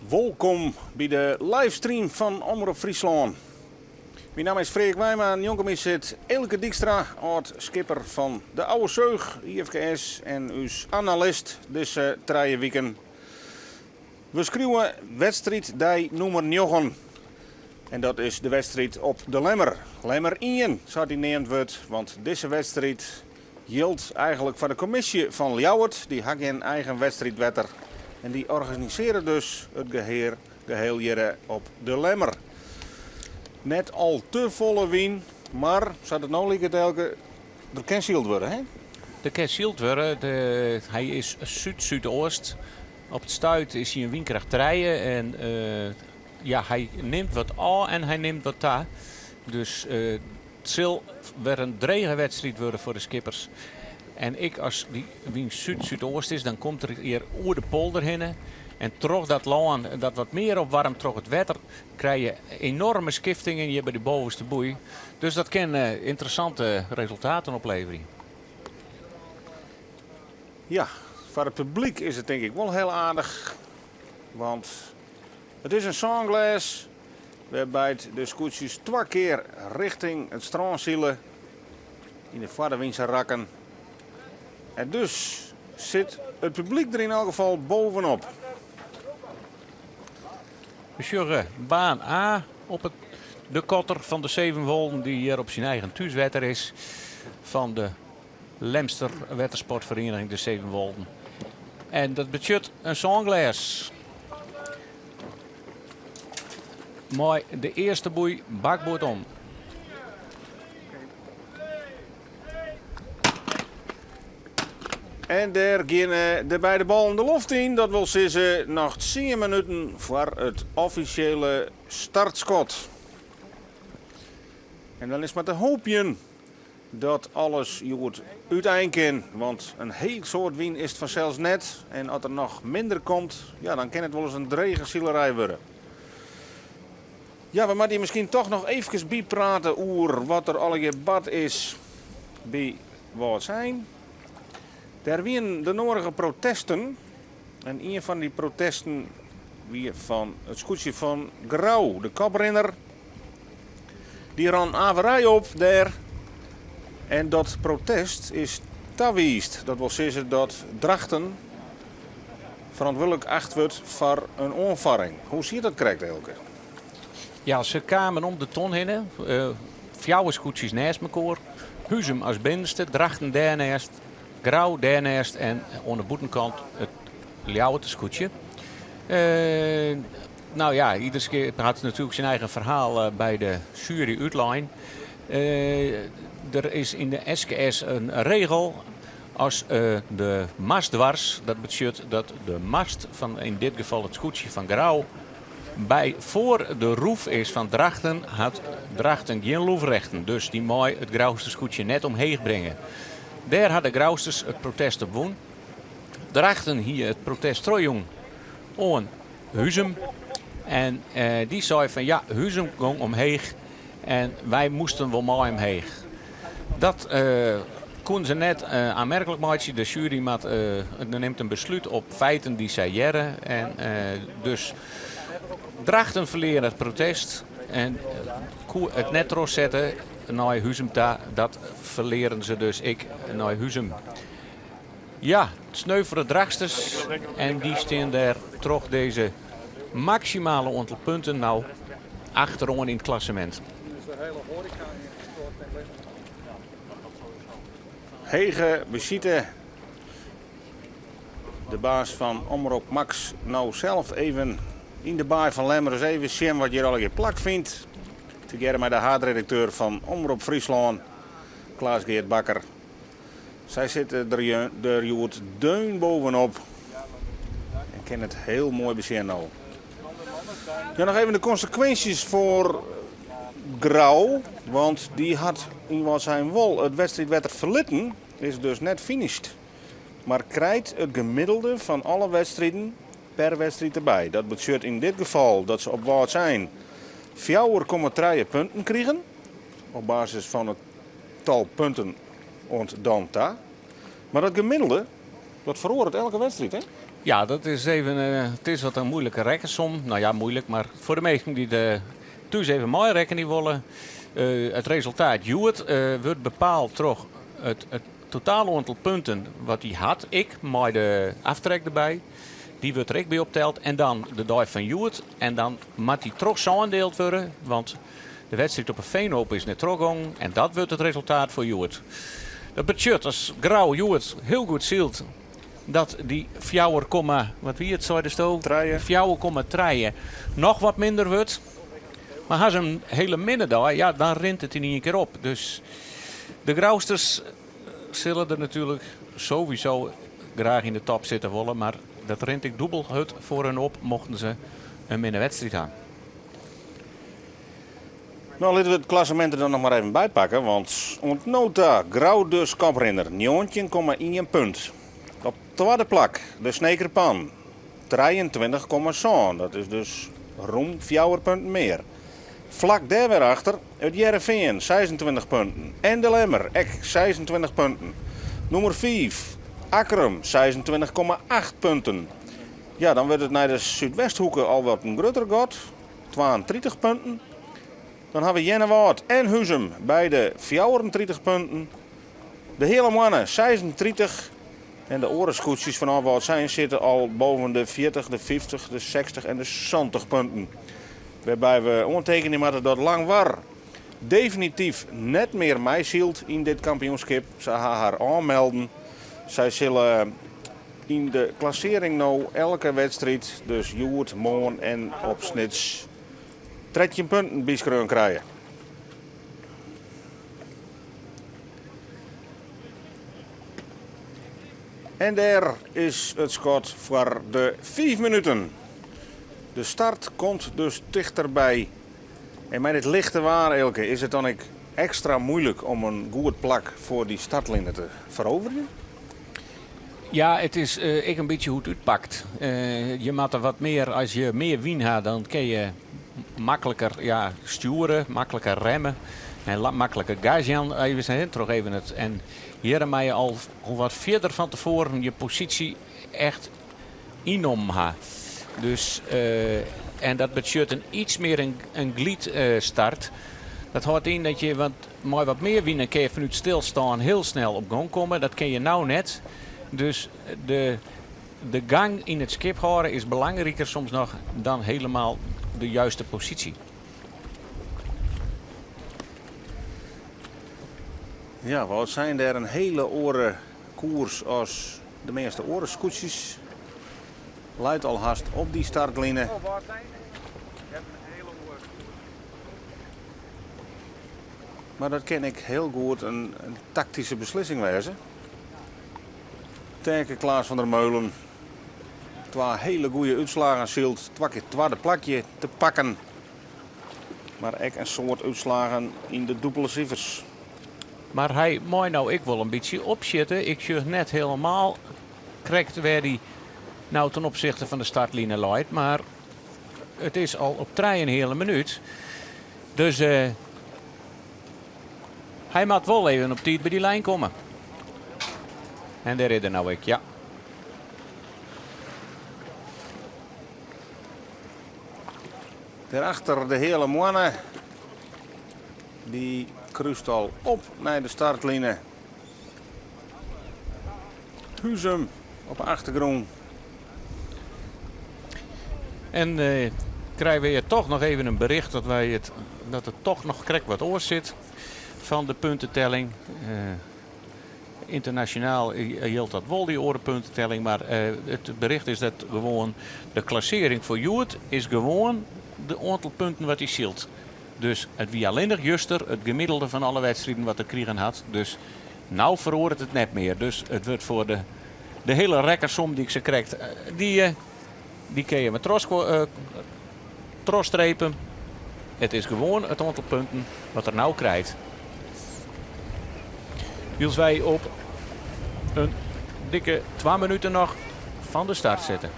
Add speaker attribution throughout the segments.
Speaker 1: Wolkom by de livestream fan Omrop Fryslân. Myn namme is Freark Wijma, njonken my sit Eelke Dykstra, âld-skipper fan de Ouwe Seug, IFKS en ús analist dizze trije wiken. We skriuwe wedstriiddei nûmer njoggen en dat is de wedstriid op De Lemmer. Lemmer ien, sa't dy neamd wurdt, want dizze wedstriid jildt eigenlik foar de kommisje fan Ljouwert. Dy ha gjin eigen wedstriidwetter en dy organisearje dus it geheel hjirre op De Lemmer. Net al te folle wyn, mar sa't it no liket Eelke, der kin syld wurde, hè?
Speaker 2: Der kin syld wurde. Hy is súd-súdeast. Op it stuit is hy in wynkracht trije en ja, hy nimt wat ôf en hy nimt wat ta. Dus it sil wer in drege wedstriid wurde foar de skippers. En ek as dy wyn súd-súdeast is, dan komt er hjir oer de polder hinne. En troch dat lân dat wat mear opwaarmt troch it wetter, krije je enorme skiftingen hjir by de bovenste boei. Dus dat kin ynteressante resultaten opleverje.
Speaker 1: Ja, foar it publyk is it tink ik wol hiel aardich. Want it is in sânglês wêrby't de skûtsjes twa kear richting it strân sile yn de foarderwynse rakken. En dus sit it publyk der yn elk gefal bovenop.
Speaker 2: We sjogge baan A op it, de kotter fan de Sevenwolden dy't hjir op syn eigen thúswetter is fan de Lemster Wettersportferiening de Sevenwolden. En dat betsjut in sânglês. Mei de earste boei bakboard om.
Speaker 1: En dêr geane de beide ballen de loft yn. Dat wol sizze noch tsien minuten foar it offisjele startskot. En dan is mar te hoopjen dat alles hjoed útein kin, want in hiel soad wyn is it fansels net en as der noch minder komt, ja, dan kin it wolris in drege silerij wurde. Ja, we moatte hjir miskien toch noch eefkes byprate oer wat der allegear bard is by Wâldsein. Der wienen de noarige protesten en ien fan dy protesten wie fan it skûtsje fan Grou, de koprinner. Dy ran averij op dêr en dat protest is tawiisd. Dat wol sizze dat Drachten ferantwurdlik acht wurdt foar in oanfarring. Hoe siet dat krekt, Eelke?
Speaker 2: Ja, se kamen om de ton hinne. Fjouwer skûtsjes nêst mekoar. Huzum as binnenste, Drachten dêrnêst, Grou dêrnêst en oan de bûtenkant it Ljouwerter skûtsje. No ja, ieder skipper hat natuerlik syn eigen ferhaal by de sjuery útlein. Der is yn de SKS in regel, as de mast dwars, dat betsjut dat de mast fan yn dit gefal it skûtsje fan Grou by foar de roef is fan Drachten, hat Drachten gjin loefrechten. Dus dy mei it Grouster skûtsje net omheech bringe. Dêr ha de Grousters it protest op wûn. Drachten hie it protest trochjûn oan Huzum. En dy sei fan ja, Huzum gong omheech en wy moasten wol mei omheech. Dat koenen se net aanmerklik meitsje. De sjuery moat, nimt in beslút op feiten dy't sy hearre. En dus Drachten ferlear it protest en koe it net trochsette nei Huzum ta. Dat ferlearen se dus ek nei Huzum. Ja, sneu foar de Drachtsters. En dy stean dêr troch dizze maksimale oantal punten no achteroan yn it klassemint.
Speaker 1: Hege besite. De baas fan Omrop Max no sels even yn de baai fan Lemmer ris even sjen wat hjir allegear plakfynt. Tegearre mei de haadredakteur fan Omrop Fryslân, Klaas Geert Bakker. Sy sitte der der hjoed deun bovenop en kinne it hiel moai besjen no. Ja, noch even de konsekwinsjes foar Grou, want dy hat yn Wâldsein wol it wedstriidwetter ferlitten, is dus net finished, mar krijt it gemiddelde fan alle wedstriden per wedstriid derby. Dat betsjut yn dit gefal dat se op Wâldsein 4,3 punten krigen op basis fan it tal punten oant dan ta. Mar dat gemiddelde, dat feroaret elke wedstriid, hè?
Speaker 2: Ja, dat is even, it is wat in moeilike rekkensom. No ja, moeilik, mar foar de minsken dy't thús even meirekkenje wolle. It resultaat hjoed wurdt bepaald troch it totaal oantal punten wat hy hat, ek mei de aftrek derby. Dy wurdt der ek by opteld. En dan de dei fan hjoed. En dan moat dy troch sân dield wurde, want de wedstriid op 'e Veenhoop is net trochgongen. En dat wurdt it resultaat foar hjoed. Dat betsjut as Grou hjoed hiel goed sylt, dat dy fjouwer komma, wat wie it, seidesto?
Speaker 1: Trije.
Speaker 2: 4,3 noch wat minder wurdt. Mar ha se in hiele minne dei, ja, dan rint it yn ien kear op. Dus de Grousters sille der natuerlik sowieso graach yn de top sitte wolle, mar dat rint ek dûbel hurd foar hun op mochten se in minne wedstriid ha.
Speaker 1: No, litte we it klassemint der dan noch mar even by pakke, want oant no ta Grou dus koprinner, 19,1 punt. Op twadde plak de Sneker Pan, 23,7, dat is dus rûm fjouwer punten mear. Flak dêr wer achter it Hearrenfean, 26 punten, en De Lemmer, ek 26 punten. Nûmer fiif, Akkrum, 26,8 punten. Ja, dan wurdt it nei de Súdwesthoeke al wat in grutter gat, 32 punten. Dan hawwe we Earnewâld en Huzum beide 34 punten. De Heale Moanne 36 en de oare skûtsjes fan Wâldsein sitte al boven de 40, de 50, de 60 en de 70 punten. Wêrby we oantekenje moatte dat Langwar definityf net mear meisylt yn dit kampioenskip. Se ha har ôfmelden. Sy sille yn de klassearring no elke wedstriid, dus hjoed, moarn en op Snits, 13 punten byskreaun krije. En dêr is it skot foar de fiif minuten. De start komt dus tichterby. En mei dit lichte waar, Eelke, is it dan ek ekstra moeilik om in goed plak foar dy startline te feroverjen?
Speaker 2: Ja, it is ek in bytsje hoe't it útpakt. Je moatte wat mear, as je mear wyn ha, dan kinne je makliker, ja, stjoere, makliker remme en makliker gas jaan, even, hè, troch even it, en hjir meie je al wat fierder fan tefoaren je posysje echt ynnommen ha. Dus, en dat betsjut in iets mear in glydstart. Dat hâldt yn dat je wat, mei wat mear wyn dan kinne je fanút stilstân hiel snel op gong komme. Dat kinne je no net. Dus de gang yn it skip hâlde is belangriker soms noch dan helemaal de juiste posysje.
Speaker 1: Ja, Wâldsein dêr in hiele oare koers as de measte oare skûtsjes. Leit al hast op dy startline. Mar dat kin ek hiel goed in taktyske beslissing wêze. Taeke Klaas van der Meulen. Twa hiele goede útslaggen syld. Twa kear twadde plakje te pakken. Mar ek in soad útslaggen yn de dûbele sifers.
Speaker 2: Mar hy mei no ek wol in bytsje opsjitte. Ik sjoch net helemaal krekt wêr hy no ten opsichte fan de startline leit. Mar it is al op trijenheale minút. Dus hy moat wol even op tiid by dy lijn komme. En dêr is er no ek, ja.
Speaker 1: Dêrachter de Heale Moanne. Dy krúst al op nei de startline. Huzum op de achtergrûn.
Speaker 2: En krije we hjir toch noch even in bericht dat, wy it, dat it toch noch krekt wat oars sit fan de puntetelling. Ynternasjonaal jildt dat wol, dy oare puntetelling. Mar it bericht is dat gewoan de klassearring foar hjoed is gewoan de oantal punten wat hy sylt. Dus it wie allinnich juster it gemiddelde fan alle wedstriden wat er krigen hat. Dus no feroaret it net mear. Dus it wurdt foar de hiele rekkensom dy't ik sa krekt, dy kinne je mar trochstrepen. It is gewoan it oantal punten wat er no krijt. Wylst wy op in dikke 2 minuten noch fan de start sitte.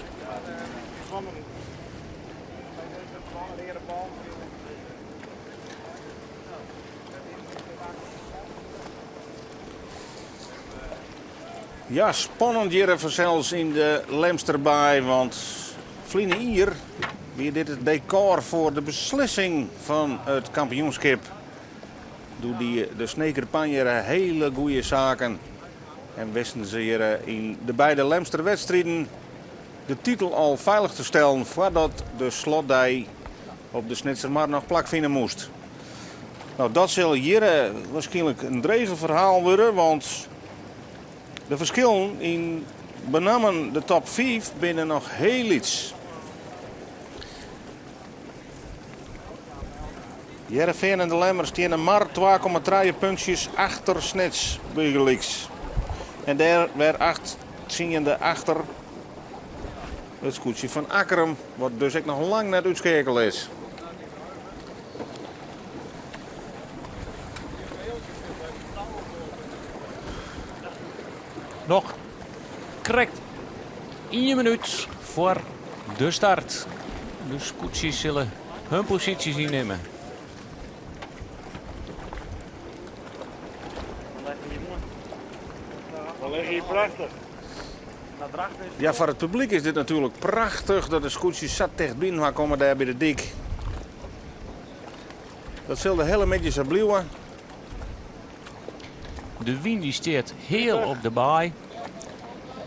Speaker 1: Ja, spannend hjir fansels yn de Lemsterbaai, want ferline jier wie dit it dekôr foar de beslissing fan it kampioenskip. Doe die de Sneker Pan hjir hiele goede saken en wisten se hjir yn de beide Lemsterwedstriden de titel al feilich te stellen foardat de slotdei op de Snitsermar noch plakfine moast. No, dat sil hjir wierskynlik in dreger ferhaal wurde, want de ferskillen yn benammen de top 5 binne noch hiel lyts. Hearrenfean en De Lemmer steane mar 2,3 puntsjes achter Snits bygelyks. En dêr wer 8 tsiende achter it skûtsje fan Akkrum, wat dus ek noch lang net útskeakele is.
Speaker 2: Noch krekt ien minút foar de start. De skûtsjes sille hun posysjes ynnimme.
Speaker 1: Ja, foar it publyk is dit natuerlik prachtich dat de skûtsjes sa ticht byinoar komme dêr by de dyk. Dat sil de hiele middei sa bliuwe.
Speaker 2: De wyn dy stiet hiel op de baai.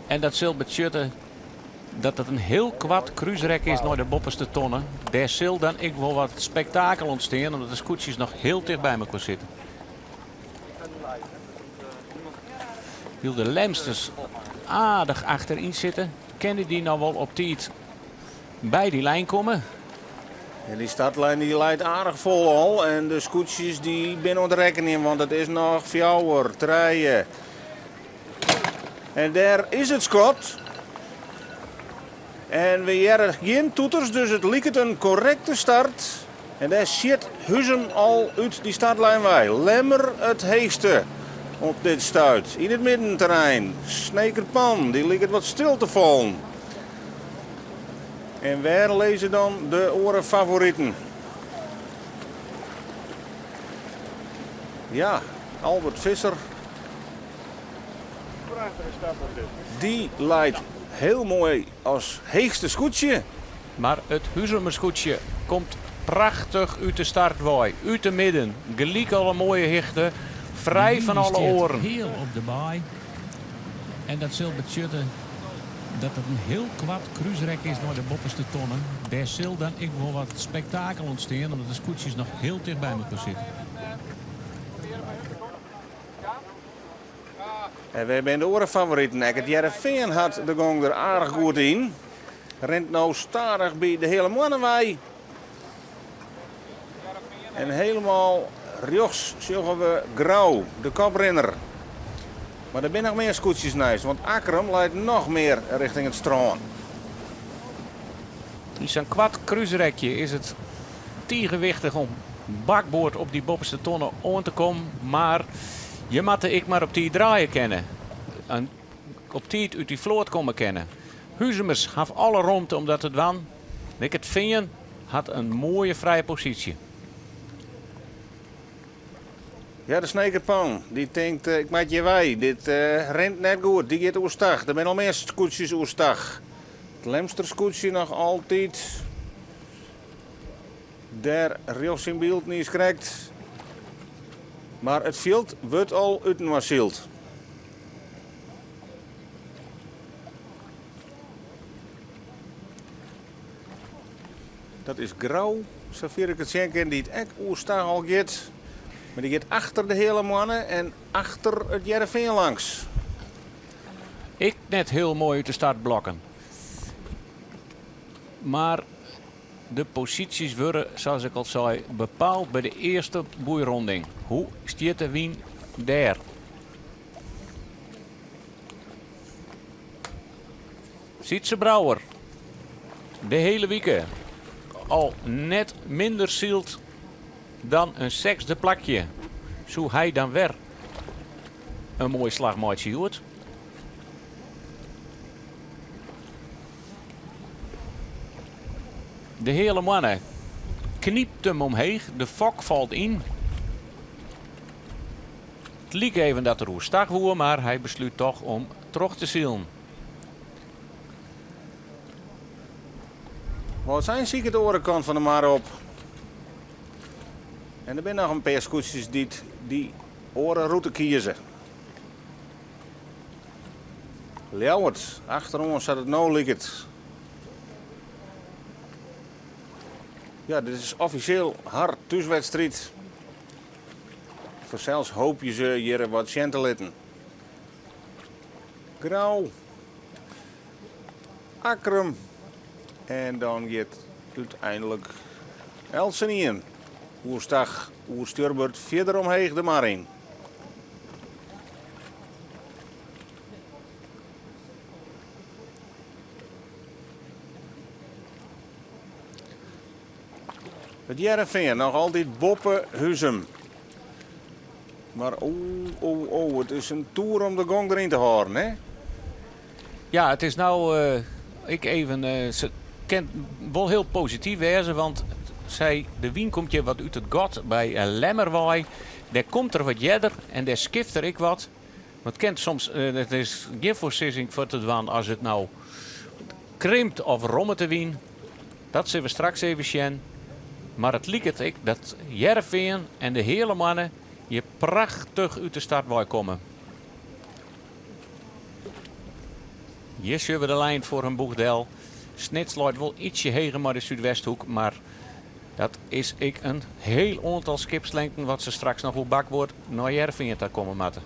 Speaker 2: En dat sil betsjutte dat it in hiel koart krúsrek is nei de boppeste tonne. Dêr sil dan ek wol wat spektakel ûntstean, omdat de skûtsjes noch hiel ticht by mekoar sitte. Wylst de Lemsters aardich achteryn sitte, kinne dy noch wol op tiid by dy lijn komme.
Speaker 1: En dy startlijn dy leit aardich fol al en de skûtsjes dy binne oan it rekkenjen, want it is noch fjouwer, trije. En dêr is it skot. En we hearre gjin toeters, dus it liket in korrekte start. En dêr sjit Huzum al út dy startlijn wei. Lemmer it heechste op dit stuit. Yn it middenterrein. Sneker Pan, dy liket wat stil te fallen. En wêr lizze dan de oare favoriten? Ja, Albert Visser. Dy leit hiel moai as heechste skûtsje.
Speaker 2: Mar it Huzumer skûtsje komt prachtich út de start wei. Út de midden, gelyk al in moaie hichte, frij fan alle oaren. Hiel op de baai en dat sil betsjutte dat it in hiel koart krúsrek is nei de boppeste tonne. Dêr sil dan ek wol wat spektakel ûntstean, omdat de skûtsjes noch hiel ticht by mekoar sitte.
Speaker 1: En wêr binne de oare favoriten? Ek it Hearrenfean hat de gong der aardich goed yn. Rint no stadich by de Heale Moanne wei. En helemaal rjochts sjogge we Grou, de koprinner. Mar der binne noch mear skûtsjes neist, want Akkrum leit noch mear rjochting it strân.
Speaker 2: Yn sa'n koart krúsrekje is it tige wichtich om bakboard op dy boppeste tonne oan te kommen, mar je moatte ek mar op tiid draaie kinne en op tiid út dy float komme kinne. Huzumers hawwe alle romte om dat te dwaan. Ek it Fean hat in moaie frije posysje.
Speaker 1: Ja, de Sneker Pan, dy tinkt, ik moat hjir wei, dit rint net goed. Dy giet oerstach. Der binne al mear skûtsjes oerstach. It Lemster skûtsje noch altyd dêr rjochts yn byld niiskrekt. Mar it fjild wurdt al útinoar syld. Dat is Grou, safier ik it sjen kin, dy't ek oerstach al giet. Mar dy giet achter de Heale Moanne en achter it Hearrenfean langs.
Speaker 2: Ek net hiel moai út de startblokken. Mar de posysjes wurde, sa't ik al sei, bepaald by de earste boeironding. Hoe stiet de wyn dêr? Sytze Brouwer, de hiele wike al net minder syld dan in sechsde plakje. Soe hy dan wer in moai slach meitsje hjoed? De Heale Moanne knypt him omheech, de fok falt yn. It like even dat er oerstach woe, mar hy beslút toch om. troch te silen.
Speaker 1: Wâldsein siket de oare kant fan de mar op. En der binne noch in pear skûtsjes dy't dy oare rûte kieze. Ljouwert achteroan sa't it no liket. Ja, dit is offisjeel har thúswedstriid. Fansels hoopje se hjir wat sjen te litten. Grou, Akkrum en dan giet úteinlik eltsenien oerstach oer stjurboard fierder omheech de mar yn. It Hearrenfean noch altyd boppe Huzum. Mar o, o, o, it is in toer om de gong deryn te hâlden, hè?
Speaker 2: Ja, it is no ek even, se kin wol hiel posityf wêze, want sy, de wyn komt hjir wat út it gat by Lemmer wei. Dêr komt er wat earder en dêr skift er ek wat. Want it kin soms, it is gjin foarsizzing foar te dwaan as it no krimpt of rommet de wyn. Dat sille we straks even sjen. Mar it liket ek dat Hearrenfean en de Heale Moanne hjir prachtich út de start wei komme. Hjir sjogge we de lijn foar in boech del. Snits leit wol ytsje heger mei de Súdwesthoek, mar dat is ek in hiel oantal skipslengten wat se straks noch oer bakboard nei Hearrenfean ta komme moatte.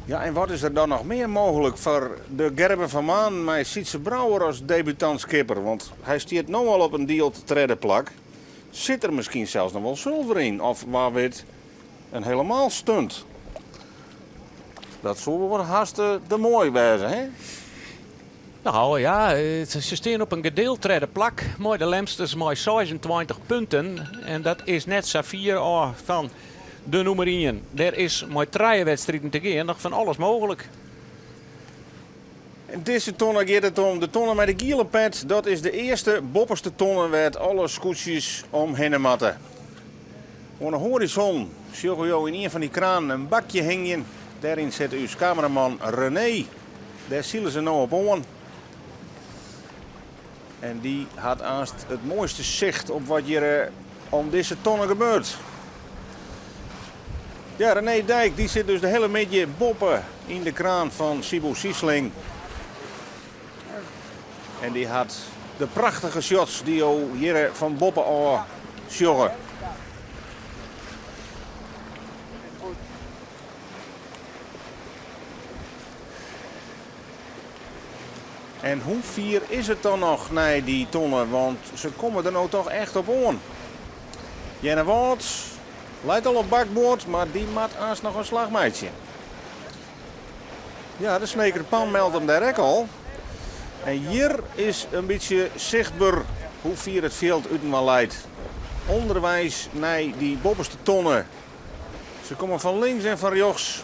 Speaker 1: Ja, en wat is der dan noch mear mooglik foar de Gerben van Manen mei Sytze Brouwer as debutant skipper? Want hy stiet no al op in dield tredde plak. Sit der miskien sels noch wol sulver yn of wa wit in helemaal stunt? Dat soe wol hast te moai wêze, hè?
Speaker 2: Nou ja, se stean op in gedeeld tredde plak mei de Lemsters mei 26 punten. En dat is net sa fier ôf fan de nûmer ien. Der is mei trije wedstriden te gean noch fan alles mooglik.
Speaker 1: En dizze tonne giet it om de tonne mei de giele pet. Dat is de earste boppeste tonne wêr't alle skûtsjes omhinne moatte. Oan de hoarizon sjogge jo yn ien fan dy kranen in bakje hingjen. Dêryn sit ús kameraman René. Dêr sile se no op oan. En dy hat aanst it moaiste sicht op wat hjir om dizze tonne gebeurt. Ja, René Dijk dy sit dus de hiele middei boppe yn de kraan fan Siebo Siesling. En dy hat de prachtige shots dy't jo hjir fan boppe ôf sjogge. En hoe fier is it dan noch nei dy tonne, want se komme der no toch echt op oan. Earnewâld leit al op bakboard, mar dy moat aanst noch in slach meitsje. Ja, de Sneker Pan meldt him dêr ek al. En hjir is in bytsje sichtber hoe fier it fjild útinoar leit. Underweis nei dy boppeste tonne. Se komme fan links en fan rjochts.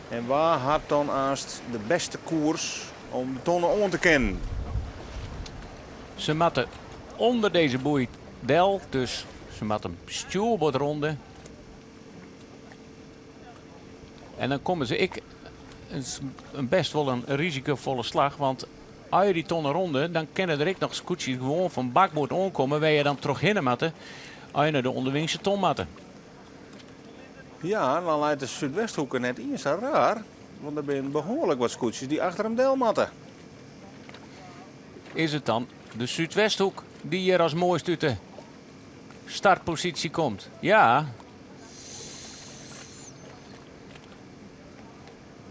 Speaker 1: En wa hat dan aanst de bêste koers om de tonne oan te kinnen?
Speaker 2: Se moatte ûnder dizze boei del, dus se moatte him stjoerboard ronde. En dan komme se ek in bêst wol in risikofolle slach, want as je dy tonne ronde, dan kinne der ek noch skûtsjes gewoan fan bakboard oankomme wêr je dan trochhinne moatte as je nei de ûnderwingse ton moatte.
Speaker 1: Ja, dan leit de Súdwesthoeke net iens sa raar, want der binne behoarlik wat skûtsjes dy't achter him del moatte.
Speaker 2: Is it dan de Súdwesthoek dy't hjir as moaist út de startposysje komt? Ja.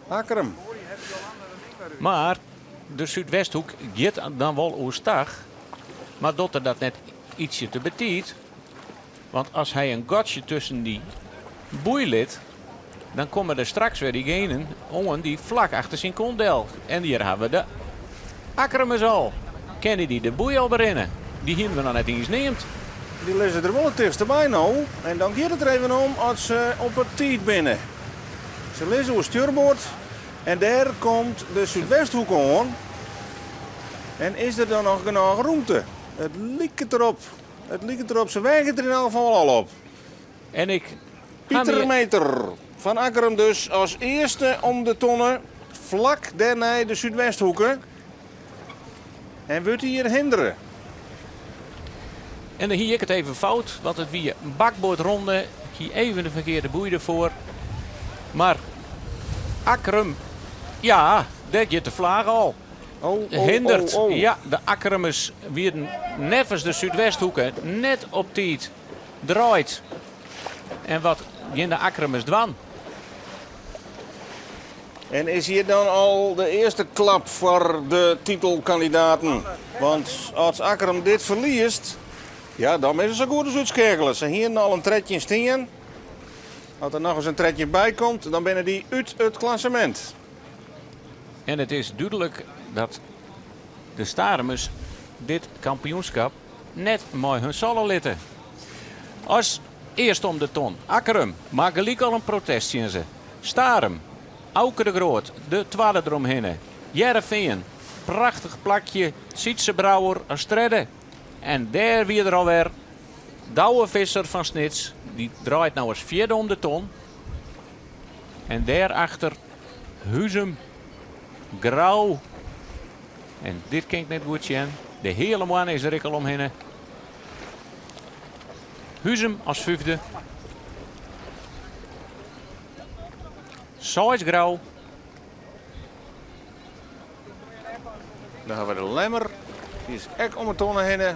Speaker 1: Akkrum.
Speaker 2: Mar de Súdwesthoek giet dan wol oerstach, mar docht er dat net ytsje te betiid? Want as hy in gatsje tusken dy boei lit, dan komme der straks wer diegenen oan dy't flak achter syn kont del. En hjir hawwe we de Akkrumers al. Kinne dy de boei al berinne? Dy hiene we noch net iens neamd.
Speaker 1: Dy lizze der wol it tichtste by no. En dan giet it der even om oft se op 'e tiid binne. Se lizze oer stjurboard en dêr komt de Súdwesthoek oan. En is der dan noch genôch rûmte? It liket derop. It liket derop, se weagje der yn elk gefal al op.
Speaker 2: En ik
Speaker 1: Pieter Meter. Fan Akkrum dus as earste om de tonne, flak dêrnei de Súdwesthoeke. En wurdt hy hjir hindere.
Speaker 2: En dan hie ik it even fout, want it wie bakboardronde. Ik hie even de ferkearde boei derfoar. Mar Akkrum, ja, dêr giet de flaach al.
Speaker 1: Oh, oh,
Speaker 2: Hindert.
Speaker 1: oh, oh.
Speaker 2: Ja, de Akkrumers wienen neffens de Súdwesthoeke net op tiid draaid. En wat gean de Akkrumers dwaan?
Speaker 1: En is hjir dan al de earste klap foar de titelkandidaten? Want as Akkrum dit ferliest, ja, dan binne se sa goed as útskeakele. Se hienen al in 13 stean. As der nochris in 13 by komt, dan binne dy út it klassemint.
Speaker 2: En it is dúdlik dat de Starumers dit kampioenskap net mei hun salle litte. As earst om de ton Akkrum, mar gelyk al in protest tsjin se. Starum, Auke de Groot, de twadde deromhinne. Hearrenfean, prachtich plakje, Sytze Brouwer as tredde. En dêr wie der alwer Douwe Visser fan Snits, dy draait no as fjirde om de ton. En dêrachter Huzum, Grou. En dit kin ik net goed sjen. De Heale Moanne is der ek al omhinne. Huzum as fyfde. Seis Grou.
Speaker 1: Dan hawwe we de Lemmer. Dy is ek om 'e tonne hinne.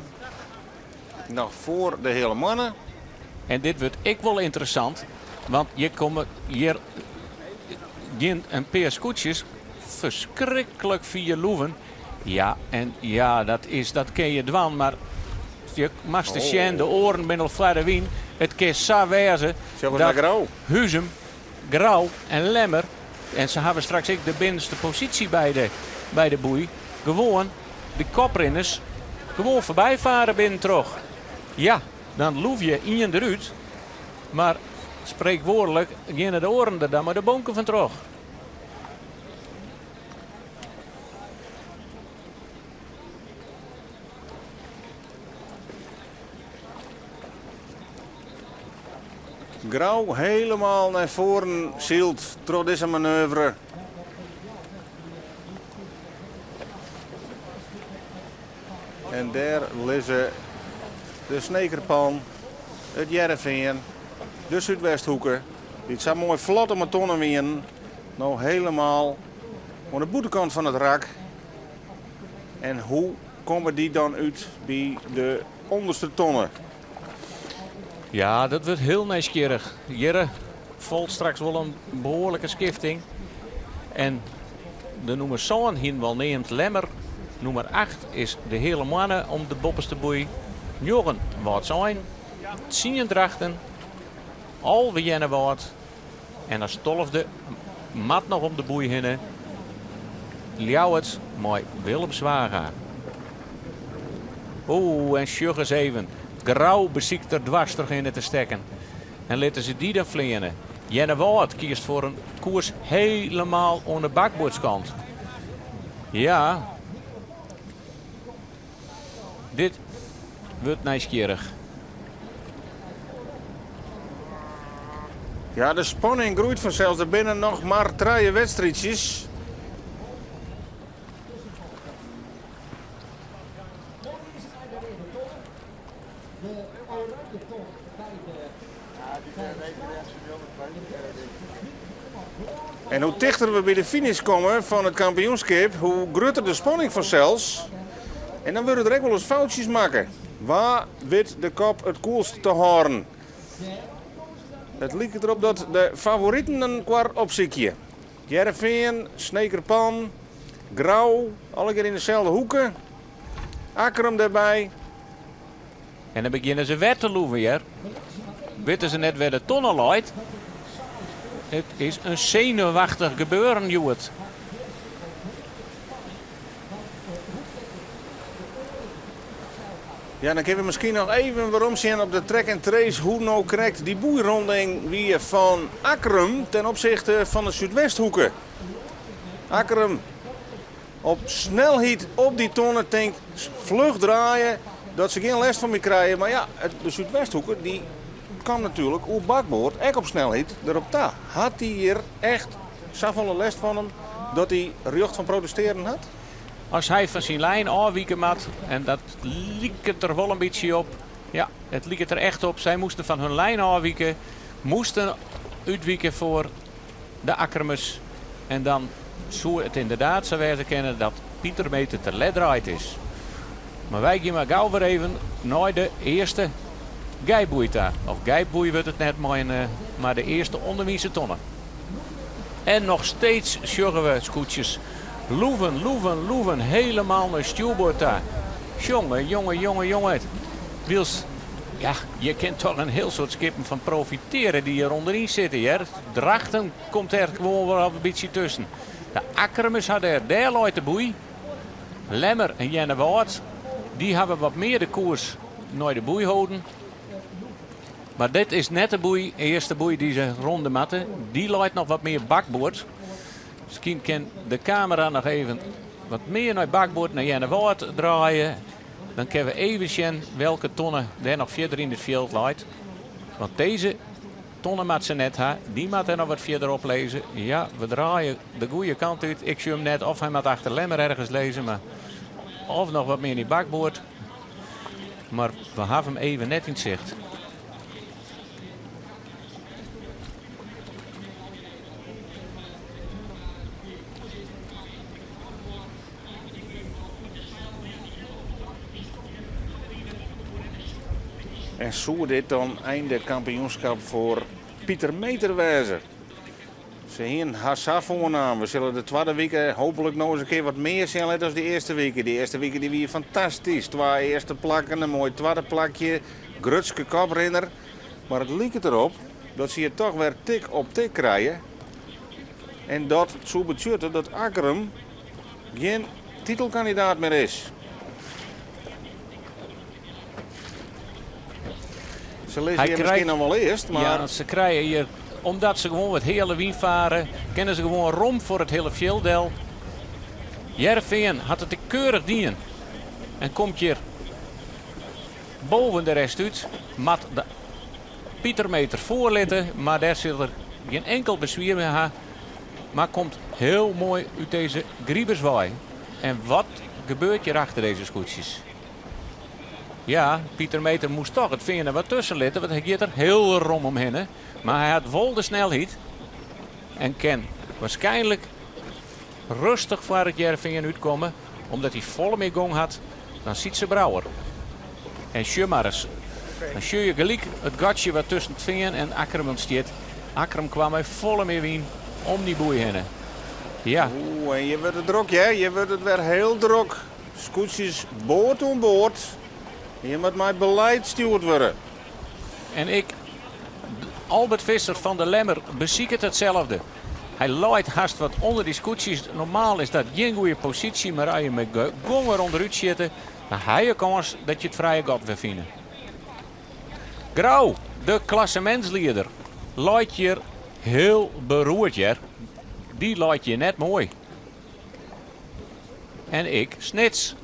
Speaker 1: Noch foar de Heale Moanne.
Speaker 2: En dit wurdt ek wol ynteressant, want hjir komme hjir gjin in pear skûtsjes ferskriklik fier loeven. Ja, en ja, dat is, dat kin je dwaan, mar je moatst te sjen, de oaren binne al foar de wyn. It kin sa wêze dat Huzum, Grou en Lemmer, en se hawwe straks ek de binnenste posysje by de, by de boei, gewoan de koprinners gewoan foarby fare binnentroch. Ja, dan loef je ien derút, mar spreekwoordelijk geane de oaren der dan mei de bonken fan troch.
Speaker 1: Grou helemaal nei foaren syld troch dizze manoeuvre. En dêr lizze de Snekerpan, it Hearrenfean, de Súdwesthoeke, dy't sa moai flot om 'e tonne wienen, no helemaal oan de bûtenkant fan it rak. En hoe komme dy dan út by de ûnderste tonne?
Speaker 2: Ja, dat wurdt hiel nijsgjirrich. Hjir falt straks wol in behoarlike skifting. En de nûmer sân hienen we al neamd, Lemmer. Nûmer acht is de Heale Moanne om de boppeste boei. Njoggen Wâldsein, tsien Drachten, 11 Earnewâld en as tolfde moat noch om de boei hinne Ljouwert mei Willem Zwaga. Oeh, en sjoch ris even, Grou besiket der dwars trochhinne te stekken. En litte se dy dan fleane. Earnewâld kiest foar in koers helemaal oan de bakboardskant. Ja, dit wurdt nijsgjirrich.
Speaker 1: Ja, de spanning groeit fansels. Der binne noch mar trije wedstriidsjes. En hoe tichter we by de finish komme fan it kampioenskip, hoe grutter de spanning fansels. En dan wurde der ek wolris foutsjes makke. Wa wit de kop it koelst te hâlden? It liket derop dat de favoriten elkoar opsykje. Hearrenfean, Snekerpan, Grou, allegear yn deselde hoeke. Akkrum derby.
Speaker 2: En dan begjinne se wer te loeven, hear. Witte se net wêr de tonne leit? It is in senuwachtich gebeuren hjoed.
Speaker 1: Ja, dan kinne we miskien noch even werom sjen op de track and trace hoe no krekt dy boeironding wie fan Akkrum ten opsichte fan de Súdwesthoeke. Akkrum op snelheid op dy tonne tinkt fluch draaie dat se gjin lêst fan my krije. Mar ja, de Súdwesthoeke dy. komt natuerlik oer bakboard ek op snelheid derop ta. Hat hy hjir echt safolle lêst fan him dat hy rjocht fan protestearjen hat?
Speaker 2: As hy fan syn lijn ôfwike moat, en dat liket der wol in bytsje op, ja, it liket der echt op, sy moasten fan hun lijn ôfwike, moasten útwike foar de Akkrumers. En dan soe it ynderdaad sa wêze kinne dat Pieter Meter te let draaid is. Mar wy gean mar gau wer even nei de earste gijboei ta. Of gijboei wurdt it net mei in, eh, mar de earste ûnderwynse tonne. En noch steeds sjogge we skûtsjes loeven, loeven, loeven helemaal nei stjoerboard ta. Jonge, jonge, jonge, jonge. Wylst, ja, je kin toch in hiel soad skippen fan profitearje dy't hjir ûnderyn sitte, hear. Drachten komt der gewoan wol in bytsje tusken. De Akkrumers ha dêr, dêr leit de boei. Lemmer en Earnewâld, dy hawwe wat mear de koers nei de boei holden. Mar dit is net de boei, earste boei dy't se ronde moatte. Dy leit noch wat mear bakboard. Miskien kin de kamera noch even wat mear nei bakboard, nei Earnewâld draaie. Dan kinne we even sjen welke tonne dêr noch fierder yn it fjild leit. Want dizze tonne moat se net ha. Dy moat der noch wat fierder op lizze. Ja, we draaie de goede kant út. Ik sjoch him net of hy moat achter Lemmer ergens lizze, mar of noch wat mear yn bakboard. Mar we hawwe him even net yn sicht.
Speaker 1: En soe dit dan einde kampioenskip foar Pieter Meter wêze? Se hienen har sa foarnaam. We sille de twadde wike hooplik noch ris in kear wat mear sjen litte as de earste wike. De earste wike dy wie fantastysk. Twa earste plakken, in moai twadde plakje, grutske koprinner. Mar it liket derop dat se hjir toch wer tik op tik krije. En dat soe betsjutte dat Akkrum gjin titelkandidaat mear is. Se lizze
Speaker 2: Hy
Speaker 1: hjir
Speaker 2: krijt-
Speaker 1: miskien noch wol earst, mar
Speaker 2: Ja, se krije hjir, omdat se gewoan wat heale wyn fare, kinne se gewoan rom foar it hiele fjild del. Hearrenfean hat it ek keurich dien en komt hjir boven de rest út. Moat de Pieter Meter foarlitte, mar dêr sil er gjin inkel beswier mei ha. Mar komt hiel moai út dizze gribers wei. En wat gebeurt hjir achter dizze skûtsjes? Ja, Pieter Meter moast toch it fean der wat tusken litte, want hy giet der hiel rom omhinne. Mar hy hat wol de snelheid en kin waarskynlik rêstich foar it Hearrenfean útkomme, omdat hy folle mear gong hat dan Sytse Brouwer. En sjoch mar ris, dan sjoch je gelyk it gatsje wat tusken it fean en Akkrum ûntstiet. Akkrum kwam mei folle mear wyn om dy boei hinne. Ja.
Speaker 1: Oeh, en hjir wurdt it drok, hear. Hjir wurdt it wer hiel drok. Skûtsjes board oan board. Hjir moat mei beleid stjoerd wurde.
Speaker 2: En ek Albert Visser fan de Lemmer besiket itselde. Hy leit hast wat ûnder dy skûtsjes. Normaal is dat gjin goede posysje, mar as je mei gong wer ûnderút sjitte, dan ha je kâns dat je it frije gat wer fine. Grou, de klassemintslieder, leit hjir hiel beroerd, hear. Dy leit hjir net moai. En ek Snits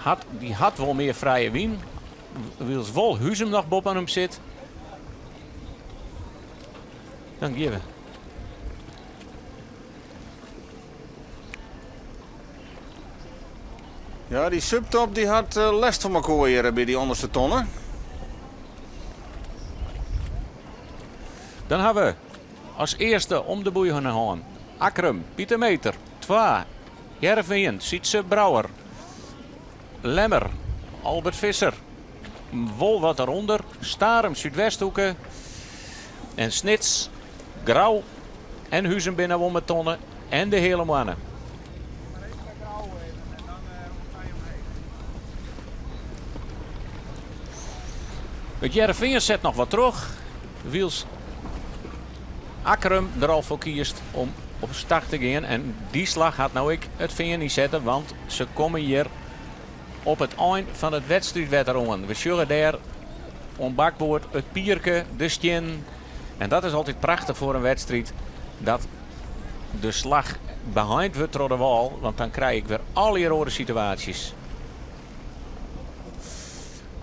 Speaker 2: hat, dy hat wol mear frije wyn, wylst wol Huzum noch boppe him sit. Dan gean we.
Speaker 1: Ja, dy subtop dy hat eh, lêst fan mekoar hjir by dy ûnderste tonne.
Speaker 2: Dan ha we as earste om de boei hinne hân Akkrum, Pieter Meter, twa, Hearrenfean, Sytse Brouwer, Lemmer, Albert Visser, wol wat derûnder, Starum, Súdwesthoeke en Snits, Grou en Huzum binne wol mei tonne en de Heale Moanne. It Hearrenfean set noch wat troch, wylst Akkrum der al foar kiest om op start te gean. En dy slach hat no ek it Fean ynsetten, want se komme hjir op it ein fan it wedstriidwetter oan. We sjogge dêr oan bakboard it pierke, de stiennen. En dat is altyd prachtich foar in wedstriid, dat de slach beheind wurdt troch de wâl, want dan krij ik wer allegear oare situaasjes.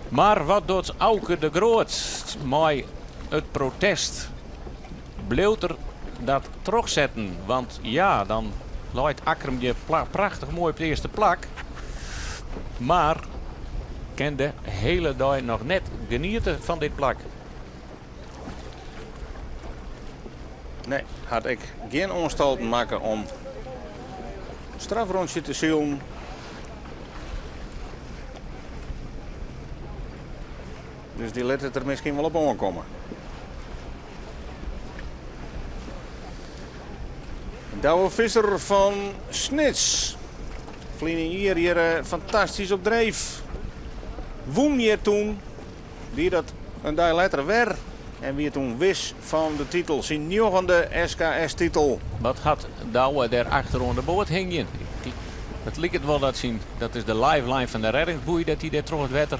Speaker 2: Mar wat docht Auke de Groot mei it protest? Bliuwt er dat trochsetten? Want ja, dan leit Akkrum hjir prachtich moai op it earste plak. Mar kin de hiele dei noch net geniete fan dit plak.
Speaker 1: Nee, hat ek gjin oanstalten makke om strafrûntsje te silen. Dus dy lit it der miskien wol op oankomme. Douwe Visser fan Snits. Ferline jier hjir eh, fantastysk op dreef. Wûn hjir toen. Die dat in dei letter wer en wie toen wis fan de titel, syn njoggende SKS-titel.
Speaker 2: Wat hat Douwe dêr achter oan de boat hingjen? It liket wol dat syn, dat is de lifeline fan de reddingsboei, dat hy dêr troch it wetter.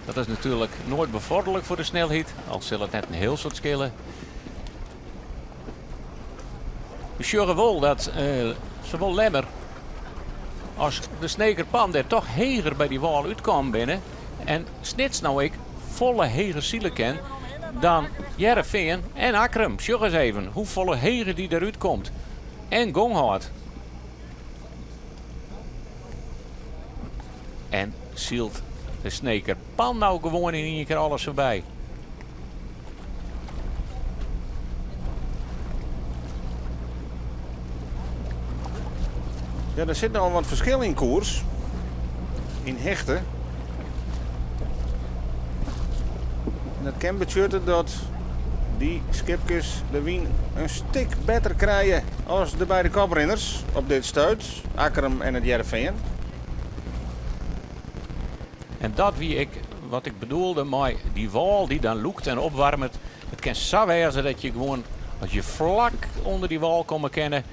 Speaker 2: Dat is natuerlik noait befoarderlik foar de snelheid, al sil it net in hiel soad skille. We sjogge wol dat eh, sawol Lemmer as de Sneker Pan dêr toch heger by dy wâl útkommen binne. En Snits no ek folle heger sile kin dan Hearrenfean en Akkrum. Sjoch ris even hoefolle heger dy derút komt en gong hâldt. En sylt de Sneker Pan no gewoan yn ien kear alles foarby.
Speaker 1: Ja, der sit no wat ferskil yn koers. Yn hichte. En dat kin betsjutte dat dy skipkes de wyn in stik better krije as de beide koprinners op dit stuit, Akkrum en it Hearrenfean.
Speaker 2: En dat wie ek wat ik bedoelde mei dy wâl dy't dan lûkt en opwaarmet. It kin sa wêze dat je gewoan, as je flak ûnder dy wâl komme kinne,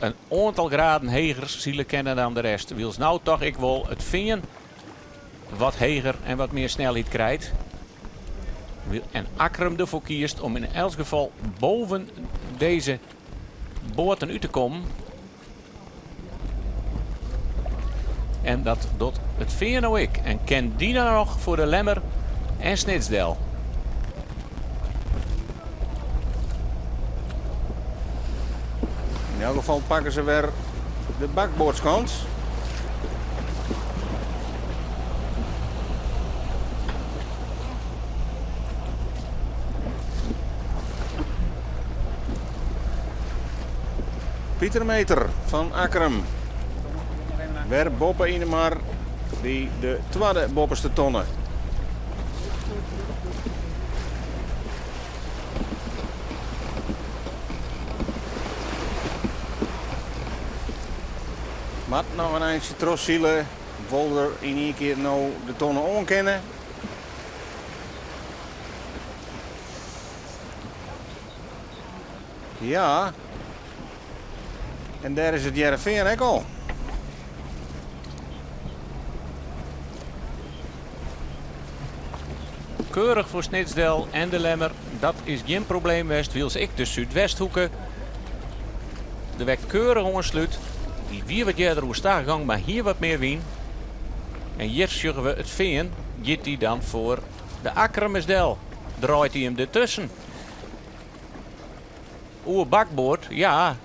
Speaker 2: in oantal graden heger sile kinne dan de rest. Wylst no toch ek wol it Fean wat heger en wat mear snelheid krijt. En Akkrum derfoar kiest om yn elts gefal boven dizze boaten út te kommen. En dat docht it Fean no ek. En kin dy dan noch foar de Lemmer en Snits del.
Speaker 1: Yn elk gefal pakke se wer de bakboardskant. Pieter Meeter fan Akkrum. Wer boppe yn de mar by de twadde boppeste tonne. Moat noch in eintsje trochsile, wol er yn ien kear no de tonne oankinne. Ja, en dêr is it Hearrenfean ek al.
Speaker 2: Keurich foar Snits del en de Lemmer. Dat is gjin probleem west, wylst ek de Súdwesthoeke der wer keurich oanslút. Dy wie wat earder oerstach gong, mar hie wat mear wyn. En hjir sjogge we it Fean, giet dy dan foar de Akkrumers del. Draait hy him dertusken. Oer bakboard, ja.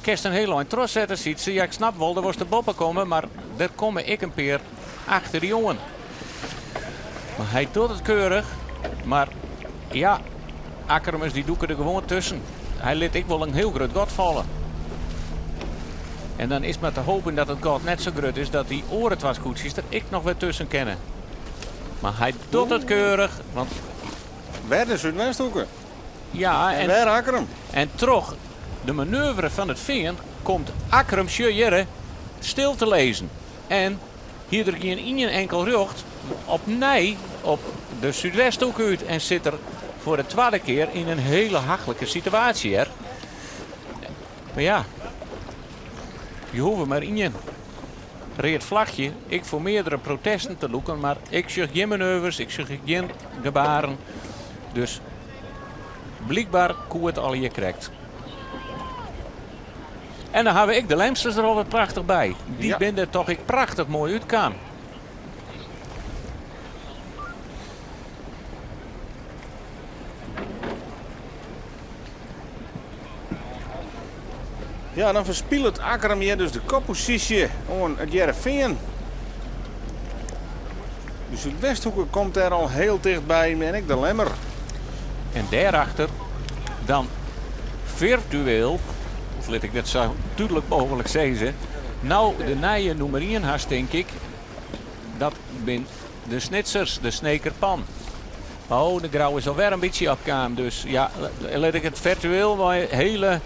Speaker 2: Kinst in hiel ein trochsette, Sytse. Ja, ik snap wol, der wolst der boppe komme, mar der komme ek in pear achter dy oan. Mar hy docht it keurich. Mar ja, Akkrumers dy dûke der gewoan tusken. Hy lit ek wol in hiel grut gat falle. En dan is mar te hopen dat it gat net sa grut is dat dy oare twa skûtsjes der ek noch wer tusken kinne. Mar hy docht it keurich, want
Speaker 1: Wer de Súdwesthoeke.
Speaker 2: Ja,
Speaker 1: en, en wer Akkrum.
Speaker 2: En troch de manoeuvre fan it Fean komt Akkrum sjoch hjirre stil te lizzen. En hie der gjin ien enkel rjocht opnij op de Súdwesthoeke út en sit er foar de twadde kear yn in hiele hachlike situaasje hear. Mar ja, je hoege mar ien read flachje ek foar meardere protesten te lûken, mar ik sjoch gjin manoeuvres, ik sjoch gjin gebaren. Dus blykber koe it allegear krekt. En dan hawwe ek de Lemsters der al wat prachtich by. Dy ja. binne der toch ek prachtich moai útkaam.
Speaker 1: Ja, dan ferspilet Akkrum hjir dus de kopposysje oan It Hearrenfean. De Súdwesthoeke komt dêr al hiel tichtby en ek de Lemmer.
Speaker 2: En dêrachter dan firtueel, of lit ik dat sa dúdlik mooglik sizze, no de nije nûmer ien hast tink ik, dat bin de Snitsers, de Sneker Pan. Oh, de Grou is alwer in bytsje opkaam, dus ja, lit ik it firtueel mei hele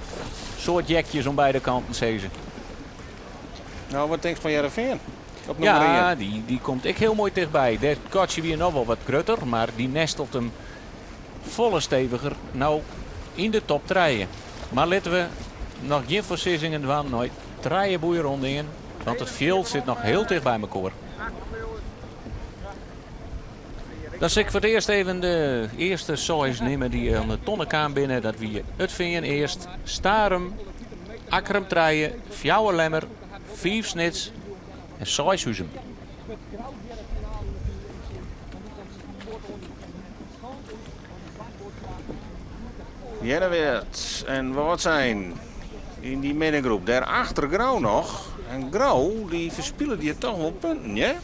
Speaker 2: soad jekjes oan beide kanten sizze.
Speaker 1: No, wat tinkst fan Hearrenfean? Op nûmer
Speaker 2: Ja,
Speaker 1: ien.
Speaker 2: dy komt ek hiel moai tichtby. Dêr gatsje wie noch wol wat grutter, mar dy nestelt him folle steviger no yn de top trije. Mar litte we noch gjin foarsizzingen dwaan nei trije boeirondingen, want it fjild sit noch hiel ticht by mekoar. Dan sil ik foar it earst even de earste seis nimme dy't oan de tonne kaam binne. Dat wie It Fean earst, Starum, Akkrum trije, fjouwer Lemmer, fiif Snits en seis Huzum.
Speaker 1: Earnewâld en Wâldsein yn dy middengroep. Dêrachter Grou noch. En Grou dy ferspilet hjir toch wol punten, hear?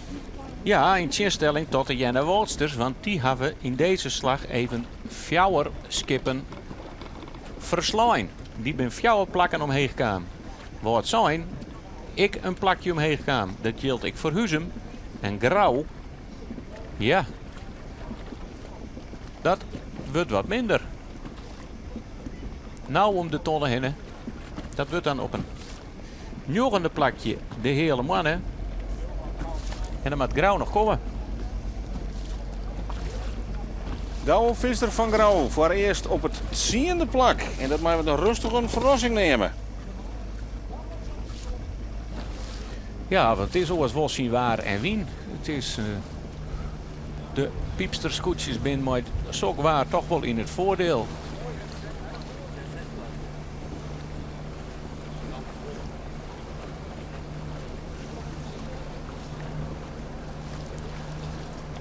Speaker 2: Ja, yn tsjinstelling tot de Earnewâldsters, want dy hawwe yn dizze slach even fjouwer skippen ferslein. Dy binne fjouwer plakken omheech kaam. Wâldsein ek in plakje omheech kaam. Dat jildt ek foar Huzum en Grou. Ja, dat wurdt wat minder. No om de tonne hinne. Dat wurdt dan op in njoggende plakje de Heale Moanne. En dan moat Grou noch komme.
Speaker 1: Douwe Visser fan Grou foarearst op it tsiende plak. En dat meie we dan rêstich in ferrassing neame.
Speaker 2: Ja, want it is oars wol syn waar en wyn. It is, de Pypsterskûtsjes binne mei sok waar toch wol yn it foardiel.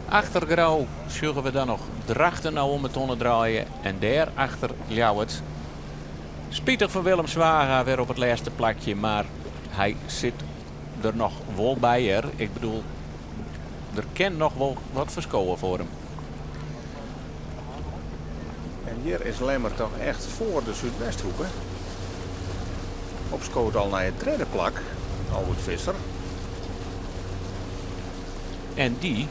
Speaker 2: Achter Grou sjogge we dan noch Drachten no om 'e tonne draaien en dêr achter Ljouwert. Spitich foar Willem Zwaga wer op it lêste plakje, mar hy sit der noch wol by hear. Ik bedoel, der kin noch wol wat ferskowe foar him.
Speaker 1: En hjir is Lemmer toch echt foar de Súdwesthoeke. Opskood al nei it tredde plak, Albert Visser.
Speaker 2: En dy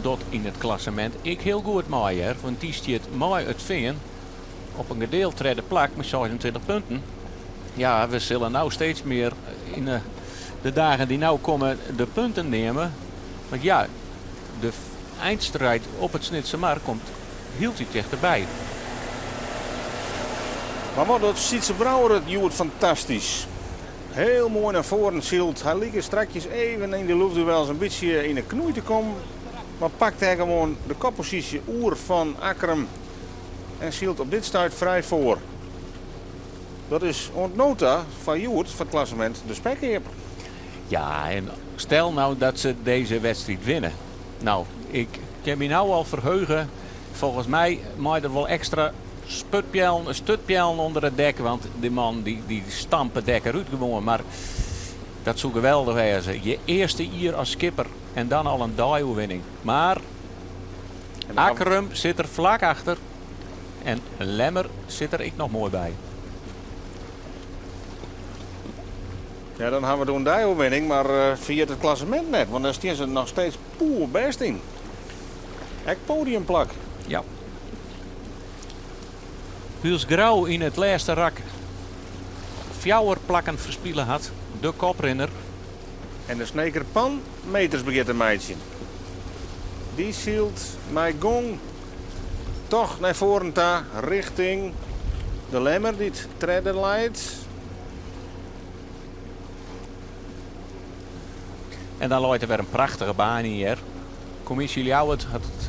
Speaker 2: docht yn it klassemint ek hiel goed mei hear, want dy stiet mei It Fean op in gedeeld tredde plak mei 26 punten. Ja, we sille no steeds mear yn de dagen dy't no komme de punten neame. Want ja, de eindstrijd op it Snitsermar komt hieltyd tichterby.
Speaker 1: Mar wat docht Sytze Brouwer it hjoed fantastysk. Hiel moai nei foaren syld. Hy like strakjes even yn de loftduels in bytsje yn 'e knoei te kommen. Mar pakt dêr gewoan de kopposysje oer fan Akkrum en sylt op dit stuit frij foar. Dat is oant no ta foar hjoed foar it klassemint de spekkeaper.
Speaker 2: Ja, en stel no dat se dizze wedstriid winne. No, ik kin my no al ferheuge. Folgens my mei der wol ekstra sputpeallen, sturtpeallen ûnder it dek, want dy man dy, dy stampt it dek derút gewoan. Mar dat soe geweldich wêze. Je earste jier as skipper en dan al in deioerwinning. Mar
Speaker 1: En dan
Speaker 2: Akkrum sit der flak achter en Lemmer sit der ek noch moai by.
Speaker 1: Ja, dan hawwe we doe in deioerwinning, mar ferjit it klassemint net, want dêr stean se noch steeds poerbêst yn. Ek podiumplak.
Speaker 2: Ja. Wylst Grou yn it lêste rak fjouwer plakken ferspile hat, de koprinner.
Speaker 1: En de Sneker Pan meters begjint te meitsjen. Dy sylt mei gong toch nei foaren ta rjochting de Lemmer dy't tredde leit.
Speaker 2: En dan leit der wer in prachtige baan yn hjir. Kommisje Ljouwert hat it,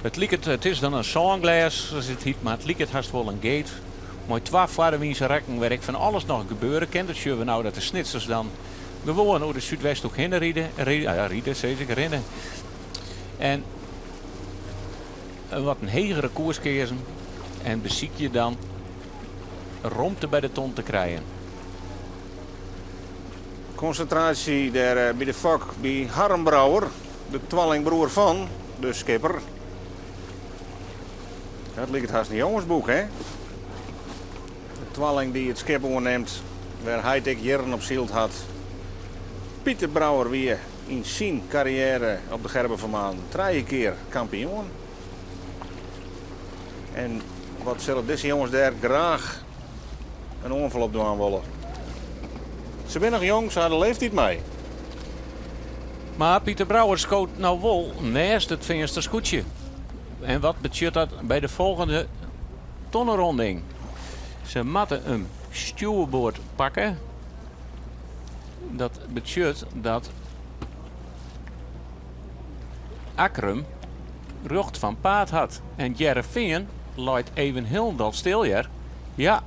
Speaker 2: it liket, it is dan in sânglês, as it hyt, mar it liket hast wol in gate. Mei twa foarewynse rekken wêr ek fan alles noch gebeure kin. Dat sjogge we no dat de Snitsers dan gewoan oer de Súdwesthoek hinne ride, ja, ride sis ik, rinne. En wat in hegere koers keazen en besykje dan romte by de ton te krijen.
Speaker 1: Konsintraasje dêr by de fok by Harm Brouwer, de twallingbroer fan de skipper. Dat liket hast in jongesboek, hè? De twalling dy't it skip oernimt, wêr heit ek jierren op syld hat. Pieter Brouwer wie yn syn karriêre op de Gerben van Manen trije kear kampioen. En wat sille dizze jonges dêr graach in oanfal op dwaan wolle. Se binne noch jong, se ha de leeftyd mei.
Speaker 2: Mar Pieter Brouwer skoot no wol nêst it Feanster skûtsje. En wat betsjut dat by de folgjende tonneronding? Se moatte in stjoerboard pakke. Dat betsjut dat Akkrum rjocht fan paad hat. En Hearrenfean leit even hielendal stil hear. Ja,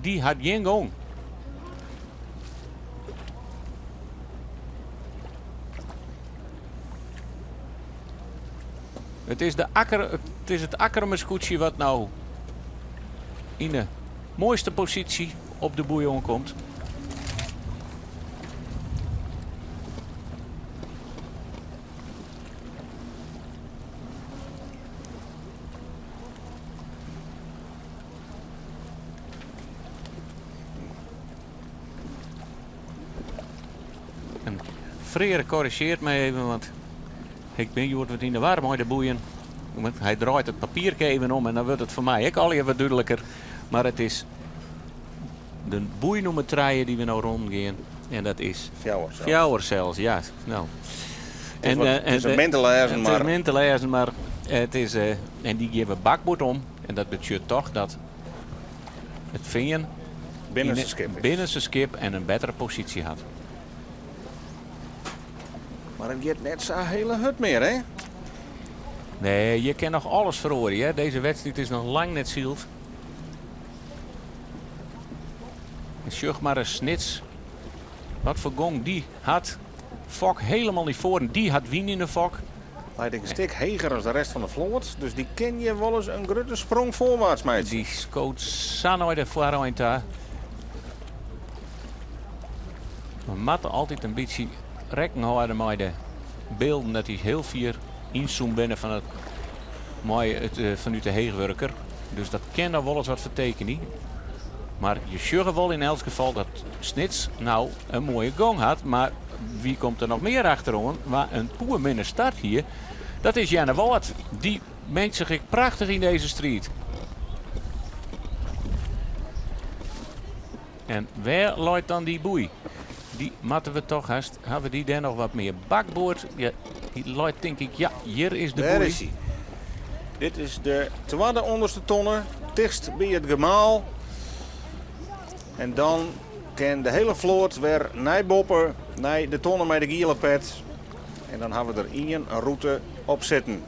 Speaker 2: dy hat gjin gong. It is, de Akker, it is it Akkrumer skûtsje wat no yn de moaiste posysje op de boei oankomt. En Freark korrizjearret my even, want ik bin hjoed wat yn de war mei de boeien. Want hy draait it papierke even om en dan wurdt it foar my ek allegear wat dúdliker. Mar it is de boei nûmer trije dy't we no rûn gean. En dat is
Speaker 1: Fjouwer sels.
Speaker 2: Fjouwer sels, ja. No.
Speaker 1: Het is wat- het is min te lêzen,
Speaker 2: It
Speaker 1: mar-
Speaker 2: is min te lêzen, mar it is, en dy gean we bakboard om. En dat betsjut toch dat it Fean
Speaker 1: Binnenste skip is.
Speaker 2: binnenste skip en in bettere posysje hat.
Speaker 1: Mar it giet net sa hiele hurd mear, hè?
Speaker 2: Nee, je kin noch alles feroarje. Hè. Dizze wedstriid is noch lang net syld. En sjoch mar ris Snits. Wat foar gong dy hat. Fok helemaal nei foaren. Dy hat wyn yn de fok.
Speaker 1: Leit in stik heger as de rest fan de float, dus dy kin hjir wolris in grutte sprong foarwaarts meitsje.
Speaker 2: Dy skoot sa nei de foarein ta. We moatte altyd in bytsje rekken hâlde mei de bylden dat dy hiel fier ynzoomd binne fan it, mei it, fanút de heechwurker. Dus dat kin noch wolris wat fertekenje. Mar je sjogge wol yn elts gefal dat Snits no in moaie gong hat. Mar wie komt der noch mear achteroan? Wa in poerminne start hie, dat is Earnewâld. Dy mengt sich ek prachtich yn dizze striid. En wêr leit dan dy boei? Dy moatte we toch hast. Hawwe dy dêr noch wat mear bakboard? Ja, dy leit tink ik, ja, hjir is de
Speaker 1: Dêr
Speaker 2: boei.
Speaker 1: is hy. Dit is de twadde ûnderste tonne, tichtst by it gemaal. En dan kin de hiele float wer nei boppe, nei de tonne mei de giele pet. En dan hawwe we der ien rûte op sitten.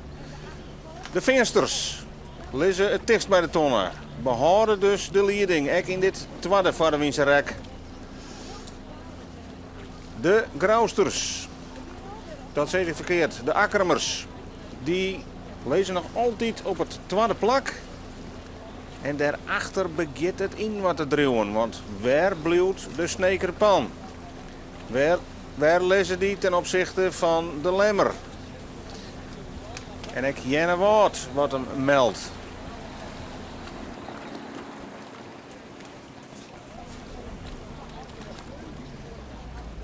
Speaker 1: De Feansters lizze it tichtst by de tonne, behâlde dus de lieding ek yn dit twadde foarwynse rek. De Grousters, dat sis ik ferkeard, de Akkrumers, dy lizze noch altyd op it twadde plak. En dêrachter begjint it yninoar te driuwen, want wêr bliuwt de Sneker Pan? Wêr, wêr lizze dy ten opsichte fan de Lemmer? En ek Earnewâld wat him meldt.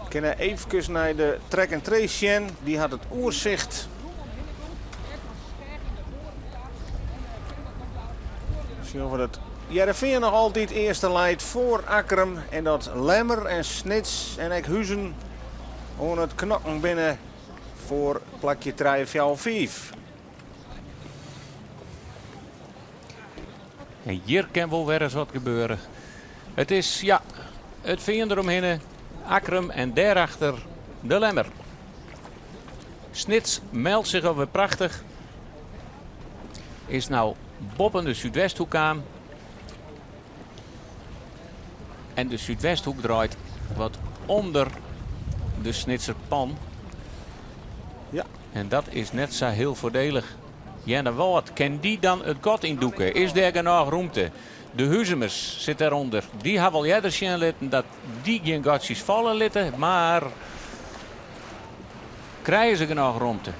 Speaker 1: Kinne eefkes nei de track and trace sjen. Dy hat it oersicht. Sjogge we dat Hearrenfean noch altyd earste leit foar Akkrum en dat Lemmer en Snits en ek Huzen oan it knokken binne foar plakje trije, fjouwer, fiif.
Speaker 2: En hjir kin wol wer ris wat gebeure. It is, ja, it Fean deromhinne, Akkrum en dêrachter de Lemmer. Snits meldt sich alwer prachtich. Is no boppen de Súdwesthoek kaam. En de Súdwesthoek draait wat ûnder de Snitser Pan.
Speaker 1: Ja.
Speaker 2: En dat is net sa hiel foardielich. Earnewâld, kin dy dan it gat yndûke? Is dêr genôch rûmte? De Huzumers sit dêrûnder. Dy hawwe al earder sjen litten dat dy gjin gatsjes falle litte, mar krije se genôch romte?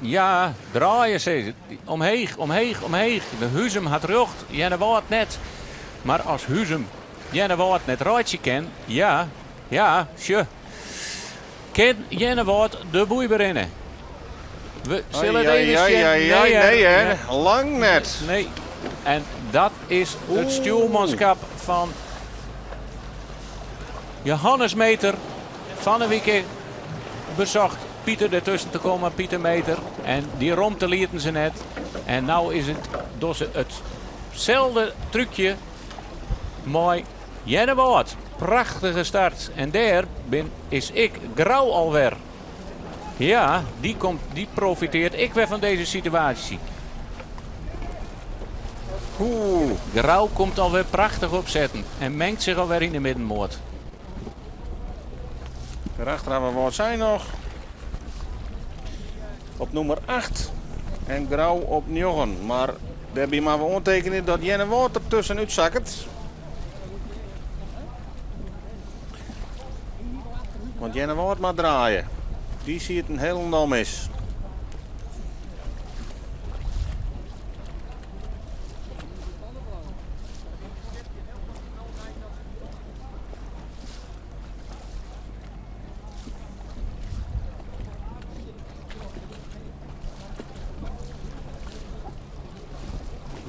Speaker 2: Ja, draaie se. Omheech, omheech, omheech. De Huzum hat rjocht, Earnewâld net. Mar as Huzum Earnewâld net reitsje kin, ja, ja, sjoch. Kin Earnewâld de boei berinne? We sille it even sjen.
Speaker 1: Nee, nee, hè. Lang net.
Speaker 2: Nee. En dat is it stjoermanskap fan Johannes Meter. Fan 'e wike besocht Pieter dertusken te kommen, Pieter Meter. En dy romte lieten se net. En no is it, dogge se itselde trúkje mei Earnewâld. Prachtige start. En dêr bin, is ek Grou alwer. Ja, dy, komt, dy profiteert ek wer fan dizze situaasje.
Speaker 1: Oeh.
Speaker 2: Grou komt alwer prachtich opsetten en mengt sich alwer yn de middenmoat.
Speaker 1: Daarachter hawwe we Wâldsein noch op nûmer 8 en Grou op 9. Mar dêrby moatte we oantekenje dat Earnewâld der tuskenút sakket. Want Earnewâld moat draaie. Dy sieten hielendal mis.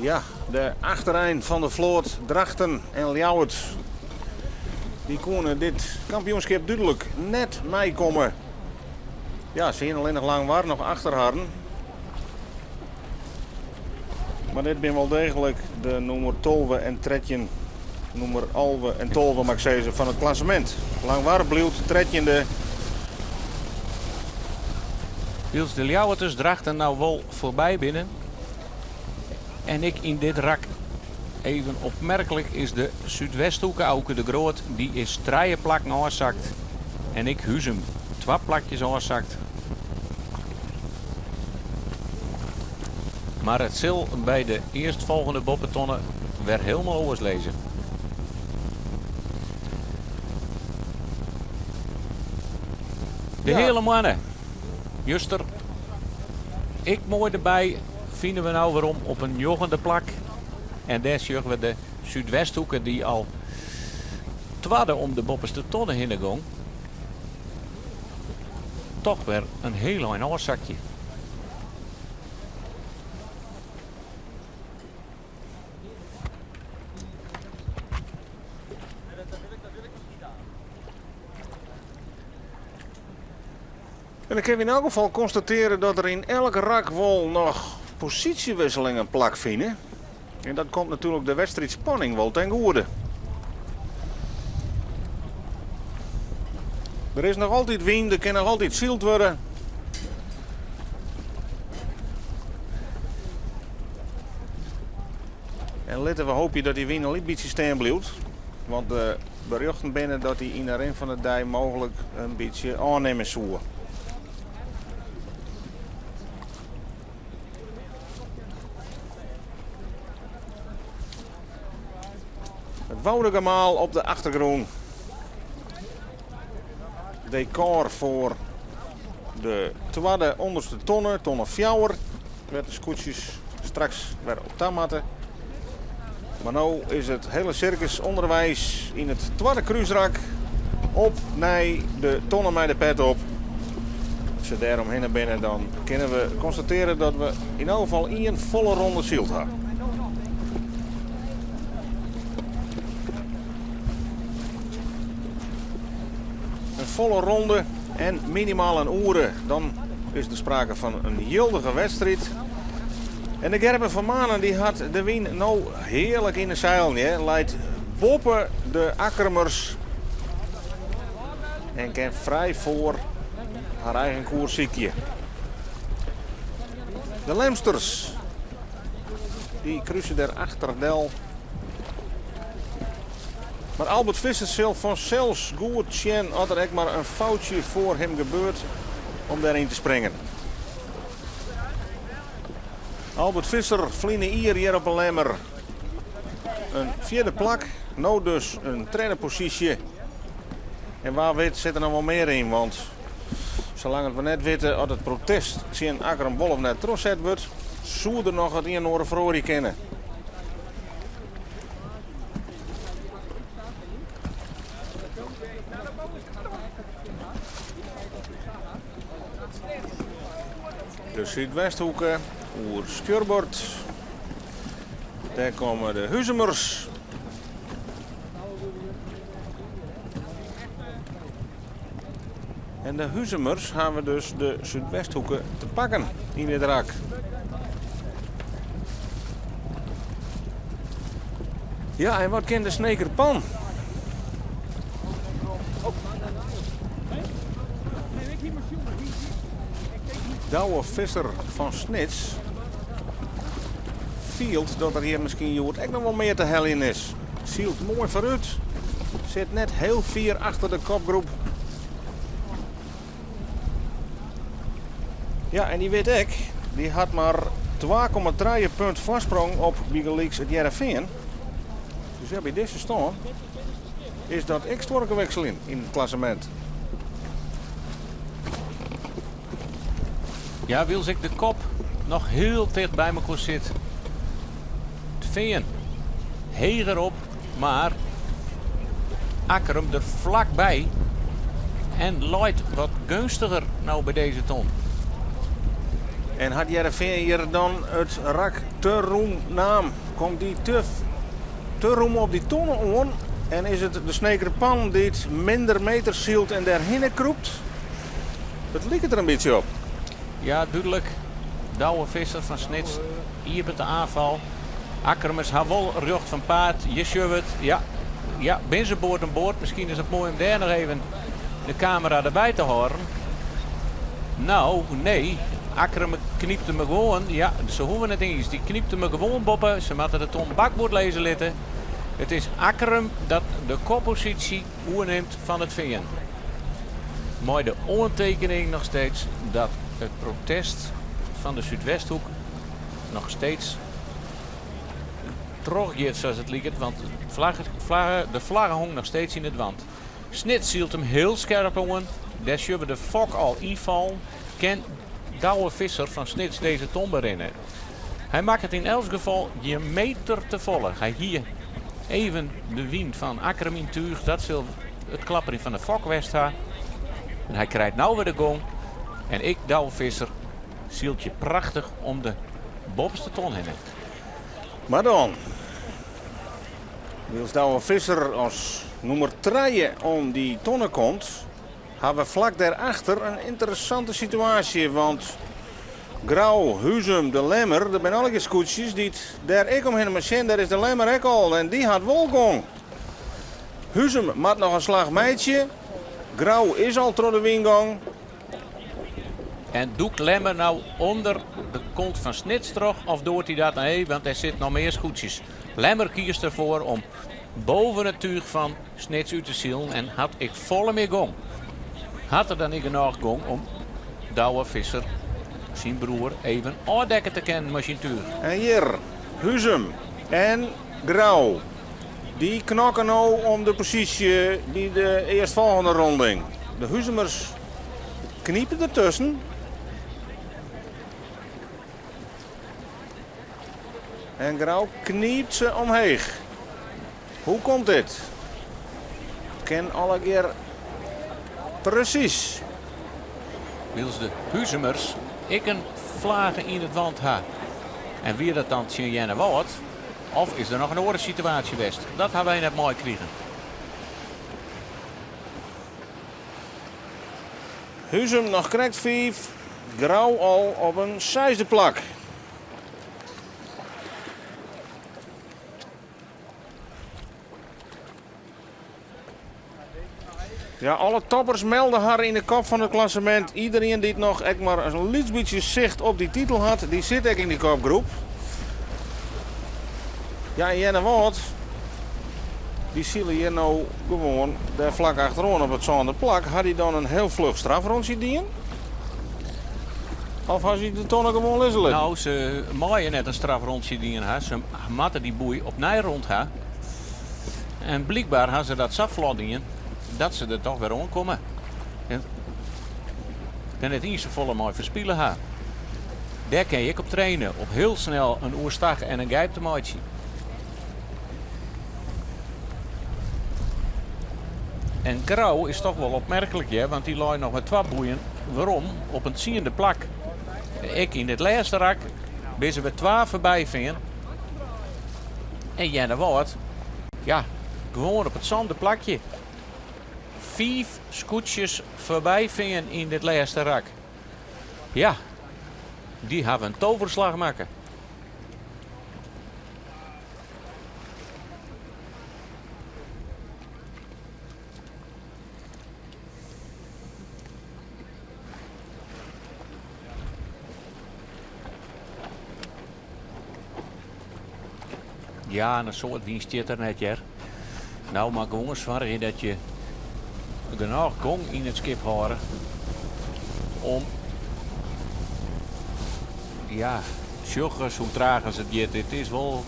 Speaker 1: Ja, de achterein fan de float Drachten en Ljouwert. Dy koene dit kampioenskip dúdlik net meikomme. Ja, se hiene allinnich Langwar noch achter harren. Mar dit binne wol deeglik de nûmer 12 en 13, nûmer 11 en 12 moat ik sizze, fan it klassemint. Langwar bliuwt trettjinde.
Speaker 2: Wylst de Ljouwerters Drachten no wol foarby binne en ek yn dit rak even opmerklik is de Súdwesthoeke Auke de Groot, dy is trije plakken ôfsakt en ek Huzum twa plakjes ôfsakt. Mar it sil by de earstfolgjende boppetonne wer hielendal oars lizze. De Heale Moanne, juster ek moai derby, fine we no werom op in njoggende plak. En dêr sjogge we de Súdwesthoeke dy't al twadde om de boppeste tonne hinne gong. Toch wer in hiel ein ôfsakje.
Speaker 1: En dan kinne we yn elk gefal konstatearje dat der yn elk rak wol noch posysjewisselingen plakfine. En dat komt natuerlik de wedstriidspanning wol ten goede. Der is noch altyd wyn, der kin noch altyd syld wurde. En litte we hoopje dat dy wyn in lyts bytsje stean bliuwt. Want de berjochten binne dat dy yn de rin fan de dei mooglik in bytsje ôfnimme soe. It Woudagemaal op de achtergrûn. Dekor foar de twadde ûnderste tonne, tonne fjouwer, wêr't de skûtsjes straks wer op ta moatte. Mar no is it hiele sirkus ûnderweis yn it twadde krúsrak op nei de tonne mei de pet op. As se dêr omhinne binne, dan kinne we konstatearje dat we yn elk gefal ien folle ronde syld ha. In folle ronde en minimaal in oere, dan is der sprake fan in jildige wedstriid. En de Gerben van Manen dy hat de wyn no hearlik yn de seilen. Hear. Leit boppe de Akkermers en kin frij foar har eigen koers sykje. De Lemsters dy kruse der achter del. Mar Albert Visser sil fansels goed sjen as der ek mar in foutsje foar him gebeurt om dêryn te springen. Albert Visser, ferline jier hjir op 'e Lemmer in fjirde plak. No dus in tredde posysje. En wa wit sit der noch wol mear yn, want salang't we net witte oft it protest tsjin Akkrum wol of net trochset wurdt, soe der noch it ien en oar feroarje kinne. De Súdwesthoeke oer stjoerboard. Dêr komme de Huzumers. En de Huzumers hawwe dus de Súdwesthoeke te pakken yn dit rak. Ja, en wat kin de Sneker Pan? Douwe Visser fan Snits fielt dat der hjir miskien hjoed ek noch wol mear te heljen is. Sylt moai foarút, sit net hiel fier achter de kopgroep. Ja, en dy wit ek, dy hat mar 2,3 punt foarsprong op bygelyks it Hearrenfean. Dus ja, by dizze stân is dat ek stuorkewikseljen yn it klassemint.
Speaker 2: Ja, wylst ek de kop noch hiel ticht by mekoar sit. It Fean heger op, mar Akkrum der flakby en leit wat geunstiger no by dizze ton.
Speaker 1: En hat Hearrenfean hjir dan it rak te rûm naam? Komt dy te, te rûm op dy tonne oan? En is it de Sneker Pan dy't minder meters sylt en dêrhinne krûpt? It liket der in bytsje op.
Speaker 2: Ja, dúdlik. Douwe Visser fan Snits iepent de aanfal. Akkrumers ha wol rjocht fan paad. Je sjogge it. Ja, ja, bin se board oan board. Miskien is it moai om dêr noch even de kamera derby te hâlden. No, nee. Akkrum knypt him gewoan. Ja, se hoege net iens. Dy knypt him gewoan boppe. Se moatte de ton bakboard lizze litte. It is Akkrum dat de kopposysje oernimt fan it Fean. Mei de oantekening noch steeds dat it protest fan de Súdwesthoek noch steeds trochgiet sa as it liket, want de flagge hong noch steeds yn it want. Snits sylt him hiel skerp oan, dêr sjogge we de fok al ynfallen. Kin Douwe Visser fan Snits dizze ton berinne? Hy makket yn elts gefal gjin meter te folle. Hy hie even de wyn fan Akkrum yn túch. Dat sil it klapperjen fan de fok west ha. En hy krijt no wer de gong. En ek Douwe Visser sylt je prachtich om de boppeste ton hinne.
Speaker 1: Mar dan, wylst Douwe Visser as nûmer trije om dy tonne komt, ha we flak dêrachter in ynteressante situaasje, want Grou, Huzum, De Lemmer, der binne allegear skûtsjes dy't dêr ek omhinne mar sjen, dêr is De Lemmer ek al en dy hat wol gong. Huzum moat noch in slach meitsje, Grou is al troch de wyn gong.
Speaker 2: En dûkt Lemmer no ûnder de kont fan Snits troch of docht hy dat? Nee, want dêr sit noch mear skûtsjes. Lemmer kiest derfoar om boven it túch fan Snits út te silen en hat ek folle mear gong. Hat er dan ek genôch gong om Douwe Visser syn broer even ôfdekke te kinnen mei syn túch?
Speaker 1: En hjir, Huzum en Grou. Dy knokke no om de posysje by de earstfolgjende ronding. De Huzumers knipe dertusken. En Grou knypt se omheech. Hoe komt dit? Kin allegear presys.
Speaker 2: Wylst de Huzumers ek in flage yn it want ha. En wie dat dan tsjin Earnewâld? Of is der noch in oare situaasje west? Dat ha wy net meikrigen.
Speaker 1: Huzum noch krekt fiif, Grou al op in seisde plak. Ja, alle toppers melde har yn de kop fan it klassemint. Iederien dy't noch ek mar in lyts bytsje sicht op dy titel hat, dy sit ek yn dy kopgroep. Ja, en Earnewâld, dy sile hjir no gewoan dêr flak achteroan op it sânde plak. Ha dy dan in hiel fluch strafrûntsje dien? Of ha se de tonne gewoan lizze litten?
Speaker 2: No, se meie net in strafrûntsje dien ha. Se moatte dy boei opnij rûn ha. En blykber ha se dat sa flot dien dat se der toch wer oankomme. En der net iens safolle mei ferspile ha. Dêr kin je ek op traine, op hiel snel in oerstach en in gijp te meitsjen. En Grou is toch wol opmerklik hear, want dy lei noch mei twa boeien werom op in tsiende plak. Ek yn it lêste rak binne se wer twa foarby fearn. En Earnewâld, ja, gewoan op it sânde plakje. Fiif skûtsjes foarby fearn yn dit lêste rak. Ja, dy hawwe in toverslach makke. Ja, en in soad wyn stiet der net hear. No mar gewoan soargje dat je genôch gong yn it skip hâlde om ja, sjoch ris hoe traach as it giet. It is wol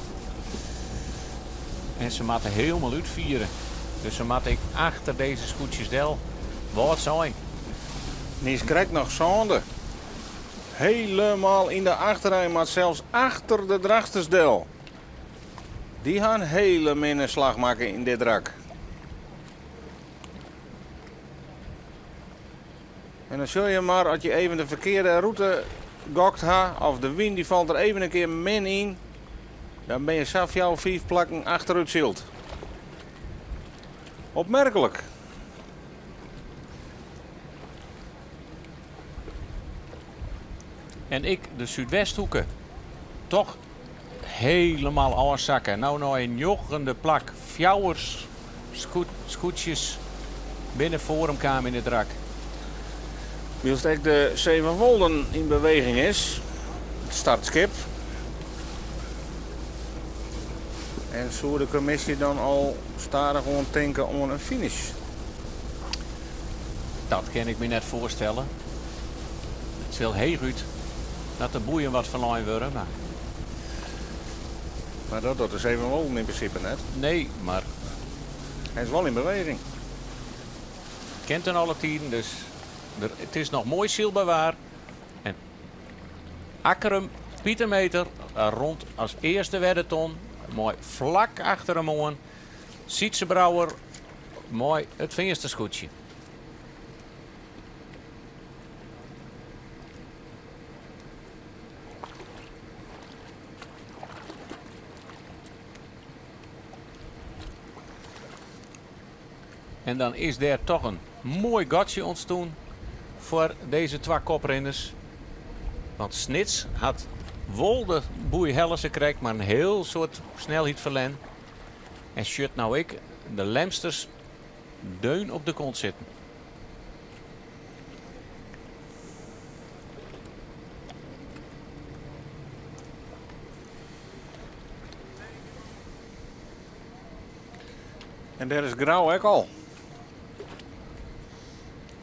Speaker 2: en se moatte hielendal útfiere. Dus se moatte ek achter dizze skûtsjes del. Wâldsein.
Speaker 1: Niis krekt noch sânde. Helemaal yn de achterein, mar sels achter de Drachtsters del. Dy ha in hele minne slach makke yn dit rak. En dan sjoch je mar as je even de ferkearde rûte gokt ha of de wyn dy falt der even in kear min yn, dan bin je sa fjouwer, fiif plakken achterút syld. Opmerklik.
Speaker 2: En ek de Súdwesthoeke toch helemaal ôfsakke. No nei in njoggende plak. Fjouwer skûtsjes binne foar him kaam yn it rak.
Speaker 1: Wylst ek de Sevenwolden yn beweging is, it startskip. En soe de kommisje dan al stadichoan tinke oan in finish?
Speaker 2: Dat kin ik my net foarstelle. It sil heechút dat de boeien wat ferlein wurde, mar.
Speaker 1: Mar dat docht de Sevenwolden yn prinsipe net.
Speaker 2: Nee, mar.
Speaker 1: Hy is wol yn beweging.
Speaker 2: Kin ten alle tiden, dus der, it is noch moai sylber waar. En Akkrum, Pieter Meeter, rûn as earste wer de ton. Mei flak achter him oan Sytze Brouwer mei it Feansterskûtsje. En dan is dêr toch in moai gatsje ûntstien foar dizze twa koprinners. Want Snits hat wol de boei helle se krekt, mar in hiel soad snelheid ferlern. En sjocht no ek de Lemsters deun op de kont sitten.
Speaker 1: En dêr is Grou ek al.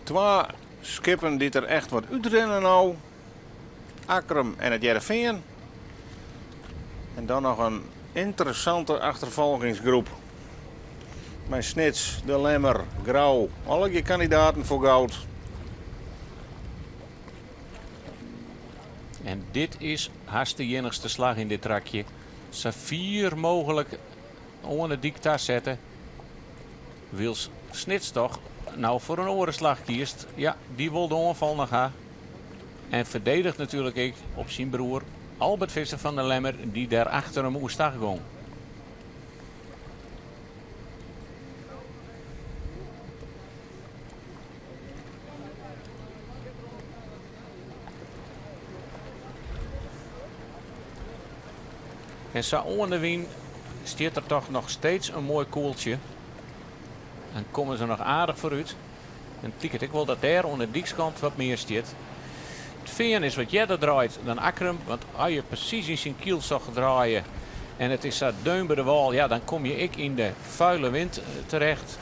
Speaker 1: Twa skippen dy't der echt wat útrinne no. Akkrum en it Hearrenfean. En dan noch in ynteressante achterfolgingsgroep. Mei Snits, De Lemmer, Grou, allegear kandidaten foar goud.
Speaker 2: En dit is hast de iennichste slach yn dit trakje. Sa fier mooglik oan de dyk ta sette. Wylst Snits toch no foar in oare slach kiest. Ja, dy wol de oanfal noch ha. En ferdediget natuerlik ek op syn broer Albert Visser fan de Lemmer, dy't dêr achter him oerstach gong. En sa oan de wyn stiet der toch noch steeds in moai koeltsje. En komme se noch aardich foarút. En it liket ek wol dat dêr oan de dykskant wat mear stiet. It Fean is wat earder draaid dan Akkrum, want as je presys yn syn kielzog draaie en it is sa deun by de wâl, ja, dan komme je ek yn de fuile wind terecht.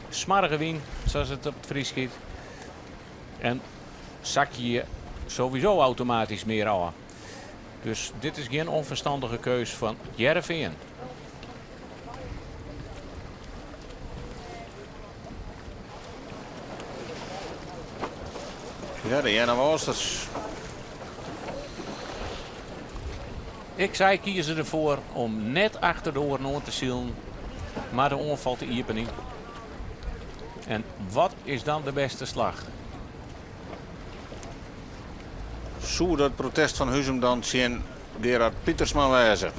Speaker 2: Smoarge wyn, sa as it op it Frysk hjit. En sakje je sowieso automatysk mear ôf. Dus dit is gjin ûnferstannige keus fan Hearrenfean.
Speaker 1: Ja, de Earnewâldsters.
Speaker 2: Ek sy kieze derfoar om net achter de oaren oan te silen, mar de oanfal te iepenjen. En wat is dan de bêste slach?
Speaker 1: Soe dat protest fan Huzum dan tsjin Gerard Pietersma wêze?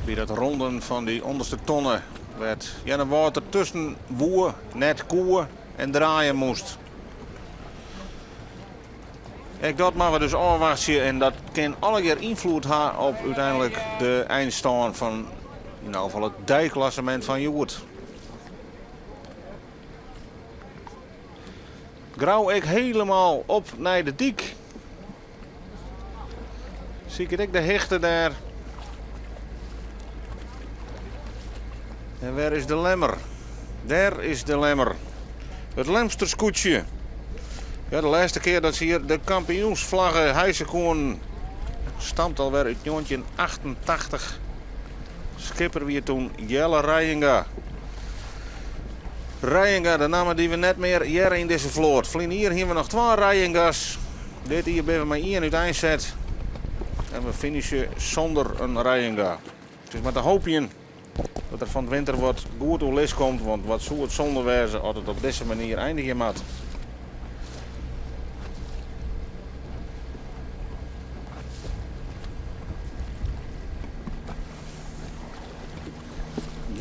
Speaker 1: By dat ronden fan dy ûnderste tonne wêr't Earnewâld der tusken woe, net koe en draaie moast. Ek dat moatte we dus ôfwachtsje en dat kin allegear ynfloed ha op úteinlik de einstân fan yn elk gefal it deiklassemint fan hjoed. Grou ek helemaal op nei de dyk. Siket ek de hichte dêr. En wêr is de Lemmer? Dêr is de Lemmer. It Lemster skûtsje. Ja, de lêste kear dat se hjir de kampioensflagge hijse koenen, stamt alwer út 1988. Skipper wie toen Jelle Reijenga. Reijenga, de namme dy't we net mear hearre yn dizze float. Ferline jier hiene we noch twa Reijenga's. Dit jier binne we mei ien úteinset. En we finishe sûnder in Reijenga. It is mar te hoopjen dat der fan 't winter wat goed oerlis komt, want wat soe it sonde wêze as it op dizze manier einigje moat.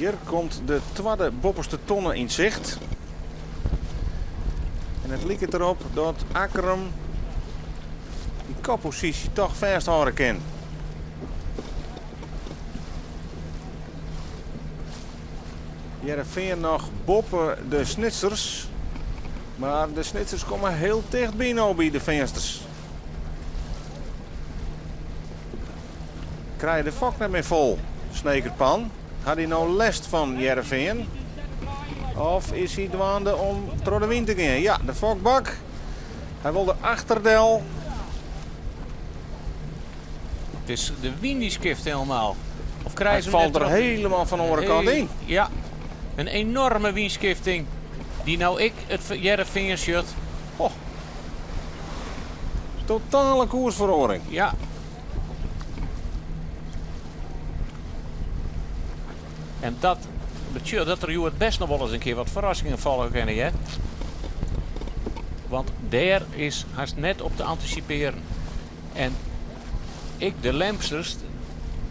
Speaker 1: Hjir komt de twadde boppeste tonne yn sicht. En it liket derop dat Akkrum dy kopposysje toch fêsthâlde kin. Hearrenfean noch boppe de Snitsers. Mar de Snitsers komme hiel tichtby no by de Feansters. Krije de fok net mear fol, Snekerpan. Hat hy no lêst fan Hearrenfean? Of is hy dwaande om troch de wyn te gean? Ja, de fokbak. Hy wol der achterdel.
Speaker 2: Het is de wyn dy skift helemaal. Of krije
Speaker 1: Hy
Speaker 2: se hem
Speaker 1: falt
Speaker 2: net
Speaker 1: der
Speaker 2: troch?
Speaker 1: helemaal fan de oare kant yn.
Speaker 2: Ja, in enorme wynskifting dy't no ek it Hearrenfean sjocht.
Speaker 1: Oh. Totale koersferoaring.
Speaker 2: Ja. En dat betsjut dat der hjoed best noch wolris in kear wat ferrassingen falle kinne, hear. Want dêr is hast net op te antisipearjen. En ek de Lemsters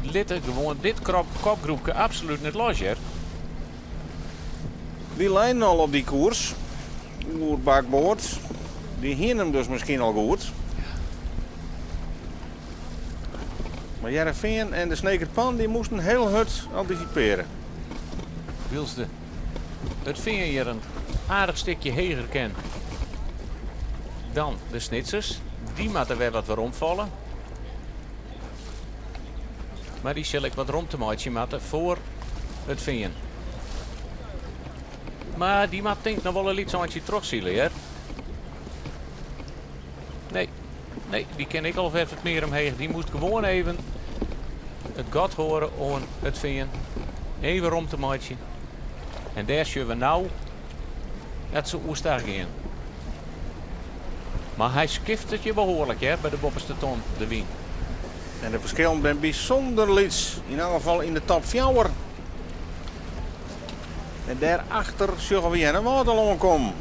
Speaker 2: litte gewoan dit kopgroepke absolút net los, hear.
Speaker 1: Dy leinen al op dy koers oer bakboard. Dy hiene him dus miskien al goed. Mar Hearrenfean en de Snekerpan dy moasten hiel hurd antisipearje.
Speaker 2: Wylst de it Fean hjir in aardich stikje heger kin dan de Snitsers. Dy moatte wer wat weromfalle. Mar dy sil ek wat romte meitsje moatte foar it Fean. Mar dy moat tink noch wol in lyts eintsje trochsile, hear. Nee, nee, dy kin ek al wer wat mear omheech. Dy moast gewoan even it gat hâlde oan it Fean. Even romte meitsje. En dêr sjogge we no dat se oerstag gean. Mar hy skiftet je behoarlik hear, by de boppeste ton, de wyn.
Speaker 1: En de ferskillen binne bysûnder lyts, yn elk gefal yn de top fjouwer. En dêrachter sjogge we Earnewâld al oankommen.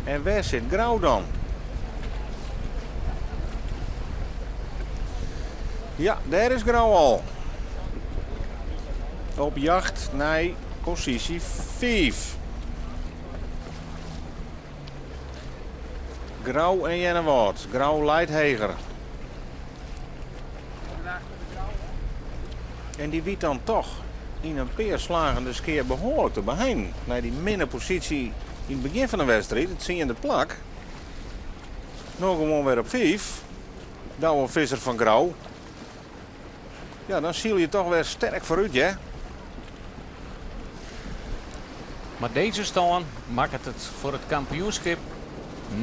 Speaker 1: En wêr sit Grou dan? Ja, dêr is Grou al. Op jacht nei posysje 5. Grou en Earnewâld. Grou leit heger. En dy wie dan toch yn in pear slagen de skea behoarlik te beheinen. Nei dy minne posysje yn it begjin fan de wedstriid, it tsiende plak. No gewoan wer op 5. Douwe Visser fan Grou. Ja, dan sile je toch wer sterk foarút, hè?
Speaker 2: Mar dizze stân makket it foar it kampioenskip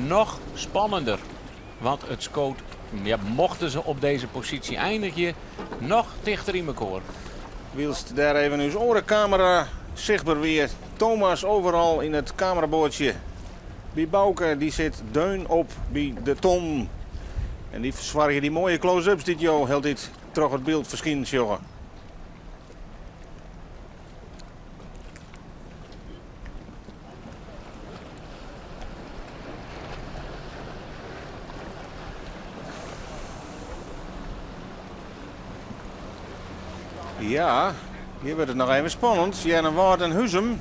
Speaker 2: noch spannender. Want it skoot, ja, mochten se op dizze posysje einigje, noch tichter yn mekoar.
Speaker 1: Wylst dêr even ús oare kamera sichtber wie. Thomas overal yn it kameraboatsje. By Bouke, dy sit deun op by de ton. En dy fersoargje dy moaie close-ups dy't jo hieltyd troch it byld ferskinen sjogge. Ja, hjir wurdt it noch even spannend. Earnewâld en Huzum.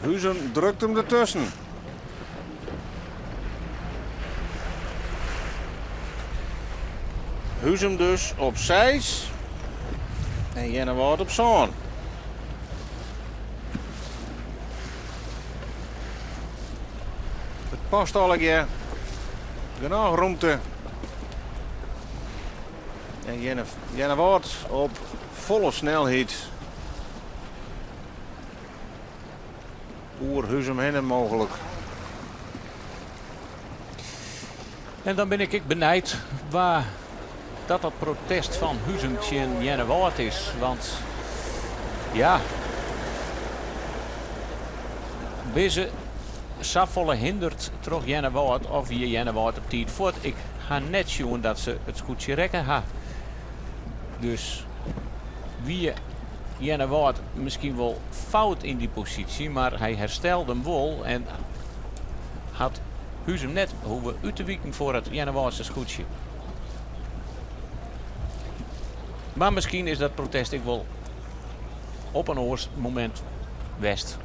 Speaker 1: Huzum drukt him dertusken. Huzum dus op seis en Earnewâld op sân. It past allegear. Genôch rûmte. En Earnewâld op folle snelheid. Oer Huzum hinne mooglik.
Speaker 2: En dan bin ik ek benijd wa dat dat protest fan Huzum tsjin Earnewâld is. Want ja, binne se safolle hinderd troch Earnewâld of wie Earnewâld op tiid fuort? Ik ha net sjoen dat se it skûtsje rekke ha. Dus wie Earnewâld miskien wol fout yn dy posysje, mar hy herstelde him wol en hat Huzum net hoeven út te wiken foar it Earnewâldse skûtsje. Mar miskien is dat protest ek wol op in oar momint west.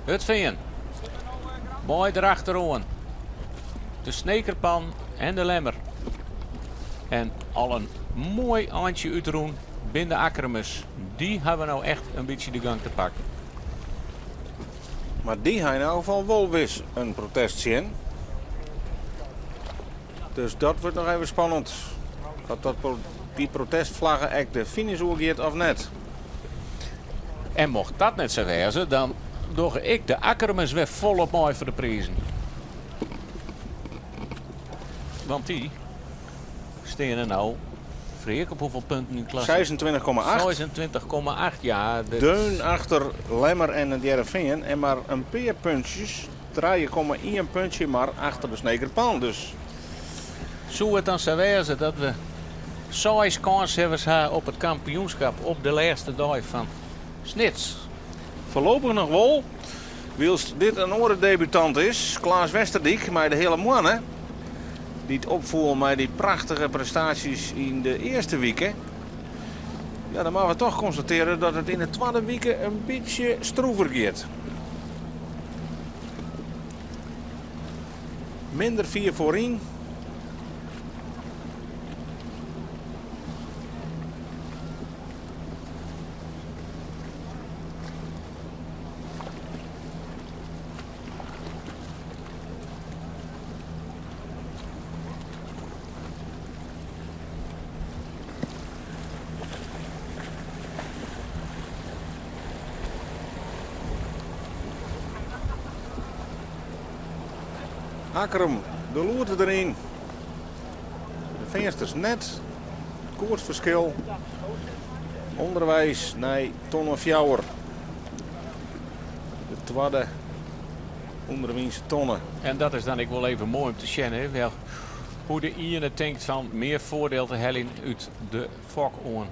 Speaker 2: It Fean. Mei derachteroan de Snekerpan en de Lemmer. En al in moai eintsje útrûn binne de Akkermers. Dy hawwe no echt in bytsje de gang te pakken.
Speaker 1: Mar dy ha yn elk gefal wol wis in protest tsjin. Dus dat wurdt noch even spannend. Oft dat dy protestflagge ek de finish oergiet of net.
Speaker 2: En mocht dat net sa wêze, dan dogge ek de Akkermers wer folop mei foar de prizen. Want dy steane no, freark op hoefolle punten yn klasse?
Speaker 1: 26,8.
Speaker 2: 26,8, ja. Dat...
Speaker 1: Deun achter Lemmer en it Hearrenfean en mar in pear puntsjes, 3,1 puntsje mar achter de Snekerpan. Dus
Speaker 2: Soe it dan sa wêze dat we seis kânshawwers ha op it kampioenskap op de lêste dei fan Snits?
Speaker 1: Foarlopich noch wol, wylst dit in oare debutant is, Klaas Westerdyk mei de Heale Moanne, dy't opfoel mei dy prachtige prestaasjes yn de earste wike. Ja, dan moatte we toch konstatearje dat it yn de twadde wike in bytsje stroever giet. Minder fier foaryn. Akkrum, de loerte deryn. De Feansters net. Koersferskil. Underweis nei tonne fjouwer. De twadde ûnderwynse tonne.
Speaker 2: En dat is dan ek wol even moai om te sjen, hè? Wel, hoe de iene tinkt fan mear foardiel te heljen út de fok oan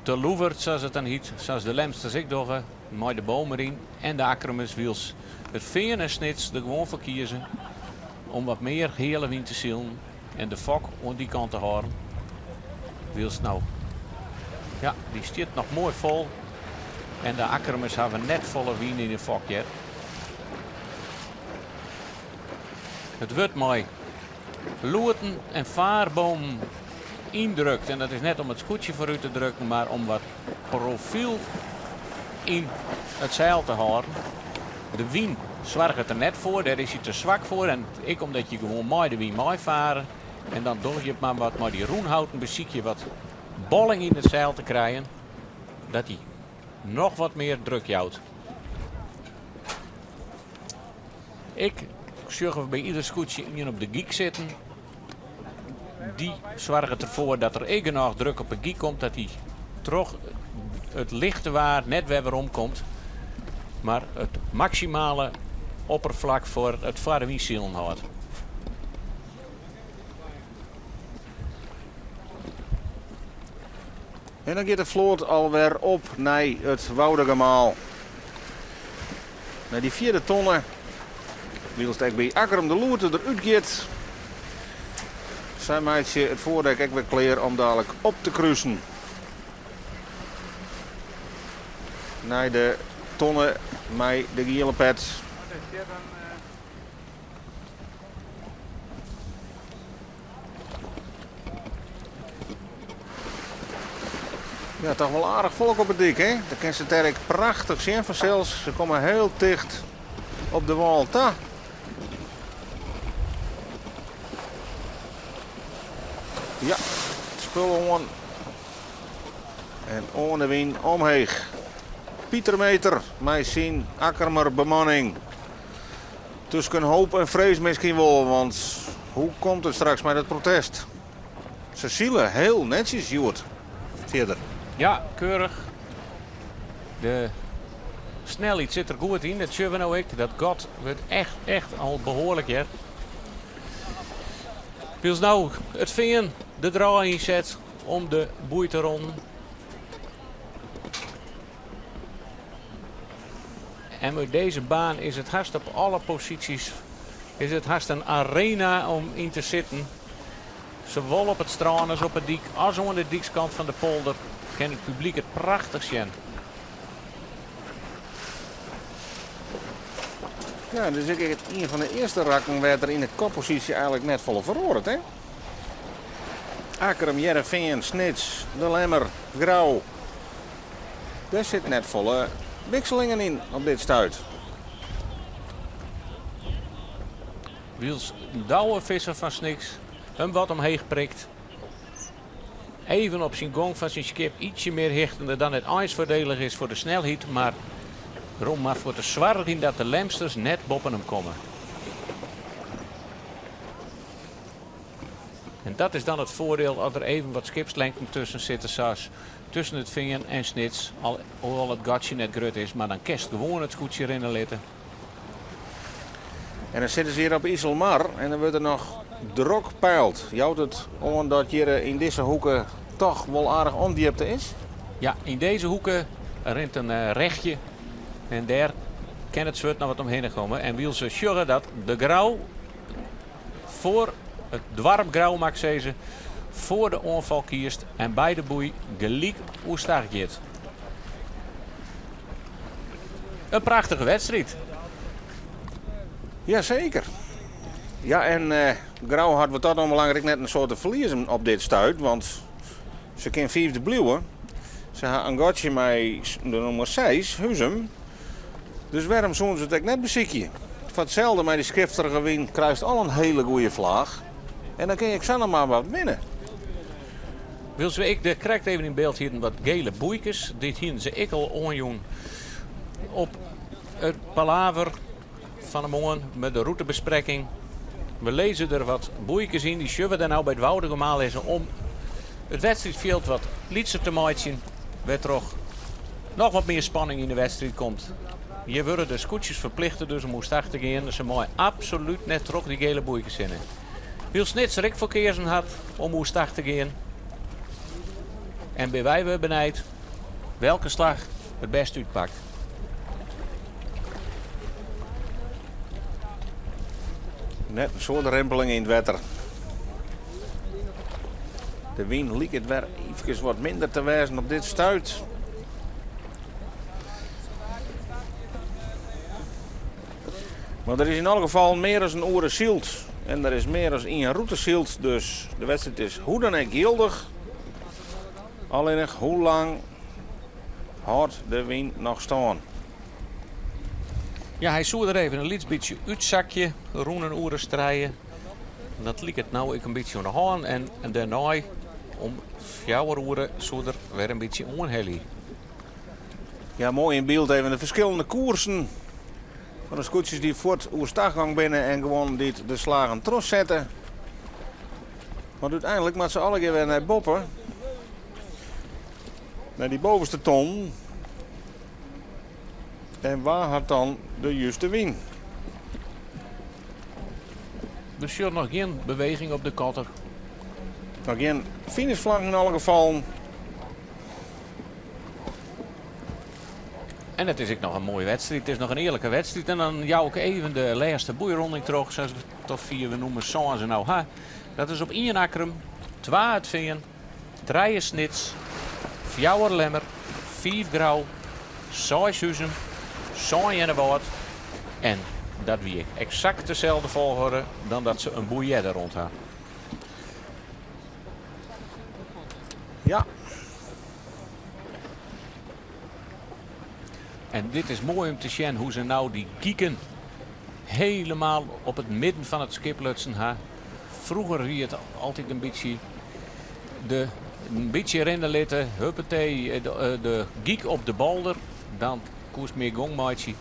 Speaker 2: te loeverd, sa't it dan hyt, sa't de Lemsters ek dogge, mei de boom deryn en de Akkermers wylst it Fean en Snits der gewoan foar kieze om wat mear heale wyn te silen en de fok oan dy kant te hâlden. Wylst no, ja, dy stiet noch moai fol en de Akkermers hawwe net folle wyn yn de fok hear. It wurdt mei loeten en faarbomen yndrukt en dat is net om it skûtsje foarút te drukken, mar om wat profyl yn it seil te hâlden. De wyn soarget der net foar, dêr is hy te swak foar en ek omdat je gewoan mei de wyn meifare en dan doch je it mar wat mei dy rûnhouten besykje wat. Bolling yn it seil te krijen, dat hy noch wat mear druk jout. Ek sjogge we by ieder skûtsje ien op de gyk sitten. Dy soarget derfoar dat der ek genôch druk op de gyk komt, dat hy troch it lichte waar net wer werom komt, mar it maksimale opperflak foar it foarwynsilen hâldt.
Speaker 1: En dan giet de float alwer op nei it Woudagemaal. Nei dy fjirde tonne, wylst ek by Akkrum de loerte der út giet. Sy meitsje it foardek ek wer klear om dalik op te krusen. Nei de tonne mei de giele pet. Ja, toch wol aardich folk op 'e dyk, hè? Dan kinst it dêr ek prachtich sjen fansels. Se komme hiel ticht op de wâl ta. Ja, it spul oan. En oan de wyn omheech. Pieter Meter mei syn Akkrumer bemanning. Tusken hoop en frees miskien wol, want hoe komt it straks mei dat protest? Se sile hiel netsjes hjoed fierder.
Speaker 2: Ja, keurich. De snelheid sit der goed yn, dat sjogge we no ek. Dat gat wurdt echt, echt al behoarlik hear. Wylst no it Fean de draai ynset om de boei te ronnen. En met deze baan is it hast op alle posysjes is it hast in arena om yn te sitten. Sawol op it strân as op 'e dyk as oan de dykskant fan de polder kin it publyk it prachtich sjen.
Speaker 1: Ja, dit is ek ien fan de earste rakken wêr't der yn de kopposysje eigenlik net folle feroaret, hè? Akkrum, Hearrenfean, Snits, De Lemmer, Grou. Dêr sit net folle wikselingen yn op dit stuit.
Speaker 2: Wylst Douwe Visser fan Snits him wat omheech prikt. Even op syn gong fan syn skip ytsje mear hichtende dan it eins foardelich is foar de snelheid, mar rom mar foar te soargjen dat de Lemsters net boppen him komme. En dat is dan it foardiel as der even wat skipslengten tusken sitte sa as tusken it Fean en Snits, al hoewol it gatsje net grut is, mar dan kinst gewoan it skûtsje rinne litte.
Speaker 1: En dan sitte se hjir op Iselmar en dan wurdt der noch drok peild. Jout it oan dat hjir yn dizze hoeke toch wol aardich ûndjipte is?
Speaker 2: Ja, yn dizze hoeke rint in rechtje en dêr kin it swurd noch wat omhinne komme. En wylst se sjogge dat de Grou foar it doarp Grou, moat ik sizze, foar de oanfal kiest en by de boei gelyk oerstach giet. In prachtige wedstriid.
Speaker 1: Jaseker. Ja, en Grou hat wat dat oanbelanget ek net in soad te ferliezen op dit stuit, want se kin fiifde bliuwe. Se ha in gatsje mei de nûmer seis, Huzum. Dus wêrom soene se it ek net besykje? Foar itselde mei dy skifterige wyn krijst al in hiele goede flaach en dan kin je ek sa noch mar wat winne.
Speaker 2: Wylst we ek dêr krekt even yn byld hienen wat gele boeikes, dit hienen se ek al oanjûn op it palaver fan 'e moarn met de rûtebesprekking. We lizze der wat boeikes yn, dy sjogge we der no by it Woudagemaal lizzen om it wedstriidfjild wat lytser te meitsjen, wêrtroch noch wat mear spanning yn de wedstriid komt. Hjir wurde de skûtsjes ferplichte dus om oerstach te gean, se meie absolút net troch dy gele boeikes hinne. Wylst Snits der ek foar keazen hat om oerstach te gean. En binne wy wer benijd welke slach it bêst útpakt.
Speaker 1: Net in soad rimpeling yn it wetter. De wyn liket wer efkes wat minder te wêzen op dit stuit. Mar der is yn alle gefallen mear as in oere syld. En der is mear as ien rûte syld, dus de wedstriid is hoe dan ek jildich. Allinnich hoe lang hâldt de wyn noch stân?
Speaker 2: Ja, hy soe der even in lyts bytsje útsakje rûn in oere as trije. Dat liket no ek in bytsje oan de hân en dêrnei. Om fjouwer oere soe er wer in bytsje oanhelje.
Speaker 1: Ja, moai yn byld even de ferskillende koersen fan de skûtsjes dy't fuort oerstach gong binne en guon dy't de slagen trochsette. Want úteinlik moatte se allegear wer nei boppe. Nei dy bovenste ton. En wa hat dan de juste wyn?
Speaker 2: We sjogge noch gjin beweging op de kotter.
Speaker 1: Noch gjin finishflaggen yn alle gefallen.
Speaker 2: En it is ek noch in moaie wedstriid. It is noch in earlike wedstriid. En dan jou ik even de lêste boeironding troch, sa't we tot fier we nûmer sân se no ha. Dat is op ien Akkrum, twa It Fean, trije Snits, fjouwer Lemmer, fiif Grou, seis Huzum, sân Earnewâld en dat wie eksakt deselde folchoarder dan dat se in boei earder rûn ha.
Speaker 1: Ja.
Speaker 2: En dit is moai om te sjen hoe se no dy giken helemaal op it midden fan it skip lutsen ha. Froeger wie it altyd in bytsje de in bytsje rinne litte, huppatee, de gyk op de bolder, dan koest mear gong meitsje.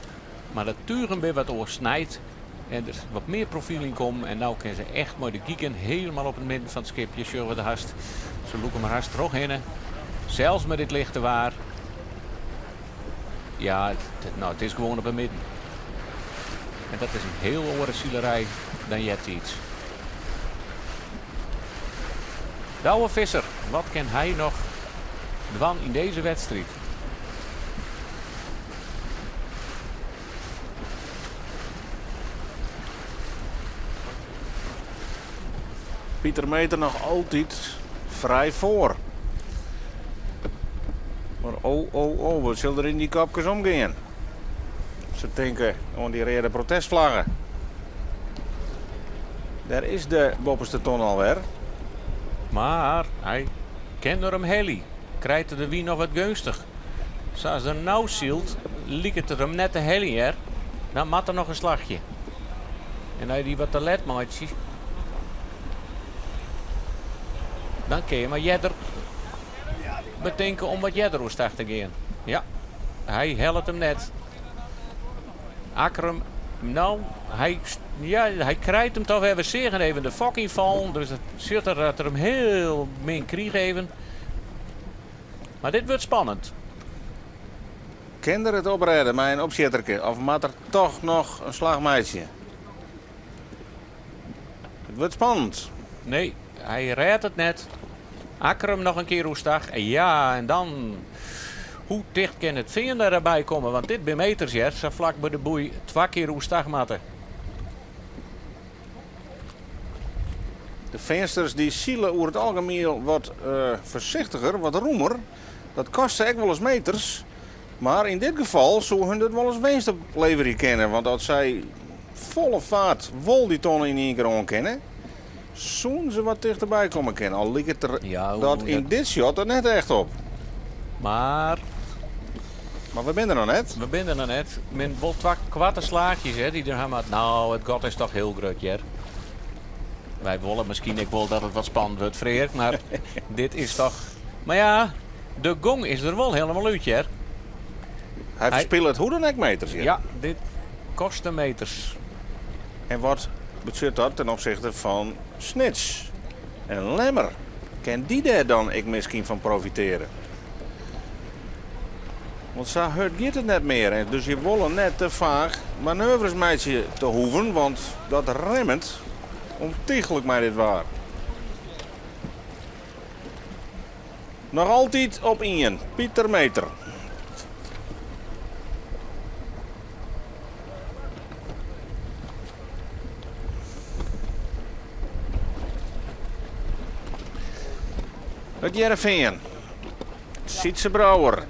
Speaker 2: Mar de tugen binne wat oars snijd en der is wat mear profyl yn kommen en no kinne se echt mei de giken helemaal op it midden fan it skip. Je sjogge der hast, se lûke mar hast trochhinne. Sels mei dit lichte waar. Ja, no, it is gewoan op 'e midden. En dat is in hiel oare silerij dan eartiids. Douwe Visser, wat kin hy noch dwaan yn dizze wedstriid?
Speaker 1: Pieter Meeter noch altyd frij foar. Mar oh, oh, oh, wat sil der yn dy kopkes omgean? Se tinke oan dy reade protestflagge. Dêr is de boppeste ton alwer.
Speaker 2: Mar hy kin der him helje. Krijt er de wyn noch wat geunstich. Sa as er no sylt, liket er him net te heljen hear. Dan moat der noch in slachje. En as je dy wat te let meitsje, dan kinne je mar earder betinke om wat earder oerstach te gean. Ja, hy hellet him net. Akkrum, no, hy, ja, hy krijt him toch wer. We seagen even de fok ynfallen, dus it sjocht der dat er him hiel min krige even. Mar dit wurdt spannend.
Speaker 1: Kin er it oprêde mei in opsjitterke of moat er toch noch in slach meitsje? It wurdt spannend.
Speaker 2: Nee, hy rêdt it net. Akkrum noch in kear oerstach. Ja, en dan hoe ticht kin It Fean derby komme? Want dit binne meters hear, sa flak by de boei twa kear oerstach moatte.
Speaker 1: De Feansters dy sile oer it algemien wat foarsichtiger, wat rûmer. Dat koste ek wolris meters. Mar yn dit gefal soe hun dat wolris winst opleverje kinne, want as sy folle faart wol dy tonne yn ien kear oan kinne, soenen se wat tichterby komme kinne. Al liket der dat yn dit shot der net echt op.
Speaker 2: Mar.
Speaker 1: Mar we binne der noch net.
Speaker 2: We binne der noch net. Binne wol twa koarte slaachjes hè, dy't er ha moat. No, it gat is toch hiel grut hear. Wy wolle miskien ek wol dat it wat spannend wurdt, Freark, mar dit is toch. Mar ja, de gong is der wol helemaal út hear.
Speaker 1: Hy ferspilet hoe dan ek meters hjir.
Speaker 2: Ja, dit koste meters.
Speaker 1: En wat betsjut dat ten opsichte fan Snits en Lemmer? Kin dy dêr dan ek miskien fan profiteare? Want sa hurd giet it net mear en dus je wolle net te faak manoeuvres meitsje te hoeven, want dat remmet ûntychlik mei dit waar. Noch altyd op ien, Pieter Meeter. It Hearrenfean. Sytze Brouwer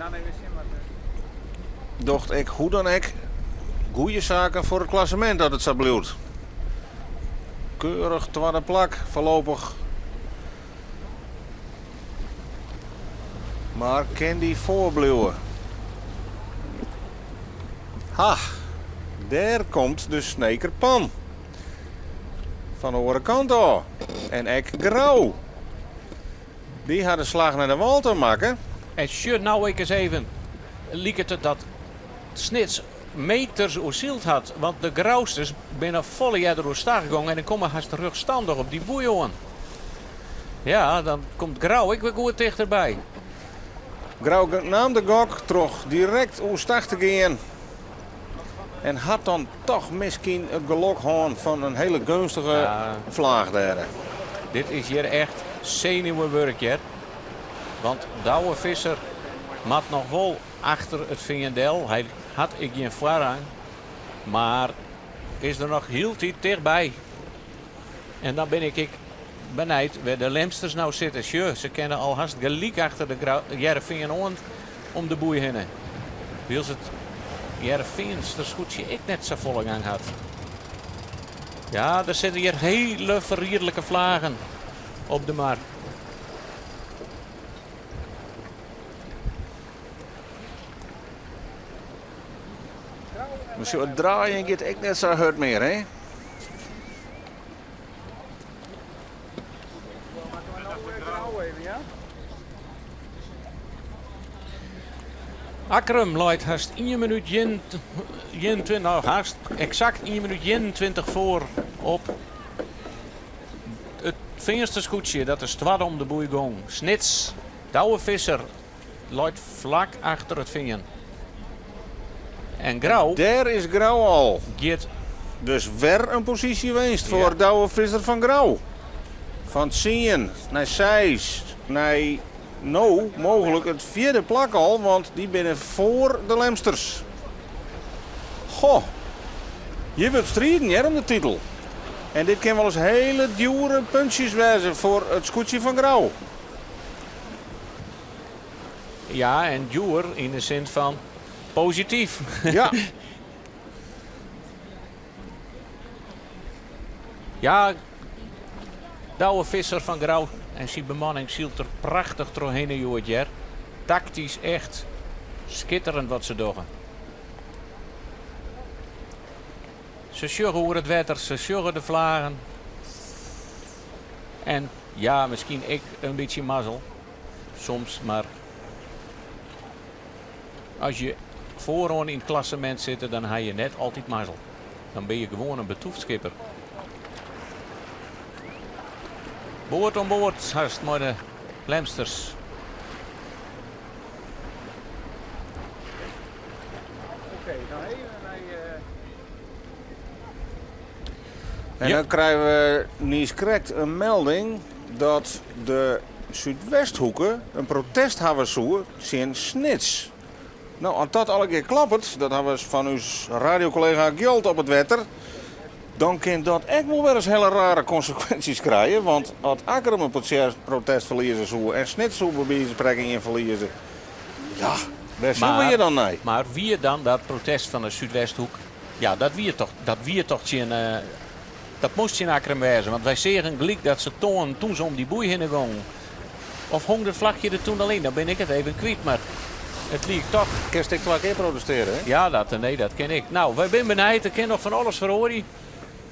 Speaker 1: docht ek hoe dan ek goede saken foar it klassemint as it sa bliuwt. Keurich twadde plak foarlopich. Mar kin dy foarbliuwe? Ha, dêr komt de Sneker Pan. Fan de oare kant ôf. En ek Grou. Dy ha de slach nei de wâl ta makke.
Speaker 2: En sjoch no ek ris even, liket it dat Snits meters oersyld hat, want de Grousters binne folle earder oerstach gong en komme hast rjochtstandich op dy boei oan. Ja, dan komt Grou ek wer goed tichterby.
Speaker 1: Grou naam de gok troch direkt oerstach te gean en hat dan toch miskien it gelok hân fan in hiele geunstige flaach dêr.
Speaker 2: Dit is hjir echt senuwewurk hear. Want Douwe Visser moat noch wol achter it Fean del. Hy hat ek gjin foarrang, mar is der noch hieltyd tichtby. En dan bin ik ek benijd wêr de Lemsters no sitte. Sjoch, se kinne al hast gelyk achter de Hearrenfean oan om de boei hinne. Wylst it Hearrenfeanster skûtsje ek net safolle gang hat. Ja, der sitte hjir hiele ferriedlike flagen op de mar.
Speaker 1: Mar sjoch, it draaien giet ek net sa hurd mear, hè?
Speaker 2: Akkrum leit hast ien minút 21, no hast eksakt ien minút 21 foar op it Feanster skûtsje dat as twadde om de boei gong. Snits, Douwe Visser leit flak achter it Fean. En Grou.
Speaker 1: Dêr is Grou al.
Speaker 2: Giet.
Speaker 1: Dus wer in posysjewinst foar Douwe Visser fan Grou. Fan tsien nei seis nei no mooglik it fjirde plak al, want dy binne foar de Lemsters. Goh, hjir wurdt striden hear om de titel. En dit kin wolris hiele djoere puntsjes wêze foar it skûtsje fan Grou.
Speaker 2: Ja, en djoer yn de sin fan posityf.
Speaker 1: Ja.
Speaker 2: Ja, Douwe Visser fan Grou en syn bemanning sylt der prachtich trochhinne hjoed hear. Taktysk echt skitterend wat se dogge. Se sjogge oer it wetter, se sjogge de flagen. En ja, miskien ek in bytsje mazzel soms, mar as je foaroan yn it klassemint sitte, dan ha je net altyd mazzel. Dan bin je gewoan in betûft skipper. Board oan board hast mei de Lemsters.
Speaker 1: En dan krije we niiskrekt in melding dat de Súdwesthoeke in protest hawwe soe tsjin Snits. No, as dat allegear kloppet, dat hawwe we fan ús radiokollega Gjalt op it wetter, dan kin dat ek wol wer ris hiele rare konsekwinsjes krije. Want as Akkrum in protest ferlieze soe en Snits soe by wize fan sprekken ien ferlieze, ja, wêr sjogge we hjir dan nei?
Speaker 2: Mar wie dan dat protest fan de Súdwesthoek, ja, dat wie toch, dat wie toch tsjin, dat moast tsjin Akkrum wêze, want wy seagen gelyk dat se toanen toen se om dy boei hinne gongen. Of hong dat flachje der toen al yn? Dan bin ik it even kwyt, mar it liek toch.
Speaker 1: Kinst ek twa kear protestearje, hè?
Speaker 2: Ja, dat, nee, dat kin ik. No, wy binne benijd. Der kin noch fan alles feroarje.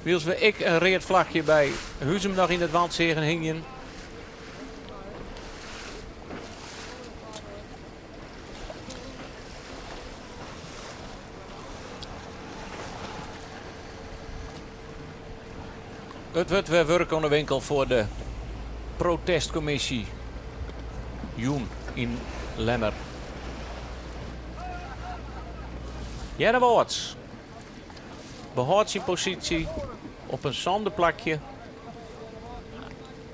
Speaker 2: Wylst we ek in read flachje by Huzum noch yn it want seagen hingjen. It wurdt wer wurk oan de winkel foar de protestkommisje jûn yn Lemmer. Earnewâld behâldt syn posysje op in sânde plakje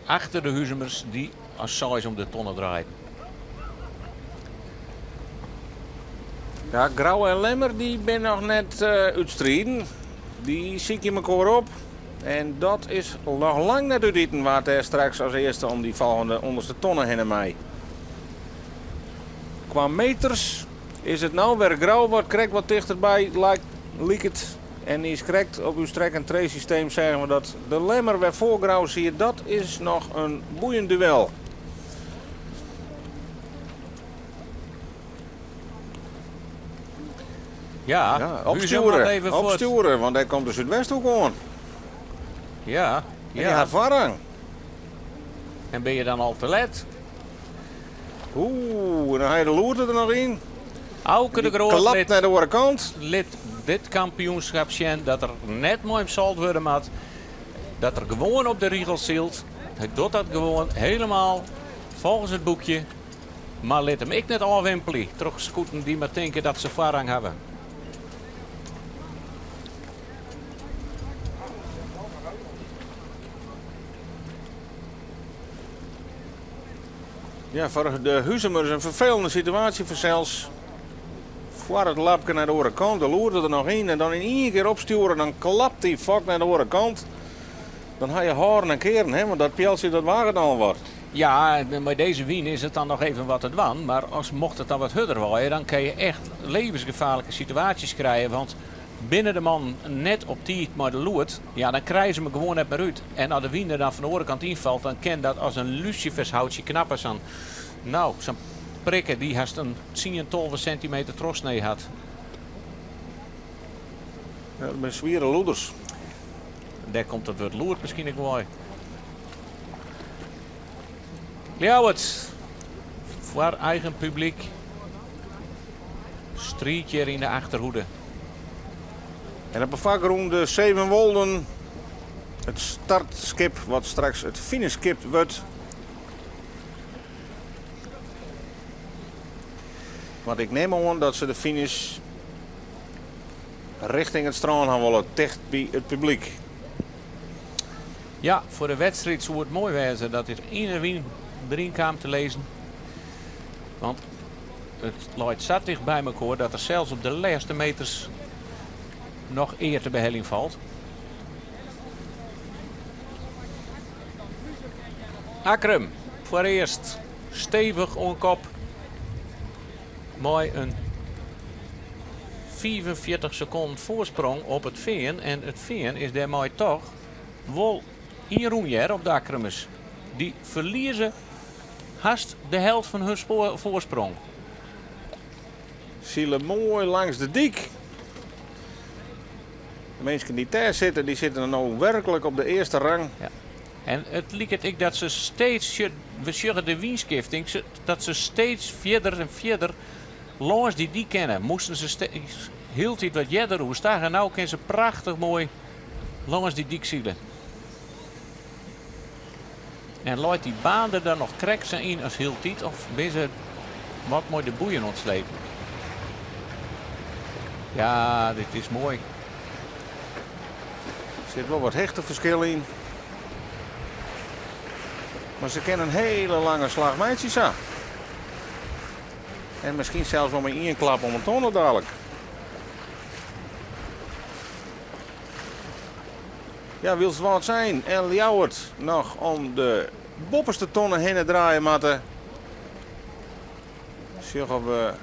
Speaker 2: achter de Huzumers dy't as seis om de tonne draaiden.
Speaker 1: Ja, Grou en Lemmer dy binne noch net útstriden. Dy sykje mekoar op. En dat is noch lang net útiten wa't dêr straks as earste om dy folgjende ûnderste tonne hinne mei. Kwa meters is it no wer Grou wat krekt wat tichterby liket. En niiskrekt op ús track and trace systeem seagen we dat de Lemmer wer foar Grou siet. Dat is noch in boeiend duel.
Speaker 2: Ja,
Speaker 1: Ja,
Speaker 2: Huzum moat
Speaker 1: opstjoere,
Speaker 2: even fuort.
Speaker 1: opstjoere, want dêr komt de Súdwesthoek oan.
Speaker 2: Ja,
Speaker 1: En dy
Speaker 2: ja.
Speaker 1: hat foarrang.
Speaker 2: En bin je dan al te let?
Speaker 1: Oeh, en dan ha je de loerte der noch yn.
Speaker 2: Auke de
Speaker 1: Die
Speaker 2: Groot
Speaker 1: klapt
Speaker 2: lit,
Speaker 1: nei de oare kant.
Speaker 2: lit dit kampioenskip sjen dat er net mei him sold wurde moat. Dat er gewoan op de rigel sylt. Hy docht dat gewoan helemaal folgens it boekje. Mar lit him ek net ôfwimpelje troch skoeten dy't mar tinke dat se foarrang hawwe.
Speaker 1: Ja, foar de Huzumers in ferfelende situaasje fansels. Foar it lapke nei de oare kant, de loerte der noch yn en dan yn ien kear opstjoere, dan klapt dy fok nei de oare kant. Dan ha je hâlden en kearen, hè, want dat pealtsje dat waget al wat.
Speaker 2: Ja, en mei dizze wyn is it dan noch even wat te dwaan. Mar as mocht it dan wat hurder waaie, dan kinne je echt levensgefaarlike situaasjes krije. Want binne de mannen net op tiid mei de loert, ja, dan krije se him gewoan net mear út. En as de wyn der dan fan de oare kant ynfalt, dan kin dat as in lucifershoutsje knappe. Sa'n, nou, sa'n prikke dy't hast in 10, 12 sintimeter trochsnee hat.
Speaker 1: Ja, dat binne swiere loeders.
Speaker 2: Dêr komt it wurd loert miskien ek wei. Ljouwert foar eigen publyk. Striid hjir yn de achterhoede.
Speaker 1: En op de foargrûn de Sevenwolden. It startskip wat straks it finishskip wurdt. Want ik nim oan dat se de finish richting it strân ha wolle, ticht by it publyk.
Speaker 2: Ja, foar de wedstriid soe it moai wêze dat dit yn 'e wyn deryn kaam te lizzen. Want it leit sa ticht by mekoar dat der sels op de lêste meters noch ear te beheljen falt. Akkrum foarearst stevich oan kop mei in 45 sekonden foarsprong op it Fean. En it Fean is dêrmei toch wol ynrûn hear op de Akkrumers. Dy ferlieze hast de helte fan hun foarsprong.
Speaker 1: Sile moai langs de dyk. De minsken dy't dêr sitte, dy sitte no werklik op de earste rang.
Speaker 2: Ja. En it liket ek dat se steeds, we sjogge de wynskifting, dat se steeds fierder en fierder lâns dy dyk kinne. Moasten se hieltyd wat earder oerstag en no kinne se prachtich moai lâns dy dyk sile. En leit dy baan der dan noch krekt sa yn as hieltyd of binne se wat mei de boeien oan it slepen? Ja, dit is moai.
Speaker 1: Der sit wol wat hichteferskil yn. Mar se kinne in hiele lange slach meitsje sa. En miskien sels wol mei ien klap om in tonne dalik. Ja, wylst Wâldsein en Ljouwert noch om de boppeste tonne hinne draaie moatte, sjogge we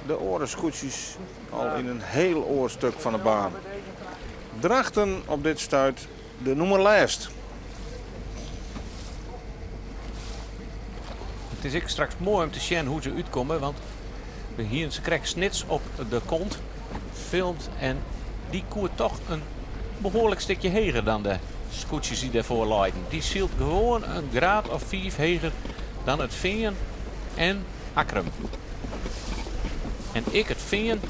Speaker 1: de oare skûtsjes al yn in hiel oar stik fan de baan. Drachten op dit stuit de nûmer lêst.
Speaker 2: It is ek straks moai om te sjen hoe't se útkomme, want we hiene se krekt Snits op de kont filmd en dy koe toch in behoarlik stikje heger dan de skûtsjes dy't dêrfoar leinen. Dy sylt gewoan in graad of 5 heger dan it Fean en Akkrum. En ek it Fean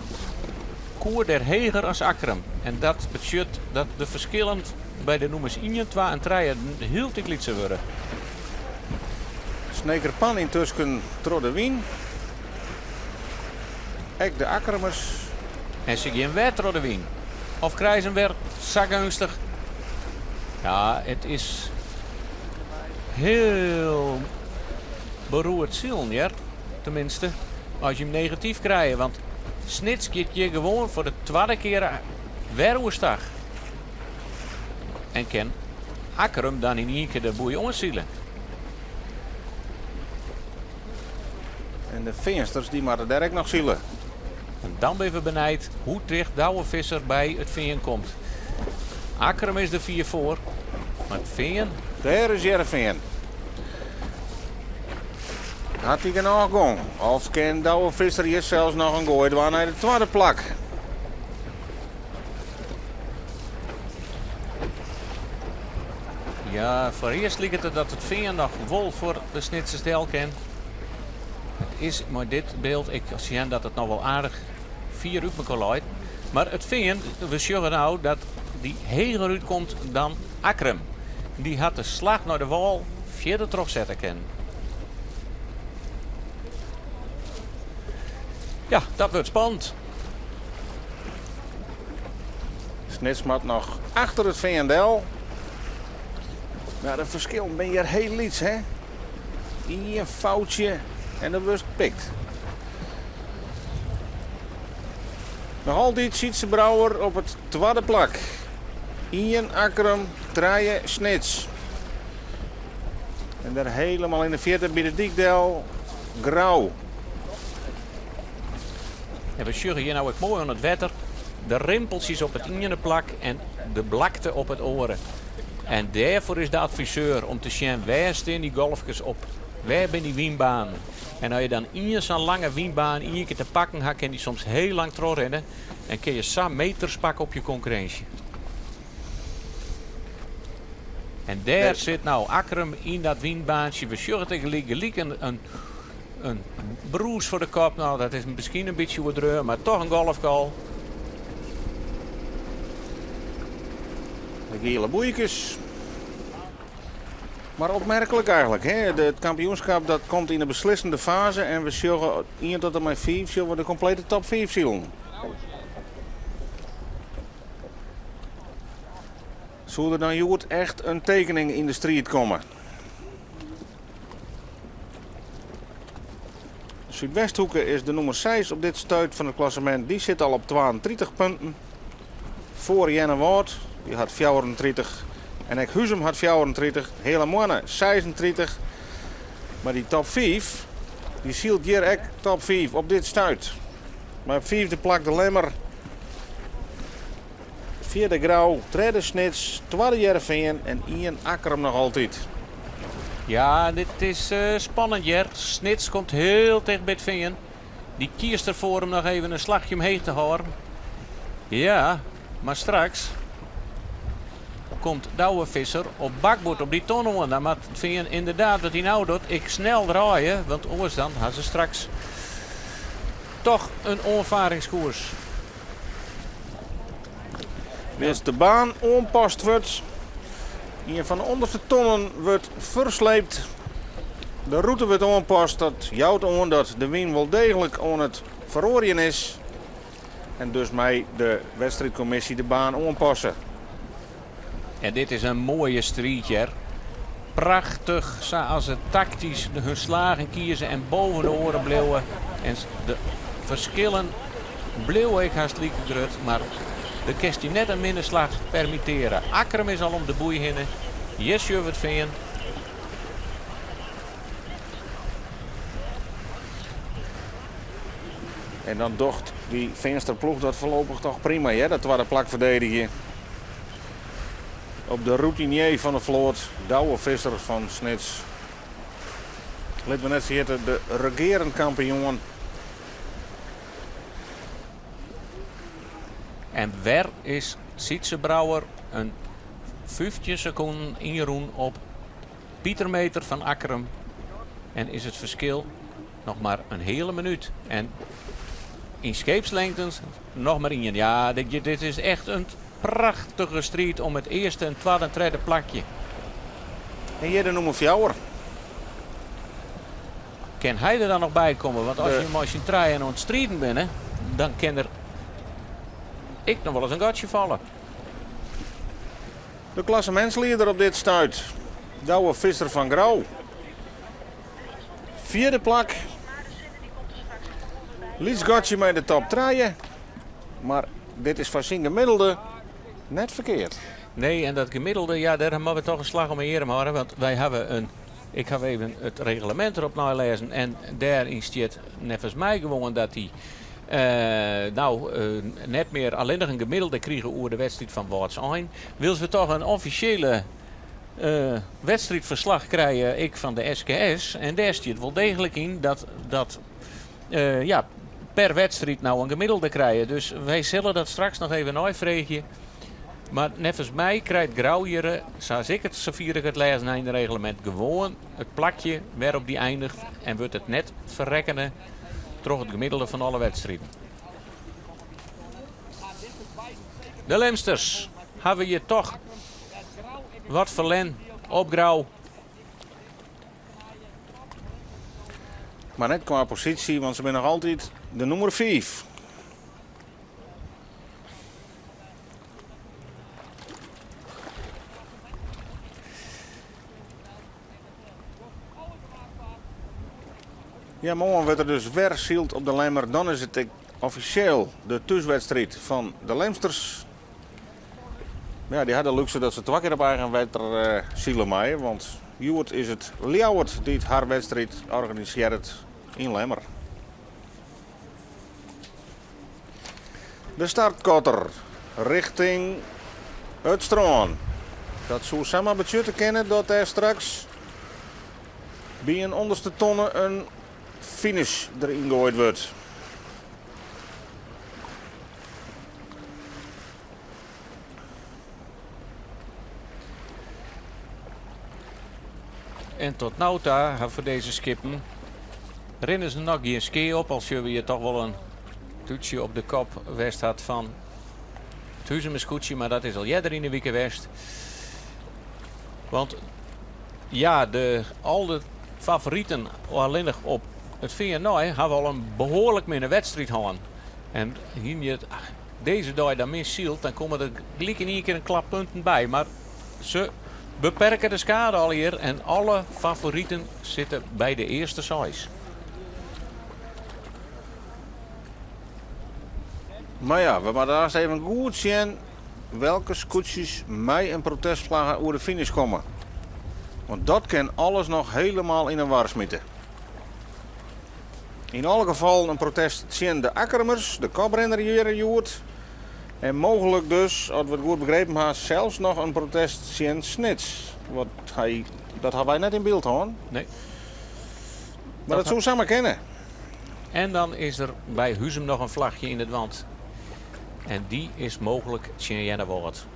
Speaker 2: koe der heger as Akkrum. En dat betsjut dat de ferskillen by de nûmers 1, 2 en 3 hieltyd lytser wurde.
Speaker 1: Sneker Pan yntusken troch de wyn. Ek de Akkrumers.
Speaker 2: En se gean wer troch de wyn. Of krije se him wer sa geunstich? Ja, it is hiel beroerd silen hear. Teminsten, as je him negatyf krije. Want Snits giet hjir gewoan foar de twadde kear wer oerstach. En kin Akkrum dan yn ien kear de boei oansile.
Speaker 1: En de Feansters dy moatte dêr ek noch sile.
Speaker 2: En dan binne we benijd hoe ticht Douwe Visser by it Fean komt. Akkrum is der fier foar, mar it Fean...
Speaker 1: Dêr is Hearrenfean. Hat hy genôch gong? Of kin Douwe Visser hjir sels noch in goai dwaan nei de twadde plak?
Speaker 2: Ja, foarearst liket it dat it Fean noch wol foar de Snitsers del kin. It is mei dit byld ek sjen dat it noch wol aardich fier út mekoar leit. Mar it Fean, we sjogge no dat dy heger útkomt dan Akkrum. Dy hat de slach nei de wâl fierder trochsette kinnen. Ja, dat wurdt spannend.
Speaker 1: Snits moat noch achter it Fean del. Mar de ferskillen binne hjir hiel lyts, hè? Ien foutsje en dan wurdst pikt. Noch altyd Sytze Brouwer op it twadde plak. Ien Akkrum, trije Snits. En dêr helemaal yn de fierte by de dyk del Grou.
Speaker 2: En we sjogge hjir no ek moai oan it wetter. De rimpeltsjes op it iene plak en de blakte op it oare. En dêrfoar is de adviseur om te sjen wêr stean dy golfkes op, wêr binne dy wynbanen. En as je dan ien sa'n lange wynbaan ien kear te pakken ha, kin dy soms hiel lang trochrinne en kin je sa meters pakke op je konkurrinsje. En dêr sit no Akkrum yn dat wynbaantsje. We sjogge tagelyk gelyk in in brûs foar de kop. No, dat is miskien in bytsje oerdreaun, mar toch in golfke al.
Speaker 1: De giele boeikes. Mar opmerklik eigenlik, hè? It kampioenskip dat komt yn de beslissende faze en we sjogge ien tot en mei fiif sjogge we de komplete top fiif silen. Soe der dan hjoed echt in tekening yn de striid komme? Súdwesthoeke is de nûmer seis op dit stuit fan it klassemint. Dy sit al op 32 punten. Foar Earnewâld, dy hat 34. En ek Huzum hat 34. Heale Moanne 36. Mar dy top fiif, dy sylt hjir ek top fiif op dit stuit. Mei op fiifde plak de Lemmer. Fjirde Grou, tredde Snits, twadde Hearrenfean en ien Akkrum noch altyd.
Speaker 2: Ja, dit is spannend hear. Snits komt hiel ticht by it Fean. Dy kiest derfoar om noch even in slachje omheech te hâlden. Ja, mar straks komt Douwe Visser op bakboard op dy ton oan. Dan moat it Fean ynderdaad, wat hy no docht, ek snel draaie. Want oars dan ha se straks toch in oanfaringskoers.
Speaker 1: Wylst de baan oanpast wurdt, ien fan de ûnderste tonnen wurdt fersleept. De rûte wurdt oanpast, dat jout oan dat de wyn wol deeglik oan it feroarjen is. En dus mei de wedstriidkommisje de baan oanpasse.
Speaker 2: En dit is in moaie striid hear. Prachtich sa as se taktysk hun slagen kieze en boven de oaren bliuwe. En de ferskillen bliuwe ek hast like grut, mar dêr kinst dy net in minne slach permittearje. Akkrum is al om de boei hinne. Hjir sjogge we it Fean.
Speaker 1: En dan docht dy Feanster ploech dat foarlopich toch prima, hear, dat twadde plak ferdedigje. Op de routinier fan de float, Douwe Visser fan Snits. Lit we net ferjitte, de regearend kampioen.
Speaker 2: En wer is Sytze Brouwer in 15 sekonden ynrûn op Pieter Meeter fan Akkrum. En is it ferskil noch mar in heale minút. En yn skeepslengten noch mar ien. Ja, dit, dit is echt in prachtige striid om it earste en twadde en tredde plakje.
Speaker 1: En hjir de nûmer fjouwer.
Speaker 2: Kin hy der dan noch by komme? Want as je mei syn trijen oan it striden binne, dan kin der ek noch wolris in gatsje falle.
Speaker 1: De klassemintslieder op dit stuit, Douwe Visser fan Grou. Fjirde plak. Lyts gatsje mei de top trije. Mar dit is foar syn gemiddelde net ferkeard.
Speaker 2: Nee, en dat gemiddelde, ja, dêr moatte we toch in slach om 'e earm hâlde. Want wy hawwe in. Ik haw even it reglemint derop neilêzen en dêryn stiet neffens my gewoan dat dy no net mear allinnich in gemiddelde krige oer de wedstriid fan Wâldsein. Wylst we toch in offisjele wedstriidferslach krije ek fan de SKS en dêr stiet wol deeglik yn dat dat ja, per wedstriid no in gemiddelde krije. Dus wy sille dat straks noch even neifreegje. Mar neffens my krijt Grou hjir, sa as ik it safier ik it lêzen ha yn it reglemint, gewoan it plakje wêrop dy eindiget en wurdt it net ferrekkene troch it gemiddelde fan alle wedstriden. De Lemsters hawwe hjir toch wat ferlern op Grou.
Speaker 1: Mar net kwa posysje, want se binne noch altyd de nûmer 5. Ja, moarn wurdt der dus wer syld op De Lemmer. Dan is it ek offisjeel de thúswedstriid fan de Lemsters. Ja, dy ha de lúkse dat se twa kear op eigen wetter sile meie, want hjoed is it Ljouwert dy't har wedstriid organisearret yn Lemmer. De startkotter richting it strân. Dat soe samar betsjutte kinne dat dêr straks by in ûnderste tonne in finish deryn goaid wurdt.
Speaker 2: En tot no ta ha foar dizze skippen rinne se noch gjin skea op, al sjogge we hjir toch wol in tútsje op de kop west hat fan it Huzumer skûtsje, mar dat is al earder yn de wike west. Want ja, de, al de favoriten allinnich op it Fean nei hawwe al in behoarlik minne wedstriid hân. En hiene je it dizze dei dan min syld, dan komme der gelyk yn ien kear in klap punten by. Mar se beperke de skade al hjir en alle favoriten sitte by de earste seis.
Speaker 1: Mar ja, we moatte aanst even goed sjen welke skûtsjes mei in protestflagge oer de finish komme. Want dat kin alles noch helemaal yn 'e war smite. Yn alle gefallen in protest tsjin de Akkermers, de koprinner hjir hjoed. En mooglik dus, as we it goed begrepen ha, sels noch in protest tsjin Snits. Want hy, dat ha wy net yn byld hân.
Speaker 2: Nee.
Speaker 1: Mar dat soe samar kinne.
Speaker 2: En dan is der by Huzum noch in flachje yn it want. En dy is mooglik tsjin Earnewâld.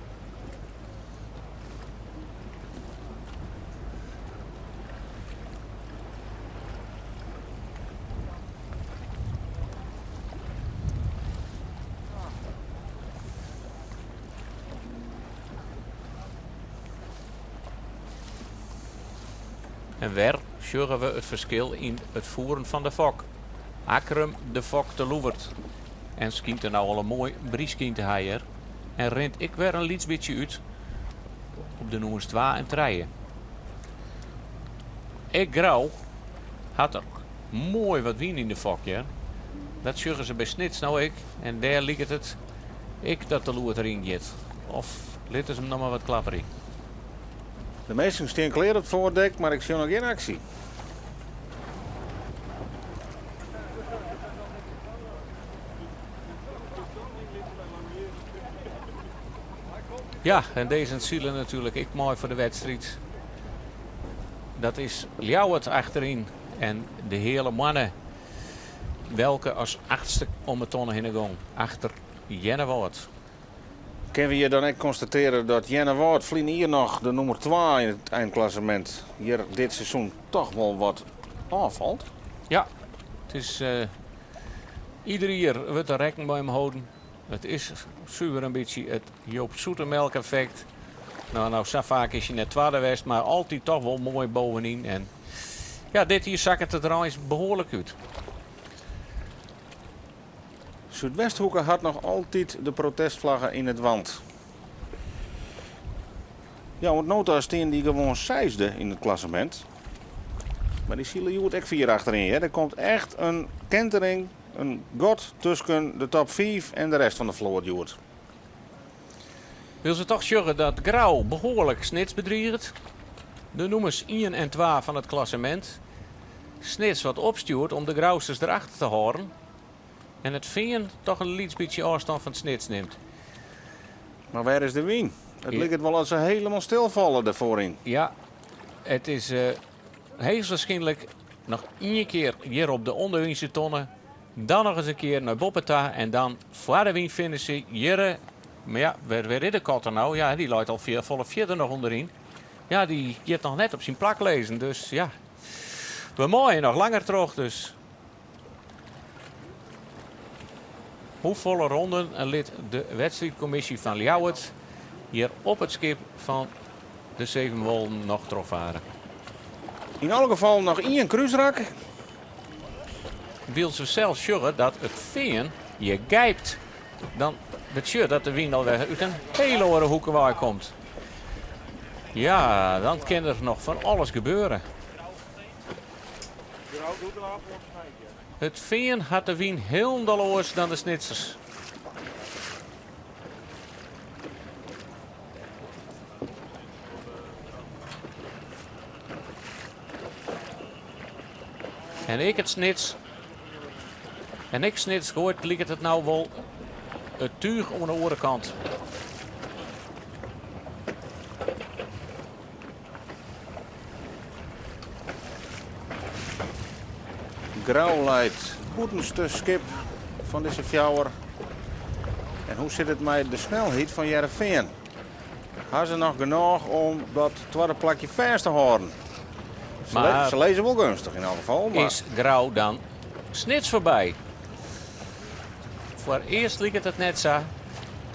Speaker 2: En wer sjogge we it ferskil yn it foeren fan de fok. Akkrum de fok te loevert en skynt der no al in moai bryske yn te ha hjir. En rint ek wer in lyts bytsje út op de nûmers twa en trije. Ek Grou hat der moai wat wyn yn de fok hear. Dat sjogge se by Snits no ek en dêr liket it ek dat de loert deryn giet. Of litte se him noch mar wat klapperje.
Speaker 1: De minsken stean klear op it foardek, mar ik sjoch noch gjin aksje.
Speaker 2: Ja, en dizze sile natuerlik ek mei foar de wedstriid. Dat is Ljouwert achteryn en de Heale Moanne, welke as achtste om 'e tonne hinne gong, achter Earnewâld.
Speaker 1: Kinne we hjir dan ek konstatearje dat Earnewâld ferline jier noch de nûmer twa yn it einklassemint hjir dit seizoen toch wol wat ôffalt?
Speaker 2: Ja, it is ieder jier wurdt der rekken mei him holden. It is suver in bytsje it Joop Zoetemelk effekt. No, no, sa faak is hy net twadde west, mar altyd toch wol moai bovenyn. En ja, dit jier sakket it der eins behoarlik út.
Speaker 1: Súdwesthoeke hat noch altyd de protestflagge yn it want. Ja, oant no ta stean dy gewoan seisde yn it klassemint. Mar dy sile hjoed ek fier achteryn. Hear. Der komt echt in kentering, in gat tusken de top 5 en de rest fan de float hjoed.
Speaker 2: Wylst we toch sjogge dat Grou behoarlik Snits bedriget. De nûmers ien en twa fan it klassemint. Snits wat opstjoerd om de Grousters derachter te hâlden. En it Fean toch in lyts bytsje ôfstân fan Snits nimt.
Speaker 1: Mar wêr is de wyn? It liket wol as se hielendal stilfalle derfoaryn.
Speaker 2: Ja, it is heechstwaarskynlik noch ien kear hjir op de ûnderwynse tonne. Dan noch ris in kear nei boppe ta en dan foar de wyn finishe hjirre Mar ja, wêr is de kotter no? Ja, dy leit al folle fierder noch ûnderyn. Ja, dy giet noch net op syn plak lizzen, dus ja. We meie noch langer troch, dus. Hoefolle ronden lit de wedstriidkommisje fan Ljouwert hjir op it skip fan de Sevenwolden noch trochfare?
Speaker 1: Yn alle gefallen noch ien krúsrak.
Speaker 2: Wylst we sels sjogge dat it fean hjir geipt, dan betsjut dat de wyn alwer út in hiele oare hoeke wei komt. Ja, dan kin der noch fan alles gebeure. It fean hat de wyn hielendal oars dan de Snitsers. En ek it Snits. En ek Snits goait liket it no wol it túch oan de oare kant.
Speaker 1: Grou leit bûtenste skip fan dizze fjouwer. En hoe sit it mei de snelheid fan Hearrenfean? Ha se noch genôch om dat twadde plakje fêst te hâlden?
Speaker 2: Maar
Speaker 1: Se lizze wol geunstich yn elk gefal. Mar
Speaker 2: is Grou dan Snits foarby? Foarearst liket it net sa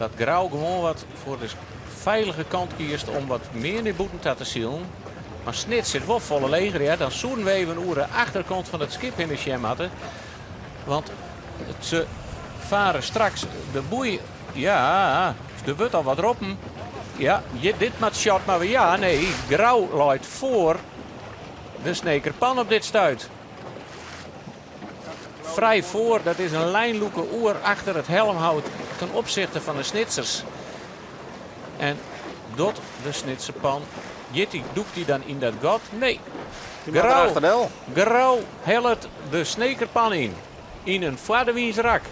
Speaker 2: dat Grou gewoan wat foar de feilige kant kiest om wat mear nei bûten ta te silen. Mar Snits sit wol folle leger, ja. Dan soenen we even oer de achterkant fan it skip hinne sjen moatte. Want se fare straks de boei. Ja, der wurdt al wat roppen. Ja, dit moat shot, mar ja, nee, Grou leit foar de Sneker Pan op dit stuit. Frij foar, dat is in lynlûke oer achter it helmhout ten opsichte fan de Snitsers. En docht de Snitser Pan, giet dy, dûkt dy dan yn dat gat? Nee.
Speaker 1: Dy moat der achterdel.
Speaker 2: Grou hellet de Sneker Pan yn, yn in foardewynsrak.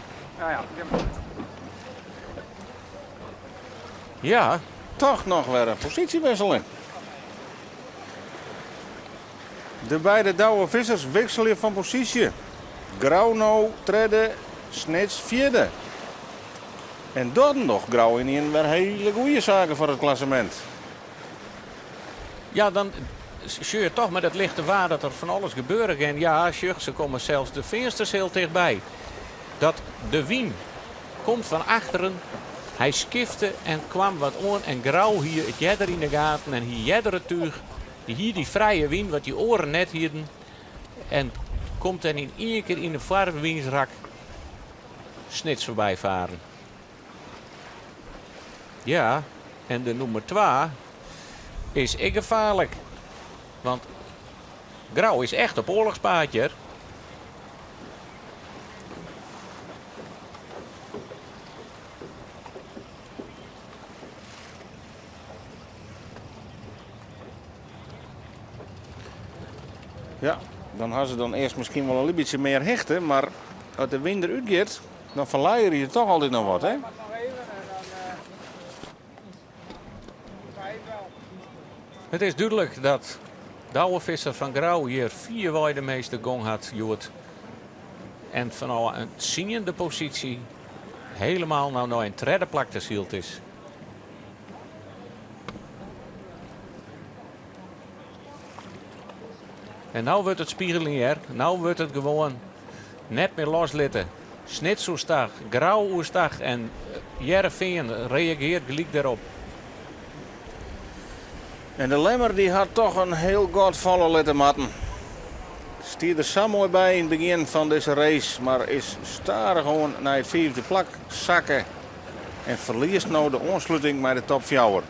Speaker 2: Ja.
Speaker 1: Toch noch wer in posysjewisseling. De beide Douwe Vissers wikselje fan posysje. Grou no tredde, Snits fjirde. En dan docht Grou ynienen wer hiele goede saken foar it klassemint.
Speaker 2: Ja, dan sjoch je toch mei dat lichte waar dat der fan alles gebeure kin. Ja, sjoch, se komme sels de Feansters hiel tichtby. Dat de wyn komt fan achteren. Hy skifte en kwam wat oan en Grou hie it earder yn de gaten en hie earder it túch. Dy hie dy frije wyn wat dy oaren net hienen en komt dan yn ien kear yn de foarwynsrak Snits foarby faren. Ja, en de nûmer twa is ek gefaarlik. Want Grou is echt op oarlochspaad hjir.
Speaker 1: Ja, dan ha se dan earst miskien wol in bytsje mear hichte, mar as de wyn derút giet, dan ferleare je toch altyd noch wat, hè?
Speaker 2: It is dúdlik dat Douwe Visser fan Grou hjir fierwei de measte gong hat hjoed. En fanôf in tsiende posysje helemaal no nei in tredde plak ta syld is. En no wurdt it spigeljen hjir. No wurdt it gewoan net mear loslitte. Snits oerstach, Grou oerstach en Hearrenfean reageart gelyk dêrop.
Speaker 1: En de Lemmer dy hat toch in hiel gat falle litte moatten. Stie der sa moai by yn it begjin fan dizze race, mar is stadichoan nei it fiifde plak sakke en ferliest no de oansluting mei de top fjouwer.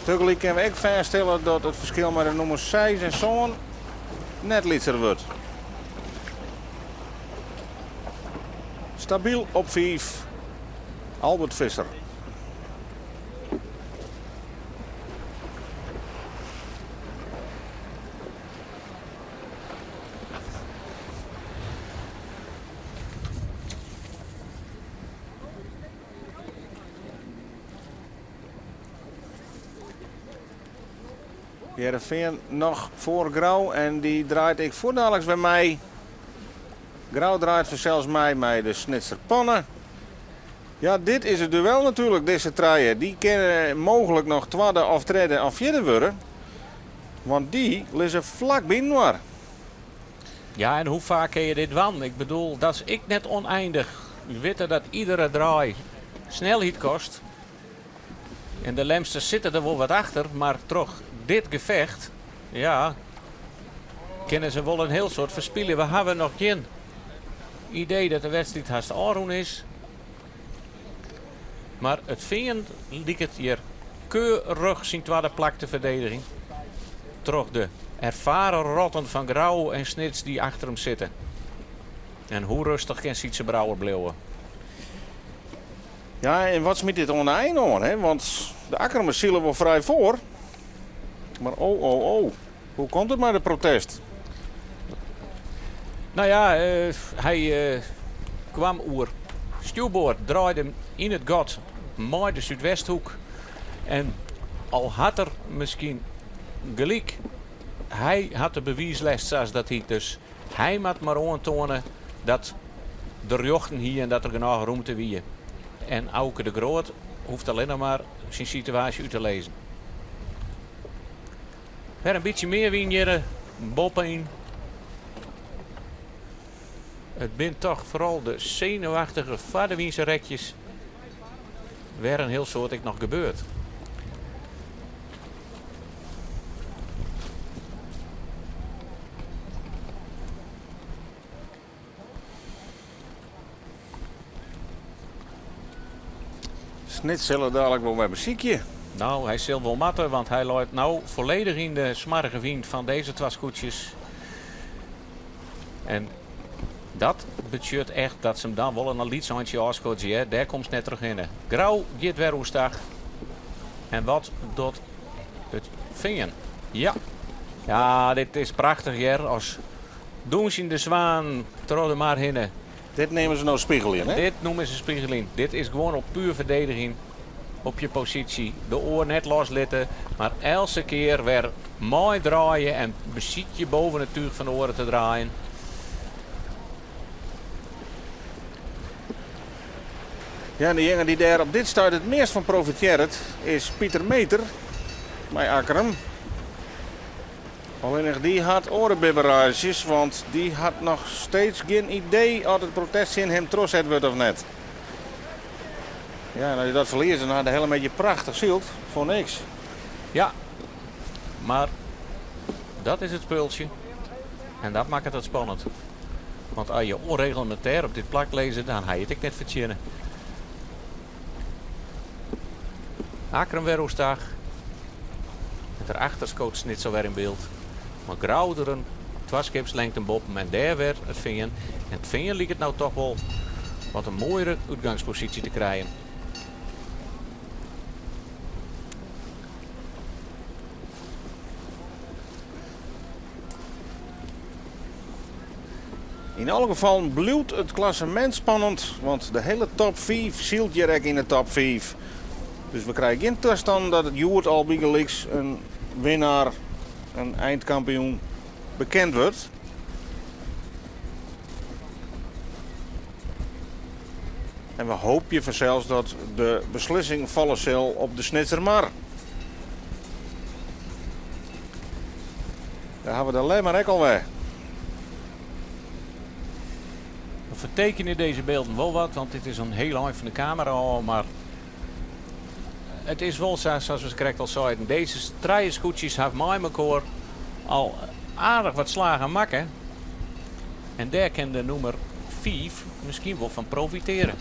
Speaker 1: Tagelyk kinne we ek fêststelle dat it ferskil mei de nûmers seis en sân net lytser wurdt. Stabyl op fiif, Albert Visser. Hearrenfean noch foar Grou en dy draait ek fuortdaliks wer mei. Grou draait fansels mei mei de Snitser Panne. Ja, dit is it duel natuerlik, dizze trije. Dy kinne mooglik noch twadde of tredde of fjirde wurde. Want dy lizze flak byinoar.
Speaker 2: Ja, en hoe faak kinne je dit dwaan? Ik bedoel, dat is ek net ûneinich. We witte dat iedere draai snelheid kost. En de Lemsters sitte der wol wat achter, mar troch dit gefecht, ja, kinne se wol in hiel soad ferspylje. We hawwe noch gjin idee dat de wedstriid hast ôfrûn is. Mar it Fean liket hjir keurich syn twadde plak te ferdedigjen troch de erfaren rotten fan Grou en Snits dy't achter him sitte. En hoe rêstich kin Sytze Brouwer bliuwe?
Speaker 1: Ja, en wat smyt dit oan de ein oan, hè? Want de Akkrumers sile wol frij foar. Mar oh, oh, oh, hoe komt it mei de protest?
Speaker 2: No ja, hy kwam oer stjoerboard, draaide him yn it gat mei de Súdwesthoek. En al hat er miskien gelyk, hy hat de bewiislêst sa as dat hjit. Dus hy moat mar oantoane dat er rjochten hie en dat der genôch rûmte wie. En Auke de Groot hoecht allinnich mar syn situaasje út te lizzen. Wer in bytsje mear wyn hjir boppe-yn. It binne toch foaral de senuwachtige foardewynse rekjes wêr in hiel soad ek noch gebeurt.
Speaker 1: Snits sil it dalik wol wer besykje.
Speaker 2: No, hy sil wol moatte, want hy leit no folledich yn de smoarge wyn fan dizze twa skûtsjes. En dat betsjut echt dat se him dan wol in lyts eintsje ôfskodzje, hè. Dêr komst net trochhinne. Grou giet wer oerstach. En wat docht it Fean? Ja, ja, dit is prachtich hear. As dûnsjende swanen troch de mar hinne.
Speaker 1: Dit neame se no spigeljen, hè?
Speaker 2: Dit noeme se spigeljen. Dit is gewoan op puer ferdediging op je posysje. De oar net loslitte, mar eltse kear wer meidraaie en besykje boven it túch fan de oare te draaien.
Speaker 1: Ja, en dejinge dy't dêr op dit stuit it meast fan profitearret is Pieter Meeter mei Akkrum. Allinnich dy hat oare bibberaasjes, want dy hat noch steeds gjin idee oft it protest tsjin him trochset wurdt of net. Ja, en as je dat ferlieze, dan hat de hiele middei prachtich syld foar niks.
Speaker 2: Ja, mar dat is it spultsje en dat makket it spannend. Want as je ûnreglemintêr op dit plak lizze, dan ha je it ek net fertsjinne. Akkrum wer oerstach. En derachter skoot Snits alwer yn byld. Mar Grou der in twa skipslengten boppen en dêr wer it Fean. En it Fean liket no toch wol wat in moaiere útgangsposysje te krijen.
Speaker 1: Yn alle gefallen bliuwt it klassemint spannend, want de hiele top 5 sylt hjir ek yn de top 5. Dus we krije gjin tastannen dat it hjoed al bygelyks in winnaar, in eindkampioen, bekend wurdt. En we hoopje fansels dat de beslissing falle sil op de Snitsermar. Dêr hawwe we de Lemmer ek alwer.
Speaker 2: We fertekenje dizze bylden wol wat, want dit is in hiel ein fan de kamera ôf, mar it is wol sa, sa't we krekt al seiden, dizze trije skûtsjes hawwe mei mekoar al aardich wat slagen makke. En dêr kin de nûmer 5 miskien wol fan profitearje.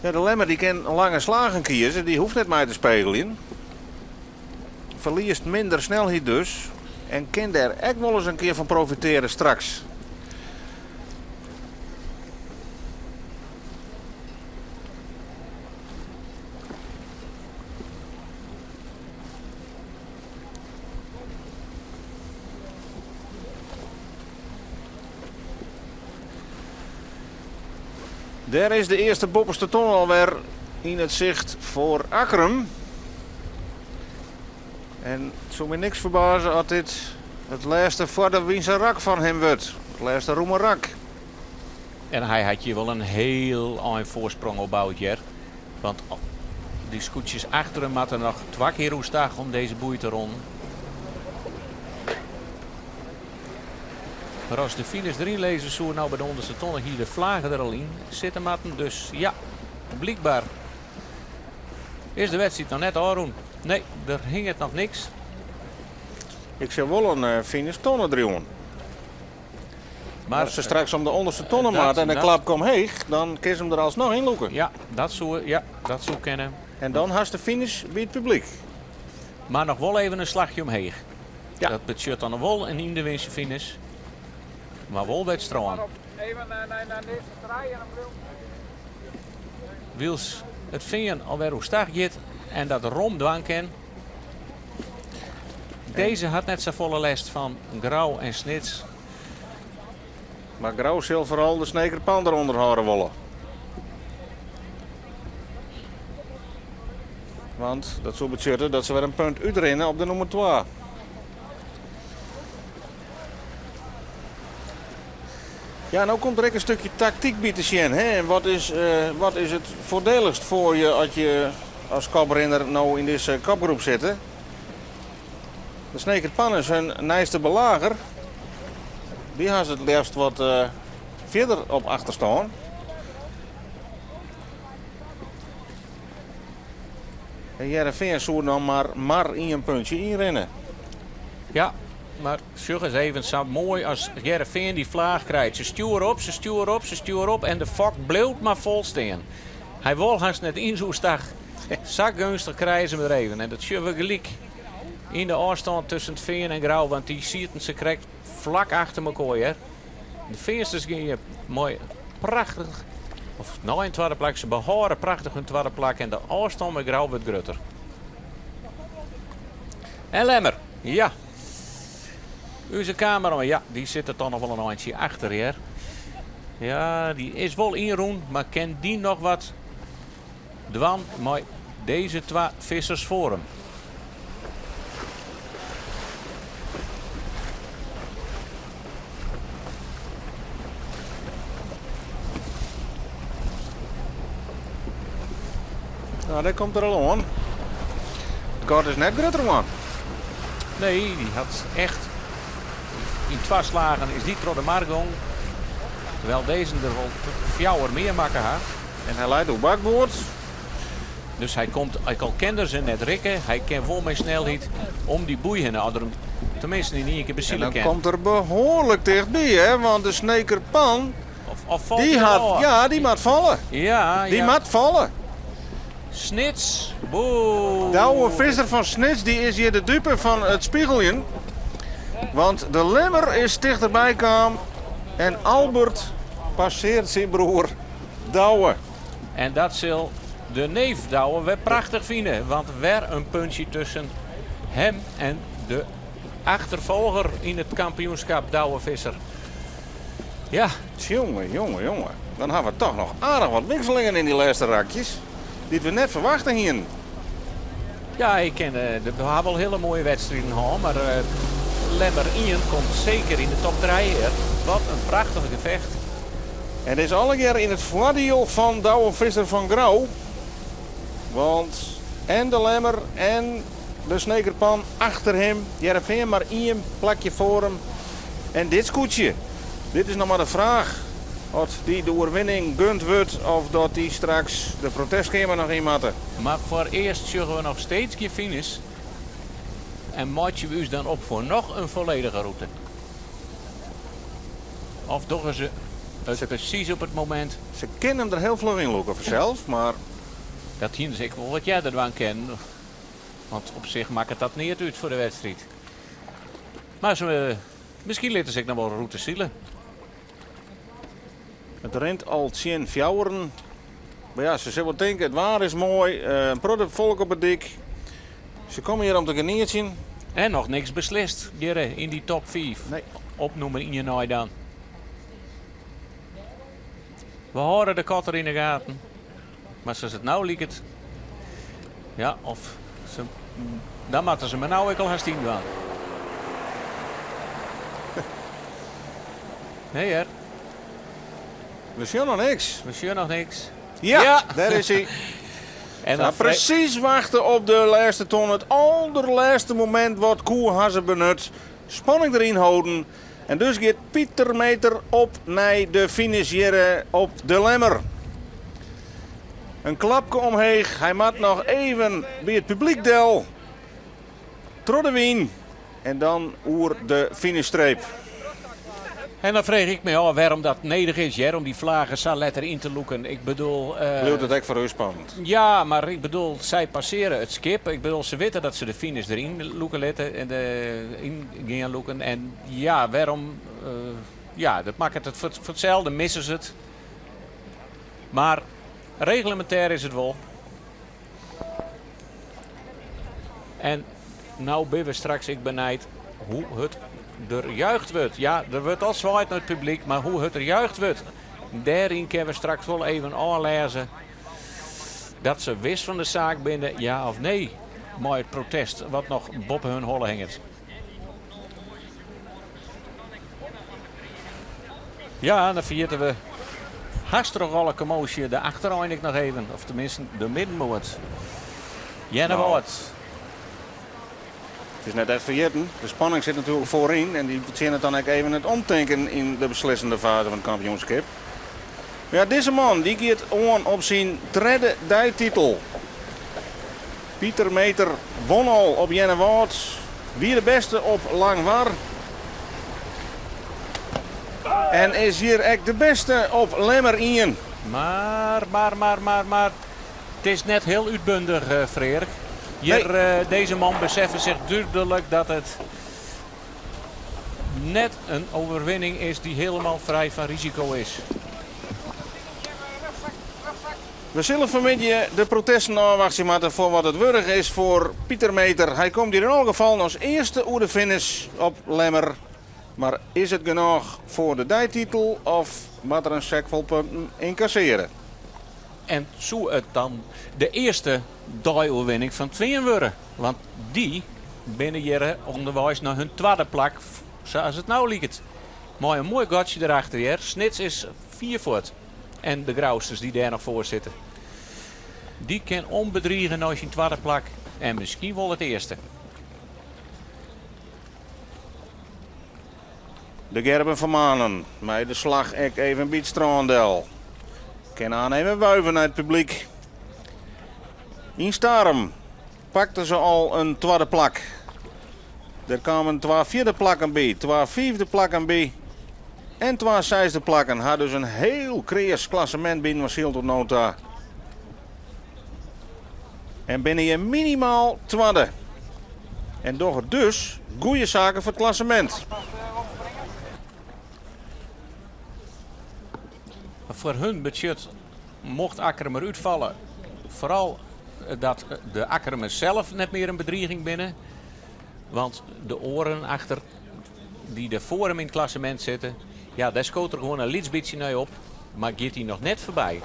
Speaker 1: Ja, de Lemmer dy kin lange slagen kieze, dy hoecht net mei te spegeljen. Ferliest minder snelheid dus en kin dêr ek wolris in kear fan profitearje straks. Dêr is de earste boppeste ton alwer yn it sicht foar Akkrum. En it soe my niks ferbaze as dit it lêste foar de wynse rak fan him wurdt. It lêste rûme rak.
Speaker 2: En hy hat hjir wol in hiel ein foarsprong opboud hear. Want dy skûtsjes achter him moatte noch twa kear oerstach om dizze boei te ronnen. Mar as de finish deryn lizze soe no by de ûnderste tonne hie de flage der al yn sitte moatten. Dus ja, blykber is de wedstriid noch net ôfrûn. Nee, der hinget noch niks.
Speaker 1: Ik sil wol in eh, finish tonne driuwen.
Speaker 2: Mar
Speaker 1: As se straks om de ûnderste tonne moat en de klap komt heech, dan kin se him der alsnoch yn lûke.
Speaker 2: Ja, dat soe, ja, dat soe kinne.
Speaker 1: En dan hast de finish by it publyk.
Speaker 2: Mar noch wol even in slachje omheech.
Speaker 1: Ja.
Speaker 2: Dat betsjut dan wol in yndewinsje finish. Mar wol by it strân. Wylst it Fean alwer oerstach giet en dat rom dwaan kin. Dizze hat net safolle lêst fan Grou en Snits.
Speaker 1: Mar Grou sil foaral de Sneker Pan derûnder hâlde wolle. Want dat soe betsjutte dat se wer in punt útrinne op de nûmer twa. Ja, no komt der ek in stikje taktyk by te sjen. Hè? En wat is, eh, wat is it foardelichst foar je as je as koprinner no yn dizze kopgroep sitte? De Sneker Pan is hun neiste belager. Dy ha se it leafst wat eh, fierder op achterstân. En Hearrenfean soe dan mar, mar ien puntsje ynrinne.
Speaker 2: Ja, mar sjoch ris even sa moai as Hearrenfean dy flaach krijt. Se stjoere op, se stjoere op, se stjoere op en de fok bliuwt mar fol stean. Hy wol hast net iens oerstach. Sa geunstich krije se him der even. En dat sjogge we gelyk yn de ôfstân tusken it Fean en Grou, want dy sieten se krekt flak achter mekoar hear. De Feansters gean moai prachtich of nei in twadde plak. Se behâlde prachtich hun twadde plak en de ôfstân mei Grou wurdt grutter. En Lemmer, ja. Us kameraman, ja, dy sit der toch noch wol in eintsje achter hear. Ja, dy is wol ynrûn, mar kin dy noch wat dwaan mei dizze twa fissers foar him?
Speaker 1: No, dêr komt er al oan. It gat is net grutter wurden.
Speaker 2: Nee, dy hat echt yn twa slagen is dy troch de mar gong. Terwijl dizze der wol fjouwer mear makke ha.
Speaker 1: En hy leit oer bakboard.
Speaker 2: Dus hy komt, ek al kin er se net rikke, hy kin wol mei snelheid om dy boei hinne, as er him teminsten yn ien kear
Speaker 1: En
Speaker 2: besile
Speaker 1: dan
Speaker 2: kin.
Speaker 1: komt er behoarlik tichtby, hè? Want de Sneker Pan,
Speaker 2: Of, of falt
Speaker 1: dy
Speaker 2: hy
Speaker 1: hat,
Speaker 2: ôf?
Speaker 1: ja, dy moat falle.
Speaker 2: Ja,
Speaker 1: Dy
Speaker 2: ja.
Speaker 1: moat falle.
Speaker 2: Snits, boe.
Speaker 1: Douwe Visser fan Snits dy is hjir de dupe fan it spigeljen. Want de Lemmer is tichterby kaam en Albert passearret syn broer Douwe.
Speaker 2: En dat sil de neef Douwe wer prachtich fine, want wer in puntsje tusken him en de achterfolger yn it kampioenskip Douwe Visser. Ja.
Speaker 1: Jonge, jonge, jonge. Dan ha we toch noch aardich wat wikselingen yn dy lêste rakjes, dy't we net ferwachte hienen.
Speaker 2: Ja, ik ken, eh, we ha wol hiele moaie wedstriden hân, mar eh, Lemmer 1 komt seker yn de top 3 hear. Wat in prachtich gefecht.
Speaker 1: En it is allegear yn it foardiel fan Douwe Visser fan Grou. Want en de Lemmer en de Sneker Pan achter him. Hearrenfean mar ien plakje foar him. En dit skûtsje, dit is noch mar de fraach oft dy de oerwinning gund wurdt of dat dy straks de protestkeamer noch yn moatte.
Speaker 2: Mar foarearst sjogge we noch steeds gjin finish. En meitsje we ús dan op foar noch in folledige rûte. Of dogge se it presys op it momint?
Speaker 1: Se kinne him der hiel fluch yn lûke fansels, mar...
Speaker 2: Dat hiene se ek wol wat earder dwaan kinnen. Want op sich makket dat neat út foar de wedstriid. Mar se, miskien litte se ek noch wol in rûte sile.
Speaker 1: It rint al tsjin fjouweren. Mar ja, se sille wol tinke, it waar is moai, in protte folk op 'e dyk. Se komme hjir om te genietsjen.
Speaker 2: En noch niks beslist hjir yn dy top fiif.
Speaker 1: Nee.
Speaker 2: Op nûmer ien nei dan. We hâlde de kotter yn 'e gaten. Mar sa't it no liket, ja, of se, dan moatte se mar no ek al hast yn dwaan. Nee hear.
Speaker 1: We sjogge noch niks.
Speaker 2: We sjogge noch niks.
Speaker 1: Ja,
Speaker 2: Ja.
Speaker 1: dêr is hy.
Speaker 2: En
Speaker 1: Ja,
Speaker 2: dan
Speaker 1: presys wachte op de lêste ton. It alderlêste momint wat koe ha se benut. Spanning deryn holden. En dus giet Pieter Meter op nei de finish hjir op De Lemmer. In klapke omheech. Hy moat noch even by it publyk del. Troch de wyn en dan oer de finishstreep.
Speaker 2: En dan freegje ik my ôf wêrom dat nedich is, hear, om dy flaggen sa let deryn te lûken. Ik bedoel...
Speaker 1: Bliuwt it ek foar ús spannend?
Speaker 2: Ja, mar ik bedoel, sy passearje it skip. Ik bedoel, se witte dat se de finish deryn lûke litte en de yn gean lûken. En ja, wêrom... Ja, dat makket it foar itselde, misse se it. Mar reglemintêr is it wol. En no binne we straks ek benijd hoe hurd der juicht wurdt. Ja, der wurdt al swaaid nei it publyk, mar hoe hurd der juicht wurdt, dêryn kinne we straks wol even ôflêze dat se wis fan de saak binne, ja of nee, mei it protest wat noch boppe hun holle hinget. Ja, dan ferjitte we hast troch alle kommoasje de achterein ek noch even. Of teminsten de middenmoat. Earnewâld.
Speaker 1: It is net echt ferjitten. De spanning sit natuerlik foaryn en dy fertsjinnet dan ek even it omtinken yn de beslissende faze fan it kampioenskip. Mar ja, dizze man dy giet oan op syn tredde deititel. Pieter Meter won al op Earnewâld, wie de bêste op Langwar en is hjir ek de bêste op Lemmer ien.
Speaker 2: Mar, mar, mar, mar, mar, it is net hiel útbundich, Freark. Hjir, dizze man beseffe sich dúdlik dat it net in oerwinning is dy't hielendal frij fan risiko is.
Speaker 1: We sille fanmiddei de protesten ôfwachtsje moatte foar wat it wurdich is foar Pieter Meter. Hy komt hjir yn alle gefallen as earste oer de finish op Lemmer. Mar is it genôch foar de deititel of moat er in sek fol punten ynkassearje?
Speaker 2: En soe it dan de earste deioerwinning fan 't Fean wurde? Want dy binne hjir ûnderweis nei hun twadde plak, sa as it no liket. Mei in moai gatsje derachter hear. Snits is fier fuort. En de Grousters dy't dêr noch foar sitte. Dy kin ûnbedrige nei syn twadde plak en miskien wol it earste.
Speaker 1: De Gerben van Manen mei de slach ek even by it strân del. Kin aan even wuive nei it publyk. Yn Starum pakte se al in twadde plak. Der kamen twa fjirde plakken by, twa fiifde plakken by en twa seisde plakken. Ha dus in hiel kreas klassemint binnen syld oant no ta. En binne hjir minimaal twadde. En dogge dus goede saken foar it klassemint.
Speaker 2: Foar hun betsjut Mocht Akkrum der útfalle, foaral dat de Akkrumers sels net mear in bedriging binne. Want de oaren achter dy't der foar him yn it klassemint sitte, ja, dêr skoot er gewoan in lyts bytsje nei op, mar giet hy noch net foarby.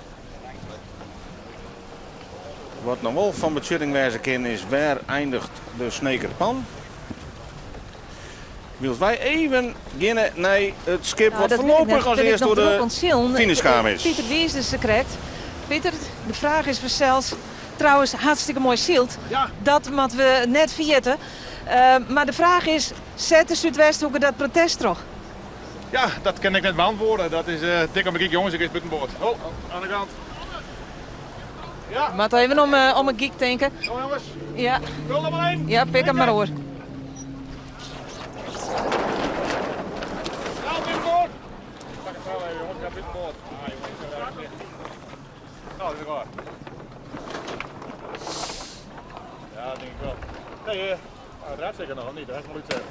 Speaker 1: Wat noch wol fan betsjutting wêze kin is wêr eindiget de Sneker Pan? Wylst wy even geane nei it skip
Speaker 3: Nou,
Speaker 1: wat
Speaker 3: dat wit ik net.
Speaker 1: foarlopich as
Speaker 3: Ben ik
Speaker 1: earst
Speaker 3: noch
Speaker 1: oer
Speaker 3: drok
Speaker 1: de
Speaker 3: oan it silen.
Speaker 1: finish kaam is.
Speaker 3: Pieter wiisde se krekt. Pieter, de fraach is fansels, trouwens hartstikke moai syld.
Speaker 4: Ja.
Speaker 3: Dat moatte we net ferjitte. Mar de fraach is, set de Súdwesthoeke dat protest troch?
Speaker 4: Ja, dat kin ik net beantwurde. Dat is dik om 'e gyk, jonges. Ik is bûtenboard. Oh, oan de kant. Ja.
Speaker 3: Moat even om 'e gyk tinke.
Speaker 4: Kom jonges.
Speaker 3: Ja.
Speaker 4: Vul er mar yn.
Speaker 3: Ja, pik him mar oer.
Speaker 4: Nou, binnenboard. Pak het snel even, jongens. Ik ga binnenboord. Ah, jongens, ik ga daar Nou, dat is waar. Ja, dat denk ik wel. Nee, het rijdt zeker nog, of niet? Dat is wel iets zeggen.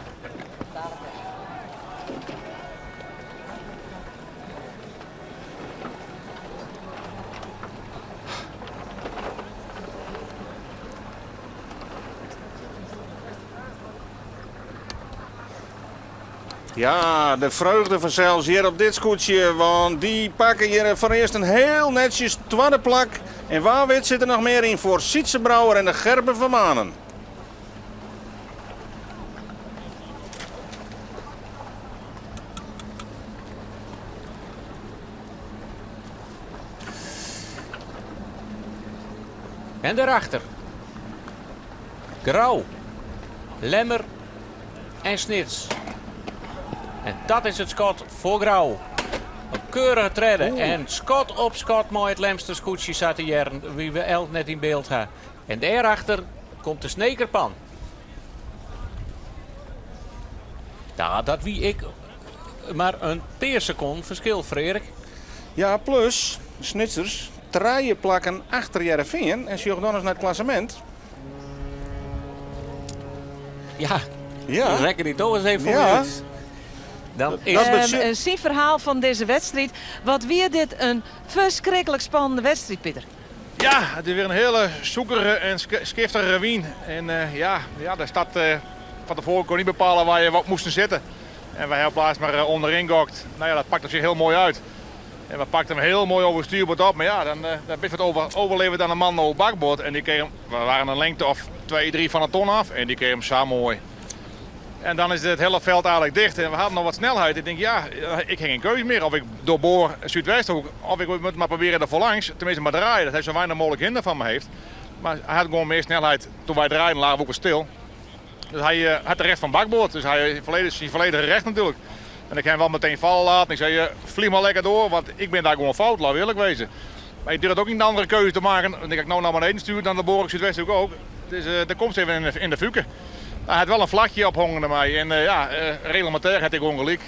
Speaker 1: Ja, de freugde fansels hjir op dit skûtsje, want dy pakke hjir foarearst in hiel netsjes twadde plak. En wa wit sit der noch mear yn foar Sytze Brouwer en de Gerben van Manen.
Speaker 2: En dêrachter Grou, Lemmer en Snits. En dat is it skot foar Grou. In keurige tredde en skot op skot mei it Lemster skûtsje sa te hearren, wie we elk net yn byld ha. En dêrachter komt de Snekerpan. Ja, dat wie ek mar in pear sekonden ferskil, Freark.
Speaker 1: Ja, plus de Snitsers trije plakken achter Hearrenfean en sjoch dan ris nei it klassemint.
Speaker 2: Ja,
Speaker 1: Ja.
Speaker 2: rekken dy toch ris even foar
Speaker 1: Ja.
Speaker 2: my út. Dan is
Speaker 1: Dat betsjut-
Speaker 3: Syn ferhaal fan dizze wedstriid. Wat wie dit in ferskriklik spannende wedstriid, Pieter.
Speaker 4: Ja, it is wer in hiele sûkerige en skiftige wyn. En ja, ja, dêr staat fan tefoaren kon niet bepalen waar je wat moesten zitten. En wij hebben plaats maar onderin gokt. Nou ja, dat pakt op zich heel mooi uit. En we pakten hem heel mooi over het stuurboord op. Maar ja, dan best wat overleverd aan de man op bakboord. En die kreeg hem, we waren een lengte of 2, 3 van een ton af. En die kreeg hem zo mooi. En dan is het hele veld eigenlijk dicht. En we hadden nog wat snelheid. Ik denk, ja, ik heb geen keuze meer. Of ik doorboor Zuidwesthoek, of ik moet maar proberen er voorlangs. Tenminste maar draaien, dat hij zo weinig mogelijk hinder van me heeft. Maar hij had gewoon meer snelheid. Toen wij draaiden lagen we ook weer stil. Dus hij had de recht van bakboord. Dus hij volledig, zijn volledige recht natuurlijk. En ik heb hem wel meteen vallen laten. Ik zei, vlieg maar lekker door, want ik ben daar gewoon fout, laat eerlijk wezen. Maar ik durf het ook niet een andere keuze te maken. Want ik heb nou naar beneden sturen, dan de boor ik Zuidwesthoek ook. Dus daar komt ze even in de fuken. Hij had wel een vlagje ophangen naar mij. En reglementair had ik ongelijk.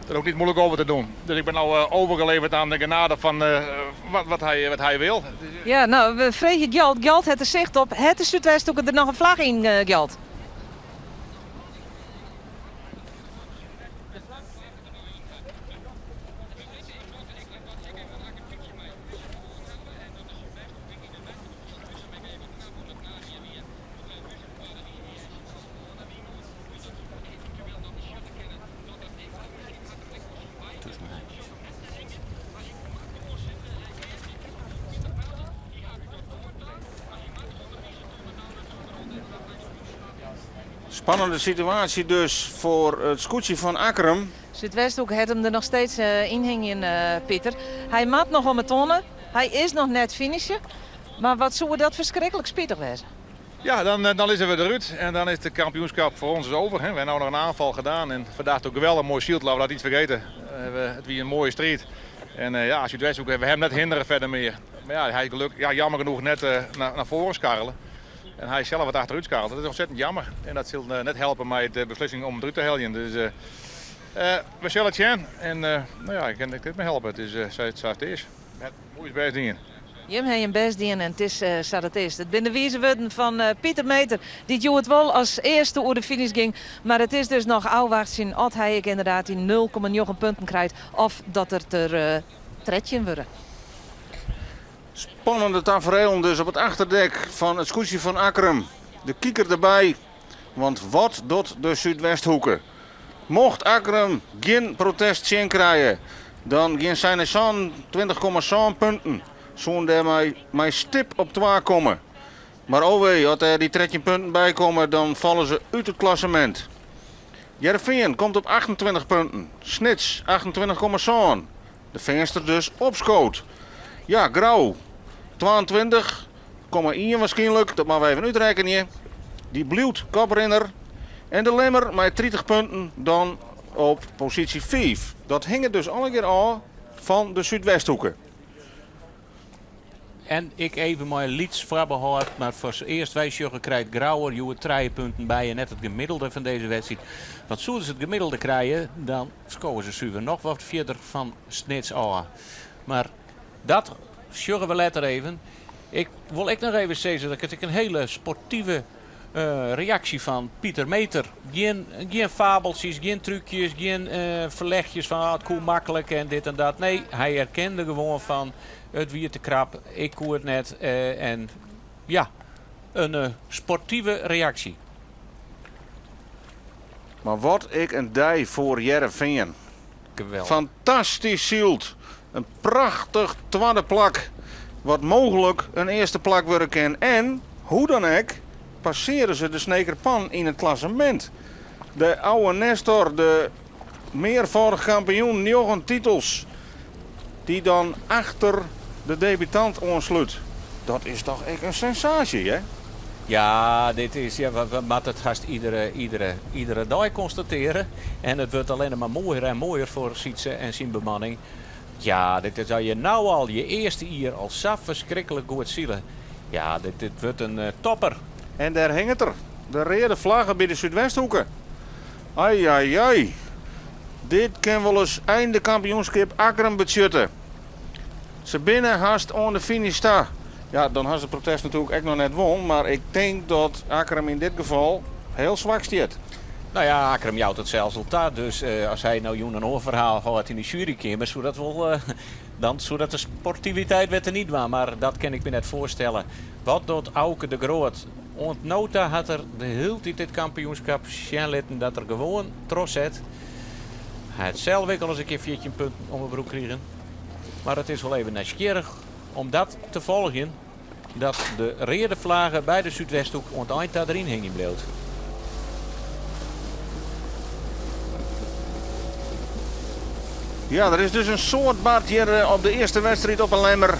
Speaker 4: Dat is ook niet moeilijk over te doen. Dus ik ben nou overgeleverd aan de genade van wat hij wil.
Speaker 3: Ja, nou, we vregen Gjalt. Gjalt het er zicht op. Het is Zuidwesthoek er nog een vlag in, Gjalt.
Speaker 1: Spannende situatie dus voor het skûtsje fan Akkrum.
Speaker 3: Zuidwesthoek het hem er nog steeds in hingjen, Pieter. Hy moat noch om 'e tonne. Hy is noch net finishen. Mar wat soe dat ferskriklik spitich wêze?
Speaker 4: Ja, dan lizze we derút en dan is de kampioenskip foar ús over. Hè. We hawwe no noch in oanfal dien en fandaach ek geweldich moai syld, laten we dat niet vergeten. It wie in moaie striid. En ja, Zuidwesthoek, we hawwe him net hindere fierder mear. Mar ja, hy geluk, ja, jammer genôch net nei foaren skarrele. En hy is sels wat achterút skarrele. Dat is ontzettend jammer. En dat sil net helpe mei de beslissing om derút te heljen. Dus we sille it sjen. En nou ja, ik kin it me helpe. It is sa it is. Het moaiste bêst dien.
Speaker 3: Jim hawwe jim bêst dien en it is sa't it is. It binne de wize wurden fan Pieter Meeter, dy't hjoed wol as earste oer de finish gyng. Mar it is dus noch ôfwachtsjen oft hy ek ynderdaad dy 0,9 punten krijt of dat it der 13 wurde.
Speaker 1: Spannende taferelen dus op it achterdek fan it skûtsje fan Akkrum. De kiker derby, want wat docht de Súdwesthoeke? Mocht Akkrum gjin protest tsjin krije, dan gean sy nei 27,7 punten. Soene dêrmei mei stip op 2 komme. Mar oh wee, as dêr dy 13 punten by komme, dan falle se út it klassemint. Hearrenfean komt op 28 punten, Snits 28,7. De Feanster dus opskood. Ja, Grou 22,1 waarskynlik, dat moatte we even útrekkenje. Dy bliuwt koprinner. En de Lemmer mei 30 punten dan op posysje 5. Dat hinget dus allegear ôf fan de Súdwesthoeke.
Speaker 2: En ik even mei lyts foarbehâld, mar foar earst wy sjogge krijt Grou der hjoed 3 punten by en net it gemiddelde fan dizze wedstriid. Want soene se it gemiddelde krije, dan skowe se suver noch wat fierder fan Snits ôf. Mar dat sjogge we letter even. Ik wol ek noch even sizze dat ik it in hiele sportive reaksje fan Pieter Meeter. Gjin fabeltsjes, gjin trúkjes, gjin ferlechjes fan ah, it koe maklik en dit en dat. Nee, hy erkende gewoan fan it wie te krap, ik koe it net. En ja, in sportive reaksje.
Speaker 1: Mar wat ek in dei foar Hearrenfean.
Speaker 2: Geweldich.
Speaker 1: Fantastysk syld. In prachtich twadde plak. Wat mooglik in earste plak wurde kin. En, hoe dan ek, passearje se de Snekerpan yn it klassemint. De âlde Nestor, de mearfâldich kampioen, 9 titels. Dy't dan achter de debutant oanslút. Dat is toch ek in sensaasje, hè?
Speaker 2: Ja, dit is, ja, we moatte it hast iedere, iedere, iedere dei konstatearje. En it wurdt allinne mar moaier en moaier foar Sytse en syn bemanning. Ja, dit is as je no al je earste jier al sa ferskriklik goed sile. Ja, dit, dit wurdt in topper.
Speaker 1: En dêr hinget er, de reade flagge by de Súdwesthoeke. Ai, ai, ai. Dit kin wolris einde kampioenskip Akkrum betsjutte. Se binne hast oan de finish ta. Ja, dan ha se it protest natuerlik ek noch net wûn, mar ik tink dat Akkrum yn dit gefal hiel swak stiet.
Speaker 2: No ja, Akkrum jout it sels al ta, dus as hy no jûn in oar ferhaal hâldt yn de sjuerykeamer, soe dat wol, dan soe dat de sportiviteit wer teniet dwaan, mar dat kin ik my net foarstelle. Wat docht Auke de Groot? Oant no ta hat er de hiele tiid dit kampioenskap sjen litten dat er gewoan trochset. Hy hat sels ek al ris in kear 14 punten om 'e broek krigen. Mar it is wol even nijsgjirrich om dat te folgjen, dat de reade flage by de Súdwesthoek oan it ein ta deryn hingjen bliuwt.
Speaker 1: Ja, der is dus in soad bard hjir op de earste wedstriid op 'e Lemmer.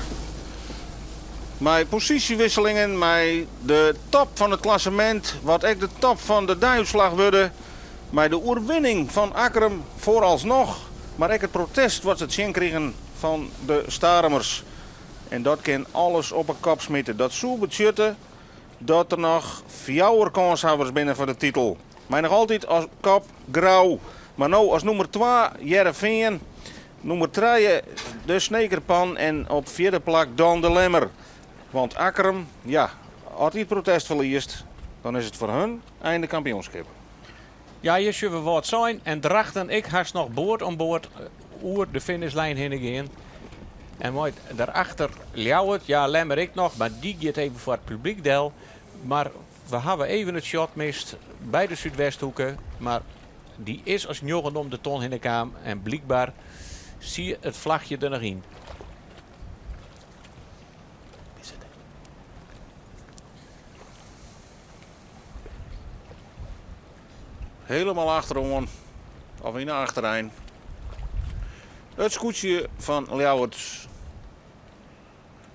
Speaker 1: Mei posysjewisselingen, mei de top fan it klassemint, wat ek de top fan de deiútslach wurde. Mei de oerwinning fan Akkrum foaralsnoch, mar ek it protest wat se tsjinkrigen fan de Starumers. En dat kin alles op 'e kop smite. Dat soe betsjutte dat der noch fjouwer kânshawwers binne foar de titel. Mei noch altyd as kop Grou, mar no as nûmer twa Hearrenfean, nûmer trije de Snekerpan en op fjirde plak dan de Lemmer. Want Akkrum, ja, as dy it protest ferliest, dan is it foar hun einde kampioenskip.
Speaker 2: Ja, hjir sjogge we Wâldsein en Drachten ek hast noch board om board oer de finishlijn hinne gean. En mei derachter Ljouwert, ja Lemmer ek noch, mar dy giet even foar it publyk del. Mar we hawwe even it shot mist by de Súdwesthoeke, mar dy is as njoggen om de ton hinne kaam en blykber sie it flachje der noch yn.
Speaker 1: Helemaal achteroan, of yn de achterein. It skûtsje fan Ljouwert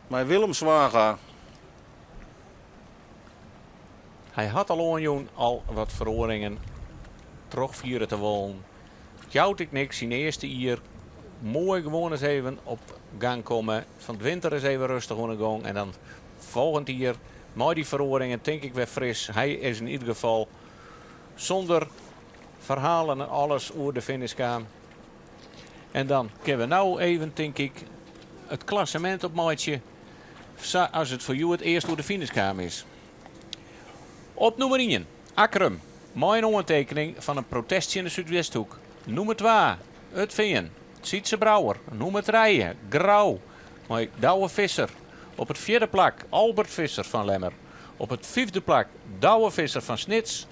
Speaker 1: mei Willem Zwaga.
Speaker 2: Hy hat al oanjûn al wat feroaringen trochfiere te wollen. It jout ek niks, syn earste jier moai gewoan ris even op gang komme. Fan 't winter ris even rêstich oan 'e gong en dan folgjend jier mei dy feroaringen tink ik wer fris. Hy is yn ieder gefal sûnder ferhalen en alles oer de finish kaam. En dan kinne we no even, tink ik, it klassemint opmeitsje sa as it foar hjoed earst oer de finish kaam is. Op nûmer ien, Akkrum, mei in oantekening fan in protest tsjin de Súdwesthoek. Nûmer twa, It Fean, Sytze Brouwer. Nûmer trije, Grou, mei Douwe Visser. Op it fjirde plak, Albert Visser fan Lemmer. Op it fyfde plak, Douwe Visser fan Snits.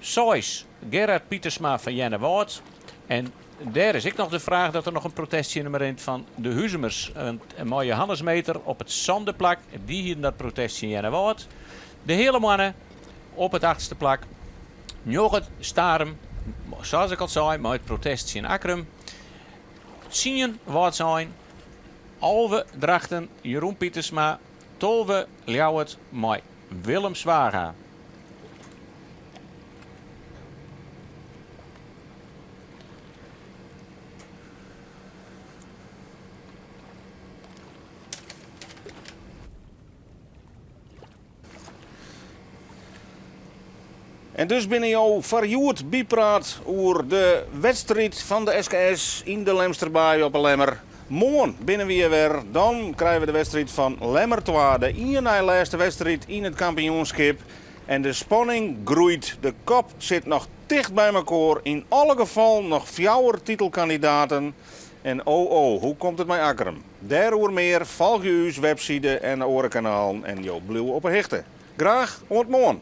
Speaker 2: Seis, Gerard Pietersma fan Earnewâld. En dêr is ek noch de fraach dat der noch in protest tsjin him rint fan de Huzumers. Mei Johannes Meter op it sânde plak, dy hienen dat protest tsjin Earnewâld. De Heale Moanne op it achtste plak. Njoggen, Starum, sa as ik al sei, mei it protest tsjin Akkrum. Tsien, Wâldsein. 11, Drachten, Jeroen Pietersma. 12, Ljouwert, mei Willem Zwaga.
Speaker 1: En dus binne jo foar hjoed bypraat oer de wedstriid fan de SKS yn de Lemsterbaai op 'e Lemmer. Moarn binne we hjir wer, dan krije we de wedstriid fan Lemmer 2, de ien nei lêste wedstriid yn it kampioenskip. En de spanning groeit, de kop sit noch ticht by mekoar, yn alle gefallen noch fjouwer titelkandidaten. En oh oh, hoe komt it mei Akkrum? Dêroer mear, folgje ús webside en oare kanalen en jo bliuwe op 'e hichte. Graach oant moarn!